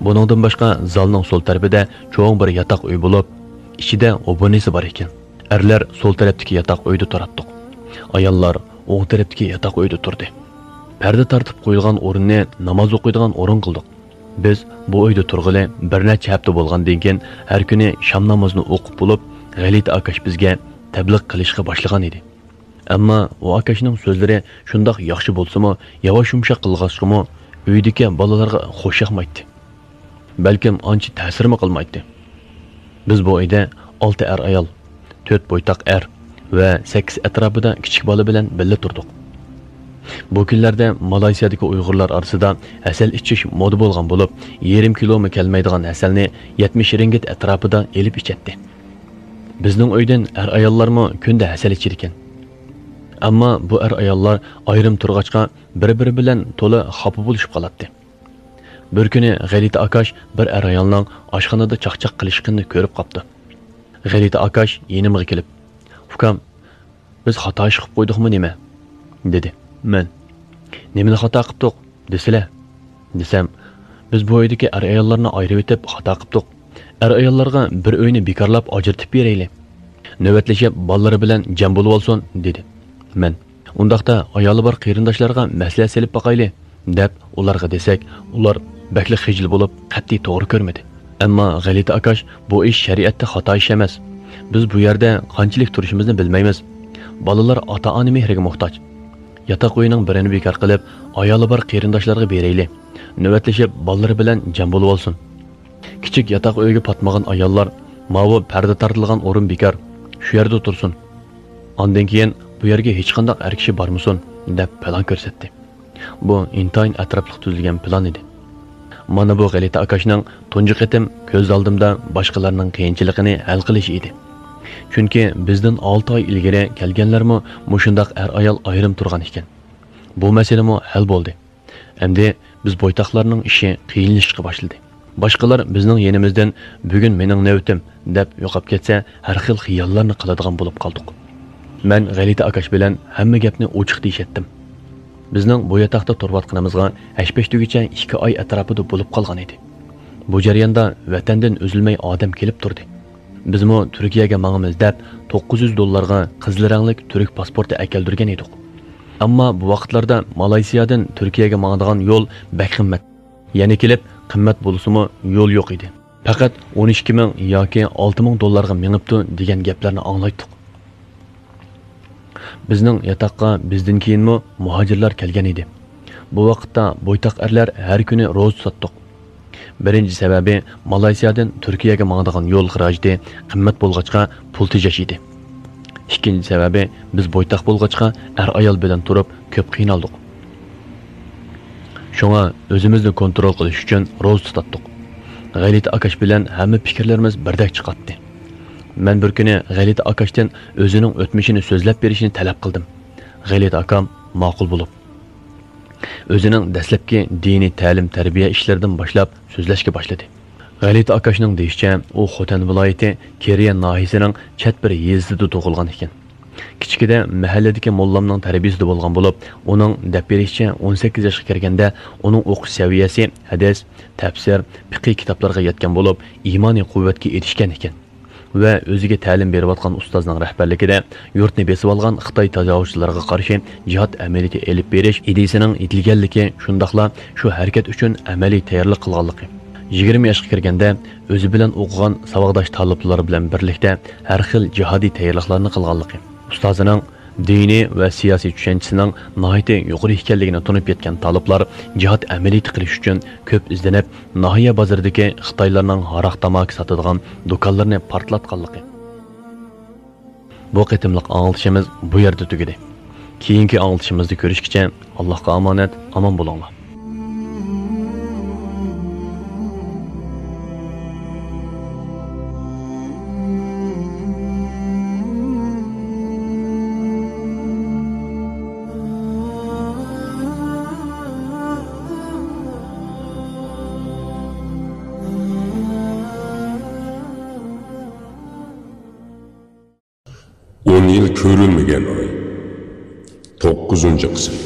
بۇنىڭدىن باشقا، زالنىڭ سول تەرىپىدە چوڭ بىر ياتاق ئۆي بولۇپ، ئىچىدە ئوبونىسى بار ئىكەن. ئەرلەر سول تەرەپتىكى ياتاق ئۆيدە تۇراتتۇق. ئاياللار ئوڭ تەرەپتىكى ياتاق ئۆيدە تۇردى. پەردە تارتىپ قويۇلغان ئورۇننى ناماز ئوقۇيدىغان ئورۇن قىلدۇق. بىز بۇ ئۆيدە تۇرغىلى بىر نەچچە ھەپتە بولغاندىن كېيىن، ھەر كۈنى شام نامىزىنى ئوقۇپ بولۇپ، غەلىتە ئاكاش بىزگە تەبلىغ قىلىشقا باشلىغان ئىدى. ئەمما ئۇ ئاكاشنىڭ سۆزلىرى شۇنداق ياخشى بولسىمۇ، ياۋاش يۇمشاق قىلغاچقىمۇ، ئۆيدىكى بالىلارغا خوش ياقمايتتى. بەلكىم ئانچە تەسىرمۇ قىلمايتتى. بىز بۇ ئۆيدە ئالتە ئەر-ئايال، تۆت بويتاق ئەر ۋە سەككىز ئەتراپىدا كىچىك بالا بىلەن بىللە تۇردۇق. بۇ كۈنلەردە مالايسىيادىكى ئۇيغۇرلار ئارىسىدا ھەسەل ئىچىش مودا بولغان بولۇپ، يېرىم كىلومۇ كەلمەيدىغان ھەسەلنى يەتمىش رىڭگىت ئەتراپىدا ئېلىپ ئىچەتتى. بىزنىڭ ئۆيدىن ئەر-ئاياللارمۇ كۈندە ھەسەل ئىچىدىكەن. ئەمما بۇ ئەر-ئاياللار ئايرىم تۇرغاچقا، بىر-بىرى بىلەن تولا خاپا بولۇشۇپ قالاتتى. بىر كۈنى غەلىتە ئاكاش بىر ئەر-ئايالنىڭ ئاشخانىدا چاقچاق قىلىشقىنىنى كۆرۈپ قاپتۇ. غەلىتە ئاكاش يېنىمغا كېلىپ، «ئۇكام، بىز خاتا ئىش قىلىپ قويدۇقمۇ نېمە؟» دېدى. مەن، «نېمىنى خاتا قىپتۇق دېسىلە؟» دېسەم، «بىز بۇ ئۆيدىكى ئەر-ئاياللارنى ئايرىۋېتىپ خاتا قىپتۇق. ئەر-ئاياللارغا بىر ئۆينى بىكارلاپ ئاجرىتىپ بېرەيلى. نۆۋەتلىشىپ بالىلىرى بىلەن جەم بولۇۋالسۇن» دېدى. مەن، «ئۇنداقتا ئايالى بار قېرىنداشلارغا مەسلىھەت سېلىپ باقايلى» دەپ ئۇلارغا دېسەك، ئۇلار بەكلا خىجىل بولۇپ، قەتئىي توغرا كۆرمىدى. ئەمما غەلىتە ئاكاش، «بۇ ئىش شەرىئەتتە خاتا ئىش ئەمەس. بىز بۇ يەردە قانچىلىك تۇرۇشىمىزنى بىلمەيمىز. بالىلار ئاتا-ئانا مېھرىگە موھتاج. ياتاق ئۆينىڭ بىرىنى بىكار قىلىپ، ئايالى بار قېرىنداشلارغا بېرەيلى. نۆۋەتلىشىپ، بالىلىرى بىلەن جەم بولۇۋالسۇن. كىچىك ياتاق ئۆيگە پاتمىغان ئاياللار ماۋۇ پەردە تارتىلغان ئورۇن بىكار، شۇ يەردە تۇرسۇن. ئاندىن كېيىن بۇ يەرگە ھېچقانداق ئەر كىشى بارمىسۇن، دەپ پىلان كۆرسەتتى. بۇ ئىنتايىن ئەتراپلىق تۈزۈلگەن پىلان ئىدى. مانا بۇ غەلىتە ئاكاشنىڭ تۇنجى قېتىم كۆز ئالدىمدا باشقىلارنىڭ قىيىنچىلىقىنى ھەل قىلىشى ئىدى. چۈنكى بىزدىن ئالتە ئاي ئىلگىرى كەلگەنلەرمۇ مۇشۇنداق ئەر-ئايال ئايرىم تۇرغان ئىكەن. بۇ مەسىلىمۇ ھەل بولدى. ئەمدى بىز بويتاقلارنىڭ ئىشى قىيىنلىشىشقا باشلىدى. باشقىلار بىزنىڭ يېنىمىزدىن «بۈگۈن مېنىڭ نۆۋىتىم» دەپ يوقاپ كەتسە، ھەر خىل خىياللارنى قىلىدىغان بولۇپ قالدۇق. مەن غەلىتە ئاكاش بىلەن ھەممە گەپنى ئوچۇق دېيىشەتتىم. بىزنىڭ بۇ ياتاقتا تۇرۇۋاتقىنىمىزغا ھەش-پەش دېگۈچە ئىككى ئاي ئەتراپىدا بولۇپ قالغان ئىدى. بۇ جەرياندا ۋەتەندىن ئۈزۈلمەي ئادەم كېلىپ تۇردى. بىزمۇ تۈركىيەگە ماڭىمىز دەپ، توققۇز يۈز دوللارغا قىزىل رەڭلىك تۈرك پاسپورتى ئەكەلدۈرگەن ئىدۇق. ئەمما بۇ ۋاقىتلاردا مالايسىيادىن تۈركىيەگە ماڭىدىغان يول بەك قىممەت. يەنە كېلىپ، قىممەت بولسىمۇ يول يوق ئىدى. پەقەت «ئون ئىككى مىڭ ياكى ئالتە مىڭ دوللارغا مېڭىپتۇ» دېگەن گەپلەرنى ئاڭلايتتۇق. بىزنىڭ ياتاققا بىزدىن كېيىنمۇ مۇھاجىرلار كەلگەن ئىدى. بۇ ۋاقىتتا بويتاق ئەرلەر ھەر كۈنى روزا تۇتاتتۇق. بىرىنچى سەۋەبى، مالايسىيادىن تۈركىيەگە ماڭىدىغان يول خىراجىتى قىممەت بولغاچقا، پۇل تېجەش ئىدى. ئىككىنچى سەۋەبى، بىز بويتاق بولغاچقا، ئەر-ئايال بىلەن تۇرۇپ كۆپ قىينالدۇق. شۇڭا ئۆزىمىزنى كونترول قىلىش ئۈچۈن روزا تۇتاتتۇق. غەلىتە ئاكاش بىلەن ھەممە پىكىرلىرىمىز بىردەك چىقاتتى. مەن بىر كۈنى غەلىتە ئاكاشتىن ئۆزىنىڭ ئۆتمۈشىنى سۆزلەپ بېرىشىنى تەلەپ قىلدىم. غەلىتە ئاكام ماقۇل بولۇپ، ئۆزىنىڭ دەسلەپكى دىنىي تەلىم-تەربىيە ئىشلىرىدىن باشلاپ سۆزلەشكە باشلىدى. غەلىتە ئاكاشنىڭ دېيىشىچە، ئۇ خوتەن ۋىلايىتى كېرىيە ناھىيەسىنىڭ چەت بىر يېزىسىدا تۇغۇلغان ئىكەن. كىچىكىدە مەھەللىدىكى موللامنىڭ تەربىيىسىدە بولغان بولۇپ، ئۇنىڭ دەپ بېرىشىچە، ئون سەككىز ياشقا كىرگەندە ئۇنىڭ ئوقۇش سەۋىيەسى ھەدىس، تەپسىر، پىقھىي كىتابلارغا يەتكەن بولۇپ، ئىمانىي قۇۋۋەتكە ئېرىشكەن ئىكەن. ۋە ئۆزىگە تەلىم بېرىۋاتقان ئۇستازنىڭ رەھبەرلىكىدە يۇرتنى بېسىۋالغان خىتاي تاجاۋۇزچىلىرىغا قارشى جىھاد ئەمەلىيىتى ئېلىپ بېرىش ئىدىيىسىنىڭ يېتىلگەنلىكى، شۇنداقلا شۇ ھەرىكەت ئۈچۈن ئەمەلىي تەييارلىق قىلغانلىقى، يىگىرمە ياشقا كىرگەندە ئۆزى بىلەن ئوقۇغان ساۋاقداش تالىپلىرى بىلەن بىرلىكتە ھەر خىل جىھادىي تەييارلىقلارنى قىلغانلىقى، ئۇستازىنىڭ دىنىي ۋە سىياسىي چۈشەنچىسىنىڭ ناھايىتى يۇقىرى ئىكەنلىكىنى تونۇپ يەتكەن تالىپلار جىھاد ئەمەلىيىتى قىلىش ئۈچۈن كۆپ ئىزدىنىپ، ناھىيە بازىرىدىكى خىتايلارنىڭ ھاراق تاماكا ساتىدىغان دۇكانلىرىنى پارتلاتقانلىقى. بۇ قېتىملىق ئاڭلىتىشىمىز بۇ يەردە تۈگىدى. كېيىنكى ئاڭلىتىشىمىزدا كۆرۈشكىچە، ئاللاھقا ئامانەت، ئامان بولۇڭلار. ئون يىل كۆرۈلمىگەن ئاي. توققۇزىنچى قىسىم.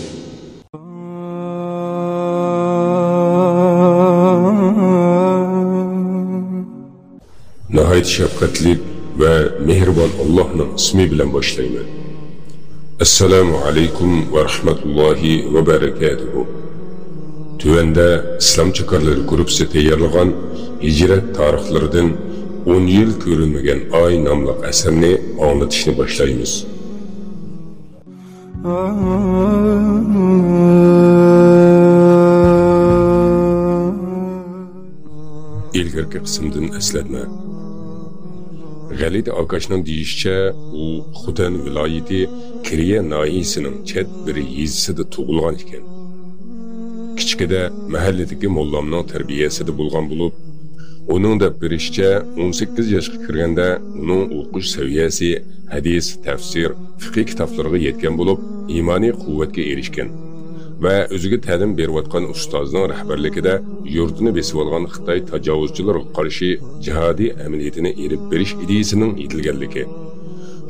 ناھايىتى شەپقەتلىك ۋە مېھرىبان ئاللاھنىڭ ئىسمى بىلەن باشلايمەن. ئەسسالامۇ ئەلەيكۇم ۋە رەھمەتۇللاھى ۋە بەرەكاتۇھۇ. تۆۋەندە ئىسلام چاكارلىرى گۇرۇپپىسى تەييارلىغان ھىجرەت تارىخلىرىدىن ئون يىل كۆرۈلمىگەن ئاي ناملىق ئەسەرنى ئاڭلىتىشنى باشلايمىز. ئىلگىرىكى قىسىمدىن ئەسلەتمە. غەلىتە ئاكاشنىڭ دېيىشىچە، ئۇ خوتەن ۋىلايىتى كىرىيە ناھىيىسىنىڭ چەت بىر يېزىسىدا تۇغۇلغان ئىكەن. كىچىكىدە مەھەللىدىكى موللامنىڭ تەربىيەسىدە بولغان بولۇپ، ئۇنىڭ دەپ بېرىشىچە، ئون سەككىز ياشقا كىرگەندە ئۇنىڭ ئوقۇش سەۋىيەسى ھەدىس، تەپسىر، فىقھىي كىتابلىرىغا يەتكەن بولۇپ، ئىمانىي قۇۋۋەتكە ئېرىشكەن ۋە ئۆزىگە تەلىم بېرىۋاتقان ئۇستازىنىڭ رەھبەرلىكىدە يۇرتىنى بېسىۋالغان خىتاي تاجاۋۇزچىلىرىغا قارشى جىھادىي ئەمەلىيىتىنى ئېلىپ بېرىش ئىدىيىسىنىڭ يېتىلگەنلىكى،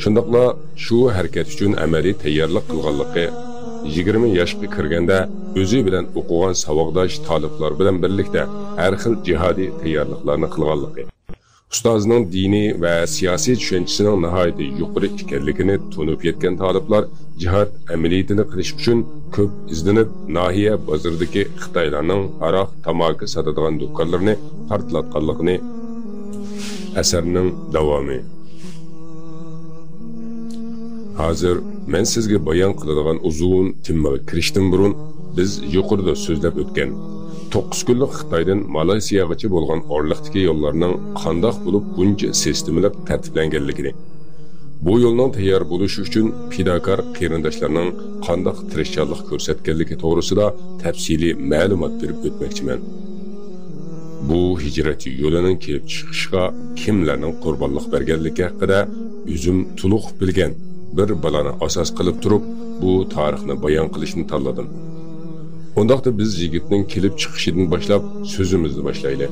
شۇنداقلا شۇ ھەرىكەت ئۈچۈن ئەمەلىي تەييارلىق قىلغانلىقى، يىگىرمە ياشقا كىرگەندە ئۆزى بىلەن ئوقۇغان ساۋاقداش تالىپلار بىلەن بىرلىكتە ھەر خىل جىھادىي تەييارلىقلارنى قىلغانلىقى، ئۇستازىنىڭ دىنىي ۋە سىياسىي چۈشەنچىسىنىڭ ناھايىتى يۇقىرى ئىكەنلىكىنى تونۇپ يەتكەن تالىپلار جىھاد ئەمەلىيىتىنى قىلىش ئۈچۈن كۆپ ئىزدىنىپ، ناھىيە بازىرىدىكى خىتايلارنىڭ ھاراق، تاماكا ساتىدىغان دۇكانلىرىنى پارتلاتقانلىقىنى. ئەسەرنىڭ داۋامى. ھازىر مەن سىزگە بايان قىلىدىغان ئۇزۇن تېمىغا كىرىشتىن بۇرۇن، بىز يۇقىرىدا سۆزلەپ ئۆتكەن توققۇز كۈنلۈك خىتايدىن مالايسىياغىچە بولغان ئارىلىقتىكى يوللارنىڭ قانداق بولۇپ بۇنچە سىستېمىلىق تەرتىپلەنگەنلىكىنى، بۇ يولنىڭ تەييار بولۇشى ئۈچۈن پىداكار قېرىنداشلارنىڭ قانداق تىرىشچانلىق كۆرسەتكەنلىكى توغرىسىدا تەپسىلىي مەلۇمات بېرىپ ئۆتمەكچىمەن. بۇ ھىجرەت يولىنىڭ كېلىپ چىقىشىغا كىملەرنىڭ قۇربانلىق بەرگەنلىكى ھەققىدە ئۆزۈم تولۇق بىلگەن بىر بالانى ئاساس قىلىپ تۇرۇپ، بۇ تارىخنى بايان قىلىشنى تاللىدىم. ئۇنداقتا بىز يىگىتنىڭ كېلىپ چىقىشىدىن باشلاپ سۆزىمىزنى باشلايلى.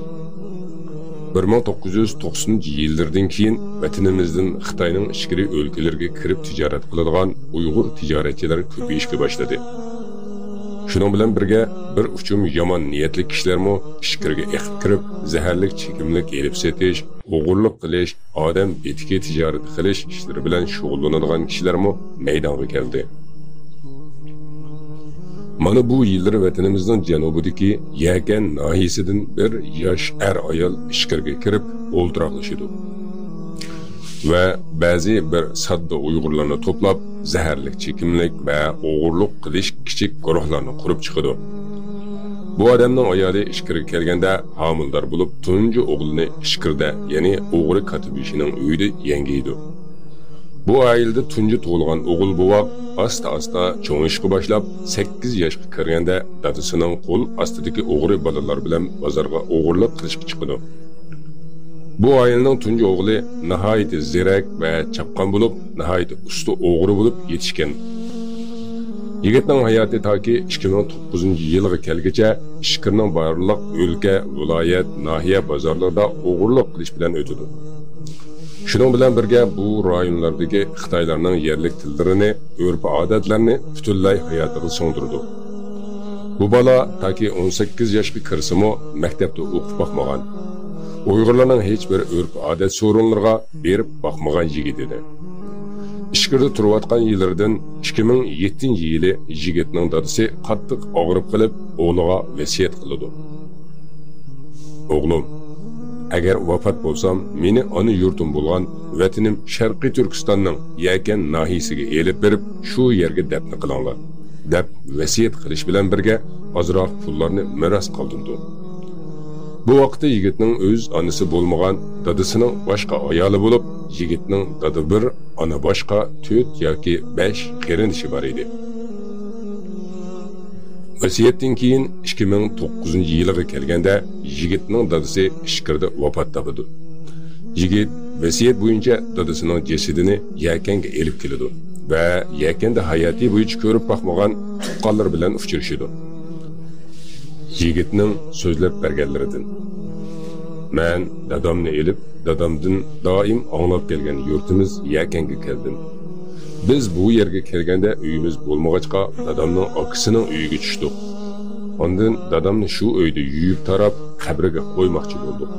بىر مىڭ توققۇز يۈز توقسىنىنچى يىللىرىدىن كېيىن ۋەتىنىمىزدىن خىتاينىڭ ئىچكىرى ئۆلكىلىرىگە كىرىپ تىجارەت قىلىدىغان ئۇيغۇر تىجارەتچىلىرى كۆپىيىشكە باشلىدى. شۇنىڭ بىلەن بىرگە، بىر ئۇچۇم يامان نىيەتلىك كىشىلەرمۇ ئىچكىرىگە ئېقىپ كىرىپ، زەھەرلىك چېكىملىك ئېلىپ سېتىش، ئوغرىلىق قىلىش، ئادەم بېتىكى تىجارىتى قىلىش ئىشلىرى بىلەن شۇغۇللىنىدىغان كىشىلەرمۇ مەيدانغا كەلدى. مانا بۇ يىللىرى ۋەتىنىمىزنىڭ جەنۇبىدىكى يەكەن ناھىيەسىدىن بىر ياش ئەر-ئايال ئىچكىرىگە كىرىپ ئولتۇراقلىشىدۇ ۋە بەزى بىر ساددا ئۇيغۇرلارنى توپلاپ، زەھەرلىك چېكىملىك ۋە ئوغرىلىق قىلىش كىچىك گۇرۇھلارنى قۇرۇپ چىقىدۇ. بۇ ئادەمنىڭ ئايالى ئىچكىرىگە كەلگەندە ھامىلىدار بولۇپ، تۇنجى ئوغلىنى ئىچكىرىدە، يەنى ئوغرى كاتتىبېشىنىڭ ئۆيىدە يەڭگەيدۇ. بۇ ئائىلىدە تۇنجى تۇغۇلغان ئوغۇل بوۋاق ئاستا-ئاستا چوڭىيىشقا باشلاپ، سەككىز ياشقا كىرگەندە دادىسىنىڭ قول ئاستىدىكى ئوغرى بالىلار بىلەن بازارغا ئوغرىلىق قىلىشقا چىقىدۇ. بۇ ئائىلىنىڭ تۇنجى ئوغلى ناھايىتى زېرەك ۋە چاپقان بولۇپ، ناھايىتى ئۇستا ئوغرى بولۇپ يېتىشكەن. يىگىتنىڭ ھاياتى تاكى ئىككى مىڭ توققۇزىنچى يىلغا كەلگۈچە ئىچكىرىنىڭ بارلىق ئۆلكە، ۋىلايەت، ناھىيە بازارلىرىدا ئوغرىلىق قىلىش بىلەن ئۆتىدۇ. شۇنىڭ بىلەن بىرگە، بۇ رايونلاردىكى خىتايلارنىڭ يەرلىك تىللىرىنى، ئۆرپ-ئادەتلەرنى پۈتۈنلەي ھاياتىغا سىڭدۈرىدۇ. بۇ بالا تاكى ئون سەككىز ياشقا كىرسىمۇ، مەكتەپتە ئوقۇپ باقمىغان، ئۇيغۇرلارنىڭ ھېچبىر ئۆرپ-ئادەت سورۇنلىرىغا بېرىپ باقمىغان يىگىت ئىدى. ئىچكىرىدە تۇرۇۋاتقان يىللىرىدىن ئىككى مىڭ يەتتىنچى يىلى يىگىتنىڭ دادىسى قاتتىق ئاغرىپ قېلىپ، ئوغلىغا ۋەسىيەت قىلىدۇ. «ئوغلۇم، ئەگەر ۋاپات بولسام، مېنى ئانا يۇرتۇم بولغان ۋەتىنىم شەرقىي تۈركىستاننىڭ يەكەن ناھىيەسىگە ئېلىپ بېرىپ، شۇ يەرگە دەپنە قىلىڭلار» دەپ ۋەسىيەت قىلىش بىلەن بىرگە، ئازراق پۇللارنى مىراس قالدۇرىدۇ. بۇ ۋاقىتتا يىگىتنىڭ ئۆز ئانىسى بولمىغان، دادىسىنىڭ باشقا ئايالى بولۇپ، يىگىتنىڭ دادا بىر، ئانا باشقا تۆت ياكى بەش قېرىندىشى بار ئىدى. ۋەسىيەتتىن كېيىن ئىككى مىڭ توققۇزىنچى يىلىغا كەلگەندە، يىگىتنىڭ دادىسى ئىچكىرىدە ۋاپات تاپىدۇ. يىگىت ۋەسىيەت بويىچە دادىسىنىڭ جەسىتىنى يەكەنگە ئېلىپ كېلىدۇ ۋە يەكەندە ھاياتى بويىچە كۆرۈپ باقمىغان تۇغقانلىرى بىلەن ئۇچرىشىدۇ. يىگىتنىڭ سۆزلەپ بەرگەنلىرىدىن. مەن دادامنى ئېلىپ، دادامدىن دائىم ئاڭلاپ كەلگەن يۇرتىمىز يەكەنگە كەلدىم. بىز بۇ يەرگە كەلگەندە ئۆيىمىز بولمىغاچقا، دادامنىڭ ئاكىسىنىڭ ئۆيىگە چۈشتۇق. ئاندىن دادامنى شۇ ئۆيدە يۇيۇپ تاراپ، قەبرىگە قويماقچى بولدۇق.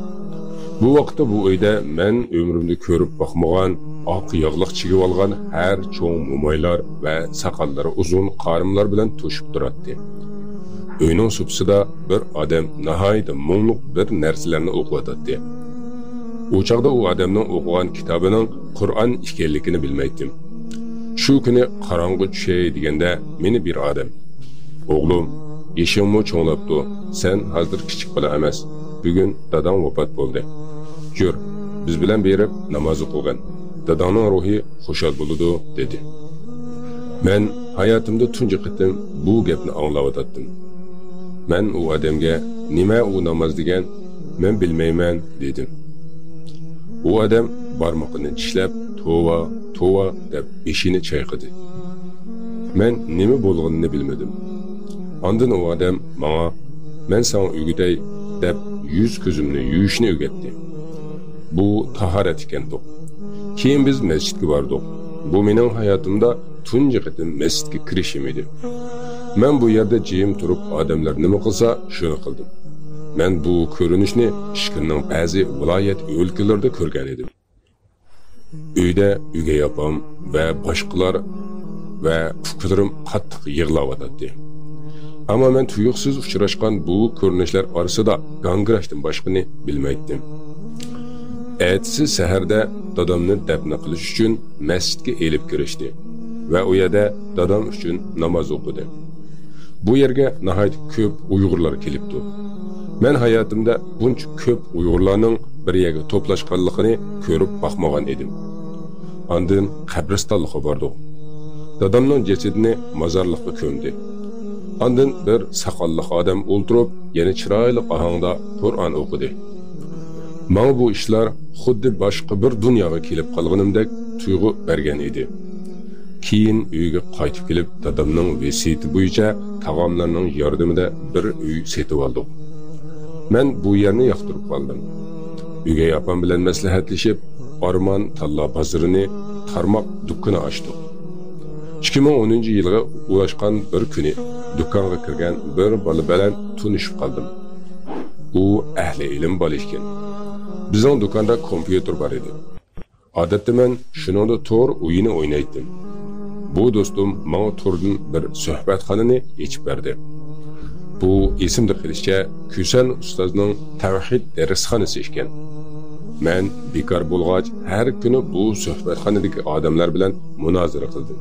بۇ ۋاقىتتا بۇ ئۆيدە مەن ئۆمرۈمدە كۆرۈپ باقمىغان، ئاق ياغلىق چىگىۋالغان ھەر چوڭ مومايلار ۋە ساقاللىرى ئۇزۇن قارىملار بىلەن توشۇپ تۇراتتى. ئۆينىڭ سۇپىسىدا بىر ئادەم ناھايىتى مۇڭلۇق بىر نەرسىلەرنى ئوقۇۋاتاتتى. ئۇ چاغدا ئۇ ئادەمنىڭ ئوقۇغان كىتابىنىڭ قۇرئان ئىكەنلىكىنى بىلمەيتتىم. شۇ كۈنى قاراڭغۇ چۈشەي دېگەندە، مېنى بىر ئادەم: «ئوغلۇم، يېشىڭمۇ چوڭلاپتۇ، سەن ھازىر كىچىك بالا ئەمەس، بۈگۈن داداڭ ۋاپات بولدى. يۈر، بىز بىلەن بېرىپ ناماز ئوقۇغىن، داداڭنىڭ روھى خۇشال بولىدۇ» دېدى. مەن ھاياتىمدا تۇنجى قېتىم بۇ گەپنى ئاڭلاۋاتاتتىم. مەن ئۇ ئادەمگە: «نېمە ئۇ ناماز دېگەن؟ مەن بىلمەيمەن» دېدىم. ئۇ ئادەم بارمىقىنى چىشلەپ، «توۋا، توۋا» دەپ بېشىنى چايقىدى. مەن نېمە بولغىنىنى بىلمىدىم. ئاندىن ئۇ ئادەم ماڭا: «مەن ساڭا ئۆگىتەي» دەپ، يۈز-كۆزۈمنى يۇيۇشنى ئۆگەتتى. بۇ تاھارەت ئىكەنتۇق. كېيىن بىز مەسچىتكە باردۇق. بۇ مېنىڭ ھاياتىمدا تۇنجى قېتىم مەسچىتكە كىرىشىم ئىدى. مەن بۇ يەردە جىم تۇرۇپ، ئادەملەر نېمە قىلسا، شۇنى قىلدىم. مەن بۇ كۆرۈنۈشنى ئىچكىرىنىڭ بەزى ۋىلايەت ئۆلكىلىرىدە كۆرگەن ئىدىم. ئۆيدە ئۆگەي ئاپام ۋە باشقىلار ۋە ئۇكىلىرىم قاتتىق يىغلاۋاتاتتى. ئەمما مەن تۇيۇقسىز ئۇچراشقان بۇ كۆرۈنۈشلەر ئارىسىدا گاڭگىراشتىن باشقىنى بىلمەيتتىم. ئەتىسى سەھەردە دادامنى دەپنە قىلىش ئۈچۈن مەسچىتكە ئېلىپ كىرىشتى. ۋە ئۇ يەردە دادام ئۈچۈن ناماز ئوقۇدى. بۇ يەرگە ناھايىتى كۆپ ئۇيغۇرلار كېلىپتۇ. مەن ھاياتىمدا بۇنچە كۆپ ئۇيغۇرلارنىڭ بىر يەرگە توپلاشقانلىقىنى كۆرۈپ باقمىغان ئىدىم. ئاندىن قەبرىستانلىققا باردۇق. دادامنىڭ جەسىتىنى مازارلىققا كۆمدى. ئاندىن بىر ساقاللىق ئادەم ئولتۇرۇپ، يەنە چىرايلىق ئاھاڭدا قۇرئان ئوقۇدى. ماڭا بۇ ئىشلار خۇددى باشقا بىر دۇنياغا كېلىپ قالغىنىمدەك تۇيغۇ بەرگەن ئىدى. كېيىن ئۆيگە قايتىپ كېلىپ، دادامنىڭ ۋەسىيىتى بويىچە تاغاملارنىڭ ياردىمىدە بىر ئۆي سېتىۋالدۇق. مەن بۇ يەرنى ياقتۇرۇپ قالدىم. ئۆگەي ئاپام بىلەن مەسلىھەتلىشىپ، ئارمان تاللا بازىرىنى تارماق دۇكىنى ئاچتۇق. ئىككى مىڭ ئونىنچى يىلغا ئۇلاشقان بىر كۈنى دۇكانغا كىرگەن بىر بالا بىلەن تونۇشۇپ قالدىم. ئۇ ئەھلى ئىلىم بالا ئىكەن. بىزنىڭ دۇكاندا كومپيۇتېر بار ئىدى. ئادەتتە مەن شۇنىڭدا تور ئويۇنى ئوينايتتىم. بۇ دوستۇم ماڭا توردىن بىر سۆھبەتخانىنى ئېچىپ بەردى. بۇ ئېسىمدە قېلىشىچە كۈسەن ئۇستازنىڭ تەۋھىد دەرسخانىسى ئىكەن. مەن بىكار بولغاچ، ھەر كۈنى بۇ سۆھبەتخانىدىكى ئادەملەر بىلەن مۇنازىرە قىلدىم.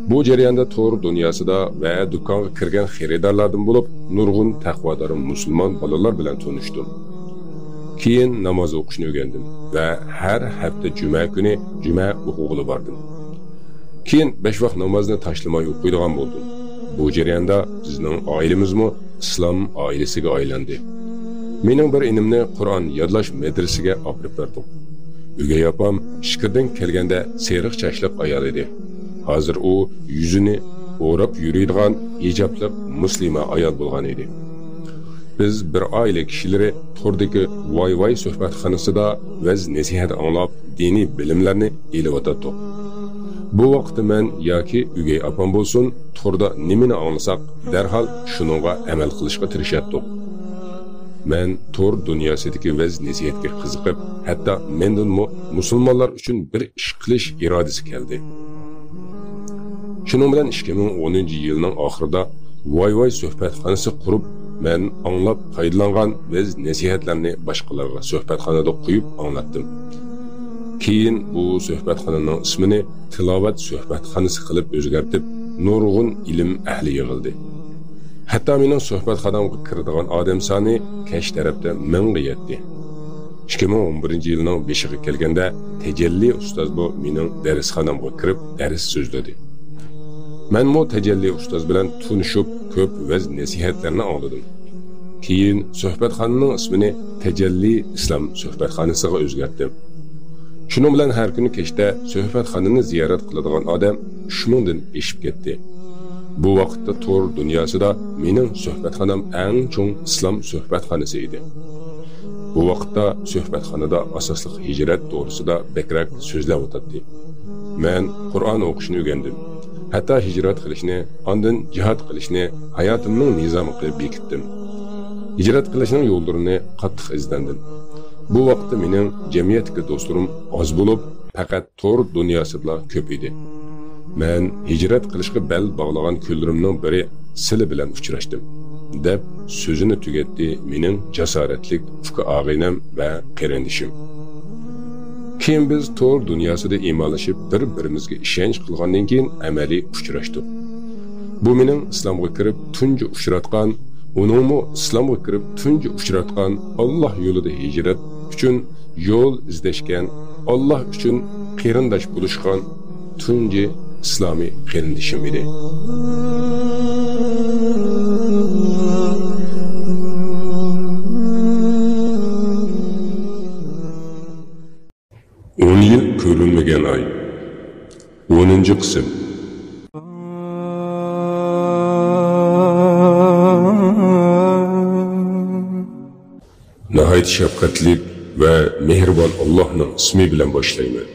بۇ جەرياندا تور دۇنياسىدا ۋە دۇكانغا كىرگەن خېرىدارلاردىن بولۇپ نۇرغۇن تەقۋادار مۇسۇلمان بالىلار بىلەن تونۇشتۇم. كېيىن ناماز ئوقۇشنى ئۆگەندىم ۋە ھەر ھەپتە جۈمە كۈنى جۈمە ئوقۇغىلى باردىم. كېيىن بەش ۋاق نامازنى تاشلىماي ئوقۇيدىغان بولدۇم. بۇ جەرياندا بىزنىڭ ئائىلىمىزمۇ ئىسلام ئائىلىسىگە ئايلاندى. مېنىڭ بىر ئىنىمنى قۇرئان يادلاش مەدرىسىگە ئاپىرىپ بەردۇق. ئۆگەي ئاپام ئىچكىرىدىن كەلگەندە سېرىق چاچلىق ئايال ئىدى. ھازىر ئۇ يۈزىنى ئوراپ يۈرىدىغان ھىجابلىق مۇسلىمە ئايال بولغان ئىدى. بىز بىر ئائىلە كىشىلىرى توردىكى ۋاي ۋاي سۆھبەتخانىسىدا ۋەز-نەسىھەت ئاڭلاپ، دىنىي بىلىملەرنى ئېلىۋاتاتتۇق. بۇ ۋاقىتتا مەن ياكى ئۆگەي ئاپام بولسۇن، توردا نېمىنى ئاڭلىساق، دەرھال شۇنىڭغا ئەمەل قىلىشقا تىرىشاتتۇق. مەن تور دۇنياسىدىكى ۋەز-نەسىھەتكە قىزىقىپ، ھەتتا مەندىنمۇ مۇسۇلمانلار ئۈچۈن بىر ئىش قىلىش ئىرادىسى كەلدى. شۇنىڭ بىلەن ئىككى مىڭ ئونىنچى يىلنىڭ ئاخىرىدا ۋاي ۋاي سۆھبەتخانىسى قۇرۇپ، مەن ئاڭلاپ پايدىلانغان ۋەز-نەسىھەتلەرنى باشقىلارغا سۆھبەتخانىدا قويۇپ ئاڭلاتتىم. كېيىن بۇ سۆھبەتخانىنىڭ ئىسمىنى تىلاۋەت سۆھبەتخانىسى قىلىپ ئۆزگەرتىپ، نۇرغۇن ئىلىم ئەھلى يىغىلدى. ھەتتا مېنىڭ سۆھبەتخانامغا كىرىدىغان ئادەم سانى كەچ تەرەپتە مىڭغا يەتتى. ئىككى مىڭ ئون بىرىنچى يىلنىڭ بېشىغا كەلگەندە، تەجەللى ئۇستازمۇ مېنىڭ دەرسخانامغا كىرىپ دەرس سۆزلىدى. مەنمۇ تەجەللى ئۇستاز بىلەن تونۇشۇپ، كۆپ ۋەز-نەسىھەتلەرنى ئاڭلىدىم. كېيىن سۆھبەتخانىنىڭ ئىسمىنى تەجەللى ئىسلام سۆھبەتخانىسىغا ئۆزگەرتتىم. شۇنىڭ بىلەن ھەر كۈنى كەچتە سۆھبەتخانىنى زىيارەت قىلىدىغان ئادەم ئۈچ مىڭدىن ئېشىپ كەتتى. بۇ ۋاقىتتا تور دۇنياسىدا مېنىڭ سۆھبەتخانام ئەڭ چوڭ ئىسلام سۆھبەتخانىسى ئىدى. بۇ ۋاقىتتا سۆھبەتخانىدا ئاساسلىق ھىجرەت توغرىسىدا بەكرەك سۆزلەۋاتاتتى. مەن قۇرئان ئوقۇشنى ئۆگەندىم. ھەتتا ھىجرەت قىلىشنى، ئاندىن جىھاد قىلىشنى ھاياتىمنىڭ نىزامى قىلىپ بېكىتتىم. ھىجرەت قىلىشنىڭ يوللىرىنى قاتتىق ئىزدەندىم. بۇ ۋاقىتتا مېنىڭ جەمئىيەتتىكى دوستلىرىم ئاز بولۇپ، پەقەت تور دۇنياسىدىلا كۆپ ئىدى. مەن ھىجرەت قىلىشقا بەل باغلىغان كۈنلىرىمنىڭ بىرى سىلى بىلەن ئۇچراشتىم، دەپ سۆزىنى تۈگەتتى مېنىڭ جاسارەتلىك ئۇكا ئاغىنەم ۋە قېرىندىشىم. كېيىن بىز تور دۇنياسىدا ئىمانلىشىپ، بىر-بىرىمىزگە ئىشەنچ قىلغاندىن كېيىن ئەمەلىي ئۇچراشتۇق. بۇ مېنىڭ ئىسلامغا كىرىپ تۇنجى ئۇچراتقان، ئۇنىڭمۇ ئىسلامغا كىرىپ تۇنجى ئۇچراتقان، ئاللا يولىدا ھىجرەت ئۈچۈن يول ئىزدەشكەن، ئاللا ئۈچۈن قېرىنداش بولۇشقان تۇنجى ئىسلامىي قېرىندىشىم ئىدى. ئون يىل كۆرۈلمىگەن ئاي. ئونىنچى قىسىم. ناھايىتى شەپقەتلىك ۋە مېھرىبان ئاللاھنىڭ ئىسمى بىلەن باشلايمەن.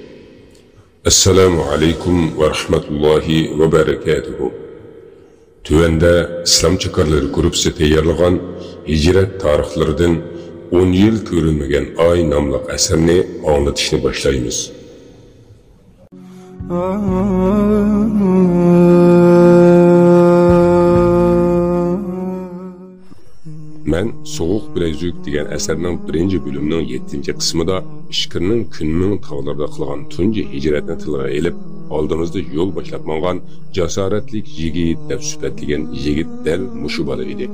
ئەسسالامۇ ئەلەيكۇم ۋە رەھمەتۇللاھى ۋە بەرەكاتۇھۇ. تۆۋەندە ئىسلام چاكارلىرى گۇرۇپپىسى تەييارلىغان ھىجرەت تارىخلىرىدىن ئون يىل كۆرۈلمىگەن ئاي ناملىق ئەسەرنى ئاڭلىتىشنى باشلايمىز. مەن سوغۇق بىلەيزۈك دېگەن ئەسەرنىڭ بىرىنچى بۆلۈمىنىڭ يەتتىنچى قىسمىدا ئىچكىرىنىڭ كۈنمىڭ تاغلىرىدا قىلغان تۇنجى ھىجرەتنى تىلغا ئېلىپ، ئالدىمىزدا يول باشلاپ ماڭغان جاسارەتلىك يىگىت دەپ سۈپەتلىگەن يىگىت دەل مۇشۇ بالا ئىدى.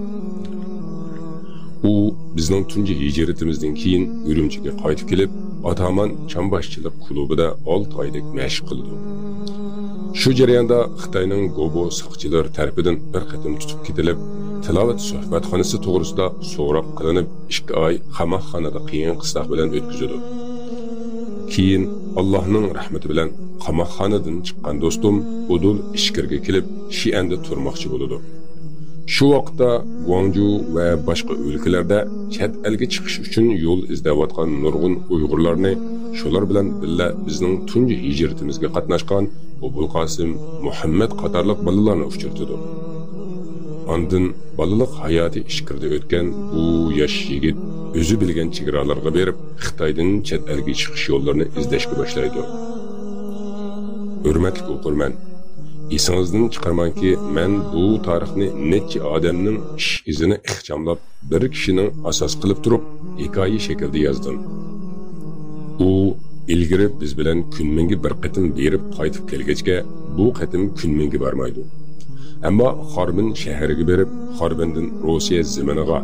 ئۇ بىزنىڭ تۇنجى ھىجرىتىمىزدىن كېيىن ئۈرۈمچىگە قايتىپ كېلىپ، ئاتامان چامباشچىلىق كۇلۇبىدا ئالتە ئايدەك مەشىق قىلىدۇ. شۇ جەرياندا خىتاينىڭ گوبو ساقچىلىرى تەرىپىدىن بىر قېتىم تۇتۇپ كېتىلىپ، تىلاۋەت سۆھبەتخانىسى توغرىسىدا سوراق قىلىنىپ، ئىككى ئاي قاماقخانىدا قىيىن قىستاق بىلەن ئۆتكۈزىدۇ. كېيىن ئاللاھنىڭ رەھمىتى بىلەن قاماقخانىدىن چىققان دوستۇم ئۇدۇل ئىچكىرىگە كېلىپ، شىئەندە تۇرماقچى بولىدۇ. شۇ ۋاقىتتا گۇاڭجۇ ۋە باشقا ئۆلكىلەردە چەت ئەلگە چىقىش ئۈچۈن يول ئىزدەۋاتقان نۇرغۇن ئۇيغۇرلارنى، شۇلار بىلەن بىللە بىزنىڭ تۇنجى ھىجرىتىمىزگە قاتناشقان ئوبۇلقاسىم، مۇھەممەد قاتارلىق بالىلارنى ئۇچرىتىدۇ. ئاندىن بالىلىق ھاياتى ئىچكىرىدە ئۆتكەن بۇ ياش يىگىت ئۆزى بىلگەن چېگرالارغا بېرىپ، خىتايدىن چەت ئەلگە چىقىش يوللىرىنى ئىزدەشكە باشلايدۇ. ھۆرمەتلىك ئوقۇرمەن، ئېسىڭىزدىن چىقارماڭكى، مەن بۇ تارىخنى نەچچە ئادەمنىڭ ئىش ئىزىنى ئىخچاملاپ، بىر كىشىنىڭ ئاساس قىلىپ تۇرۇپ، ھېكايە شەكلىدە يازدىم. ئۇ ئىلگىرى بىز بىلەن كۈنمىڭگە بىر قېتىم بېرىپ قايتىپ كەلگەچكە، بۇ قېتىم كۈنمىڭگە بارمايدۇ. ئەمما خاربىن شەھىرىگە بېرىپ، خاربىندىن روسىيە زېمىنىغا،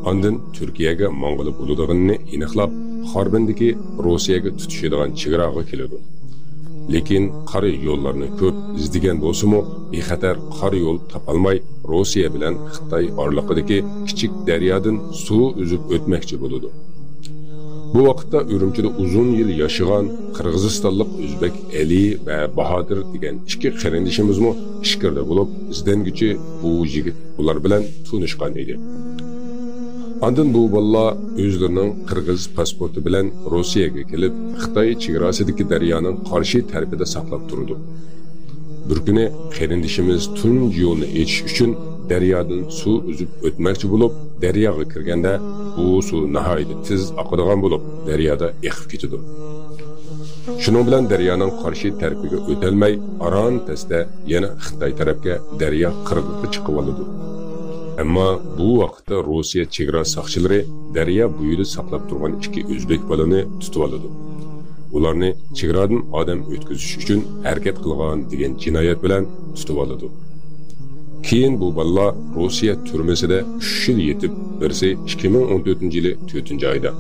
ئاندىن تۈركىيەگە ماڭغىلى بولىدىغىنىنى ئېنىقلاپ، خاربىندىكى روسىيەگە تۇتىشىدىغان چېگراغا كېلىدۇ. لېكىن قارا يوللارنى كۆپ ئىزدىگەن بولسىمۇ، بىخەتەر قارا يول تاپالماي، روسىيە بىلەن خىتاي ئارىلىقىدىكى كىچىك دەريادىن سۇ ئۈزۈپ ئۆتمەكچى بولىدۇ. بۇ ۋاقىتتا ئۈرۈمچىدە ئۇزۇن يىل ياشىغان قىرغىزىستانلىق ئۆزبېك ئەلى ۋە باھادىر دېگەن ئىككى قېرىندىشىمىزمۇ ئىچكىرىدە بولۇپ، ئىزدەنگۈچى بۇ يىگىت بۇلار بىلەن تونۇشقان ئىدى. ئاندىن بۇ بالىلار ئۆزلىرىنىڭ قىرغىز پاسپورتى بىلەن روسىيەگە كېلىپ، خىتاي چېگراسىدىكى دەريانىڭ قارشى تەرىپىدە ساقلاپ تۇرىدۇ. بىر كۈنى قېرىندىشىمىز تۇنجى يولنى ئېچىش ئۈچۈن دەريادىن سۇ ئۈزۈپ ئۆتمەكچى بولۇپ، دەرياغا كىرگەندە، بۇ سۇ ناھايىتى تېز ئاقىدىغان بولۇپ، دەريادا ئېقىپ كېتىدۇ. شۇنىڭ بىلەن دەريانىڭ قارشى تەرىپىگە ئۆتەلمەي، ئاران تەستە يەنە خىتاي تەرەپكە دەريا قىرغىقىغا چىقىۋالىدۇ. ئەمما بۇ ۋاقىتتا روسىيە چېگرا ساقچىلىرى دەريا بويىدا ساقلاپ تۇرغان ئىككى ئۆزبېك بالىنى تۇتۇۋالىدۇ. ئۇلارنى چېگرادىن ئادەم ئۆتكۈزۈش ئۈچۈن ھەرىكەت قىلغان دېگەن جىنايەت بىلەن تۇتۇۋالىدۇ. كېيىن بۇ بالىلار روسىيە تۈرمىسىدە ئۈچ يىل يېتىپ، بىرسى ئىككى مىڭ ئون تۆتىنچى يىلى تۆتىنچى ئايدا،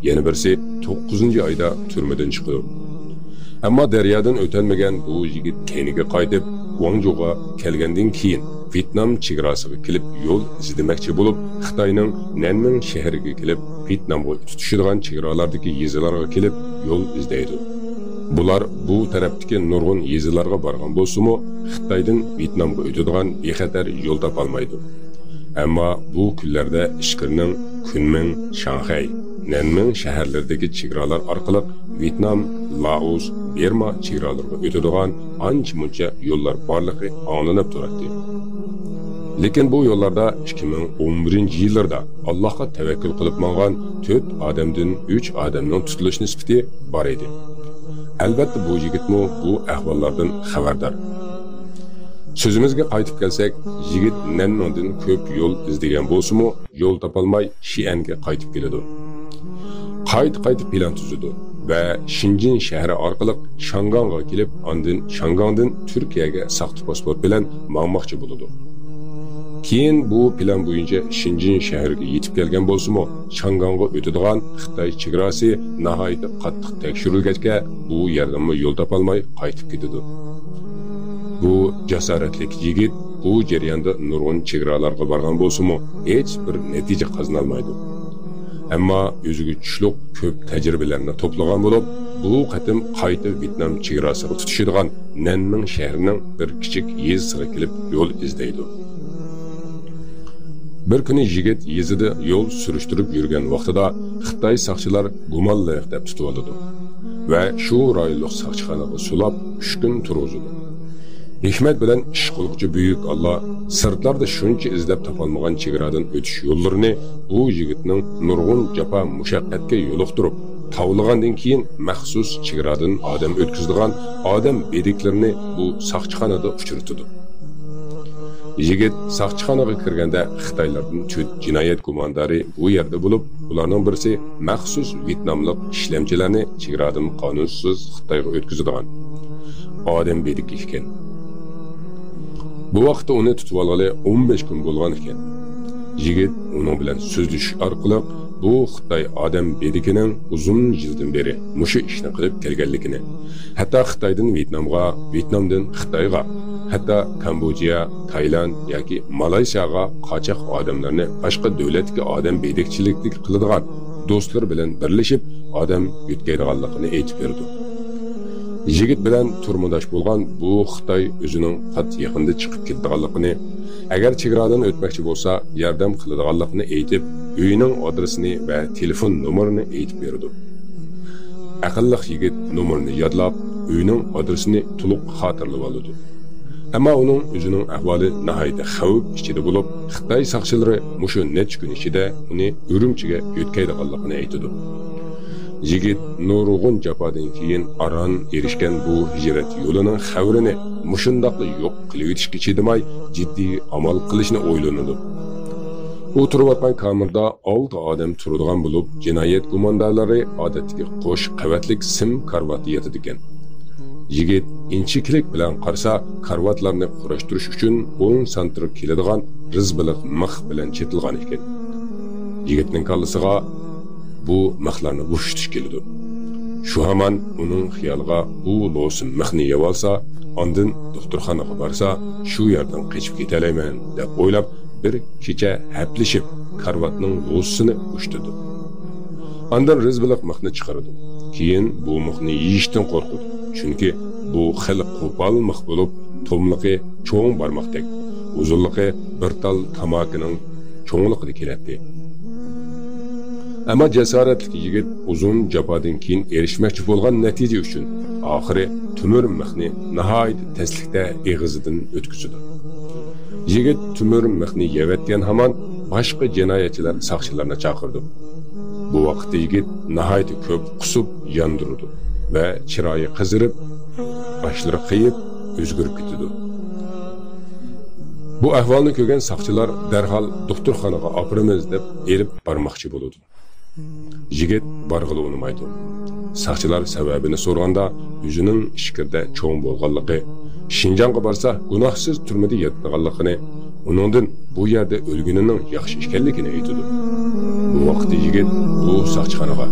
يەنە بىرسى توققۇزىنچى ئايدا تۈرمىدىن چىقىدۇ. ئەمما دەريادىن ئۆتەلمىگەن بۇ يىگىت كەينىگە قايتىپ، گۇاڭجۇغا كەلگەندىن كېيىن، ۋيېتنام چېگراسىغا كېلىپ يول ئىزدىمەكچى بولۇپ، خىتاينىڭ نەنمىڭ شەھىرىگە كېلىپ، ۋيېتنامغا تۇتىشىدىغان چېگرالاردا يېزىلارغا كېلىپ يول ئىزدەيدۇ. بۇلار بۇ تەرەپتىكى نۇرغۇن يېزىلارغا بارغان بولسىمۇ، خىتايدىن ۋيېتنامغا ئۆتىدىغان بىخەتەر يول تاپالمايدۇ. ئەمما بۇ كۈنلەردە ئىچكىرىنىڭ كۈنمىڭ، شاڭخەي، نەنمىڭ شەھەرلىرىدىكى چېگرالار ئارقىلىق ۋيېتنام، لائوس، بىرما چېگرالىرىغا ئۆتىدىغان ئانچە-مۇنچە يوللار بارلىقى ئاڭلىنىپ تۇراتتى. لېكىن بۇ يوللاردا ئىككى مىڭ ئون بىرىنچى يىللىرىدا ئاللاھقا تەۋەككۈل قىلىپ ماڭغان تۆت ئادەمدىن ئۈچ ئادەمنىڭ تۇتۇلۇش نىسبىتى بار ئىدى. ئەلۋەتتە، بۇ يىگىتمۇ بۇ ئەھۋاللاردىن خەۋەردار. سۆزىمىزگە قايتىپ كەلسەك، يىگىت نەنمىڭدىن كۆپ يول ئىزدىگەن بولسىمۇ، يول تاپالماي شىئەنگە قايتىپ كېلىدۇ. قايتا-قايتا پىلان تۈزىدۇ ۋە شېنجېن شەھىرى ئارقىلىق شاڭگاڭغا كېلىپ، ئاندىن شاڭگاڭدىن تۈركىيەگە ساختا پاسپورت بىلەن ماڭماقچى بولىدۇ. كېيىن بۇ پىلان بويىچە شېنجېن شەھىرىگە يېتىپ كەلگەن بولسىمۇ، شاڭگاڭغا ئۆتىدىغان خىتاي چېگراسى ناھايىتى قاتتىق تەكشۈرۈلگەچكە، بۇ يەردىنمۇ يول تاپالماي قايتىپ كېتىدۇ. بۇ جاسارەتلىك يىگىت بۇ جەرياندا نۇرغۇن چېگرالارغا بارغان بولسىمۇ، ھېچ بىر نەتىجە قازىنالمايدۇ. ئەمما ئۆزىگە چۈشلۈك كۆپ تەجرىبىلەرنى توپلىغان بولۇپ، بۇ قېتىم قايتا ۋيېتنام چېگراسىغا تۇتىشىدىغان نەنمىڭ شەھىرىنىڭ بىر كىچىك يېزىسىغا كېلىپ يول ئىزدەيدۇ. بىر كۈنى يىگىت يېزىدا يول سۈرۈشتۈرۈپ يۈرگەن ۋاقتىدا خىتاي ساقچىلار گۇمانلىق دەپ تۇتۇۋالىدۇ ۋە شۇ رايونلۇق ساقچىخانىغا سولاپ ئۈچ كۈن تۇرغۇزىدۇ. ھېكمەت بىلەن ئىش قىلغۇچى بۈيۈك ئاللا سىرتلاردا شۇنچە ئىزدەپ تاپالمىغان چېگرادىن ئۆتۈش يوللىرىنى بۇ يىگىتنىڭ نۇرغۇن جاپا مۇشەققەتكە يولۇقتۇرۇپ، تاۋلىغاندىن كېيىن مەخسۇس چېگرادىن ئادەم ئۆتكۈزىدىغان ئادەم بېدىكلىرىنى بۇ ساقچىخانىدا ئۇچرىتىدۇ. يىگىت ساقچىخانىغا كىرگەندە خىتايلاردىن تۆت جىنايەت گۇماندارى بۇ يەردە بولۇپ، ئۇلارنىڭ بىرسى مەخسۇس ۋيېتناملىق ئىشلەمچىلەرنى چېگرادىن قانۇنسىز خىتايغا ئۆتكۈزىدىغان. ئادەم بېدىكى ئىكەن. بۇ ۋاقىتتا ئۇنى تۇتۇۋالغىلى ئون بەش كۈن بولغان ئىكەن. يىگىت ئۇنىڭ بىلەن سۆزلىشىش ئارقىلىق بۇ خىتاي ئادەم بېدىكىنىڭ ئۇزۇن يىلدىن بېرى مۇشۇ ئىشنى قىلىپ كەلگەنلىكىنى، ھەتتا خىتايدىن ۋيېتنامغا، ۋيېتنامدىن خىتايغا، ھەتتا كامبودژا، تايلاند ياكى مالايسىياغا قاچاق ئادەملەرنى باشقا دۆلەتتىكى ئادەم بېدەكچىلىكىدە قىلىدىغان دوستلىرى بىلەن بىرلىشىپ ئادەم يۆتكەيدىغانلىقىنى ئېيتىپ بېرىدۇ. يىگىت بىلەن تۈرمىداش بولغان بۇ خىتاي ئۆزىنىڭ قاتتىق يېقىندا چىقىپ كېتىدىغانلىقىنى، ئەگەر چېگرادىن ئۆتمەكچى بولسا ياردەم قىلىدىغانلىقىنى ئېيتىپ، ئۆيىنىڭ ئادرېسىنى ۋە تېلېفون نومۇرىنى ئېيتىپ بېرىدۇ. ئەقىللىق يىگىت نومۇرنى يادلاپ، ئۆيىنىڭ ئادرېسىنى تولۇق خاتىرىلىۋالىدۇ. ئەمما ئۇنىڭ ئۆزىنىڭ ئەھۋالى ناھايىتى خەۋپ ئىچىدە بولۇپ، خىتاي ساقچىلىرى مۇشۇ نەچچە كۈن ئىچىدە ئۇنى ئۈرۈمچىگە يۆتكەيدىغانلىقىنى ئېيتىدۇ. يىگىت نۇرغۇن جاپادىن كېيىن ئاران ئېرىشكەن بۇ ھىجرەت يولىنىڭ خەۋىرىنى مۇشۇنداقلا يوق قىلىۋېتىشكە چىدىماي، جىددىي ئامال قىلىشنى ئويلىنىدۇ. ئۇ تۇرۇۋاتقان كامېردا ئالتە ئادەم تۇرىدىغان بولۇپ، جىنايەت گۇماندارلىرى ئادەتتىكى قوش قەۋەتلىك سىم كارىۋاتتا ياتىدىكەن. يىگىت ئىنچىكىلىك بىلەن قارىسا، كارىۋاتلارنى قۇراشتۇرۇش ئۈچۈن ئون سانتىمېتىر كېلىدىغان رىزبىلىق مىخ بىلەن چېتىلغان ئىكەن. يىگىتنىڭ كاللىسىغا بۇ مىخلارنى بوشىتىش كېلىدۇ. شۇ ھامان ئۇنىڭ خىيالىغا بۇ لوسا مىخنى يەۋالسا، ئاندىن دوختۇرخانىغا بارسا، شۇ يەردىن قېچىپ كېتەلەيمەن، دەپ ئويلاپ، بىر كېچە ھەپىلىشىپ، كارىۋاتنىڭ لوسىسىنى ئۇشتۇردى. ئاندىن رىزبىلىق مىخنى چىقىرىدۇ. كېيىن بۇ مىخنى يېيىشتىن قورقىدۇ. چۈنكى بۇ خېلى قوپال مىخ بولۇپ، توملۇقى چوڭ بارماقتەك، ئۇزۇنلۇقى بىر تال تاماكىنىڭ چوڭلۇقىدا كېلەتتى. ئەمما جاسارەتلىك يىگىت ئۇزۇن جاپادىن كېيىن ئېرىشمەكچى بولغان نەتىجە ئۈچۈن ئاخىرى تۆمۈر مىخنى ناھايىتى تەسلىكتە ئېغىزىدىن ئۆتكۈزىدۇ. يىگىت تۆمۈر مىخنى يەۋەتكەن ھامان باشقا جىنايەتچىلەر ساقچىلارنى چاقىرىدۇ. بۇ ۋاقىتتا يىگىت ناھايىتى كۆپ قۇسۇپ ياندۇرىدۇ ۋە چىرايى قىزىرىپ، باشلىرى قېيىپ، ئۆزگىرىپ كېتىدۇ. بۇ ئەھۋالنى كۆرگەن ساقچىلار دەرھال دوختۇرخانىغا ئاپىرىمىز دەپ ئېلىپ بارماقچى بولىدۇ. يىگىت بارغىلى ئۇنىمايدۇ. ساقچىلار سەۋەبىنى سورىغاندا، ئۆزىنىڭ ئىچكىرىدە چوڭ بولغانلىقى، شىنجاڭغا بارسا گۇناھسىز تۈرمىدە ياتىدىغانلىقىنى، ئۇنىڭدىن بۇ يەردە ئۆلگىنىنىڭ ياخشى ئىكەنلىكىنى ئېيتىدۇ. بۇ ۋاقىتتا يىگىت بۇ ساقچىخانىغا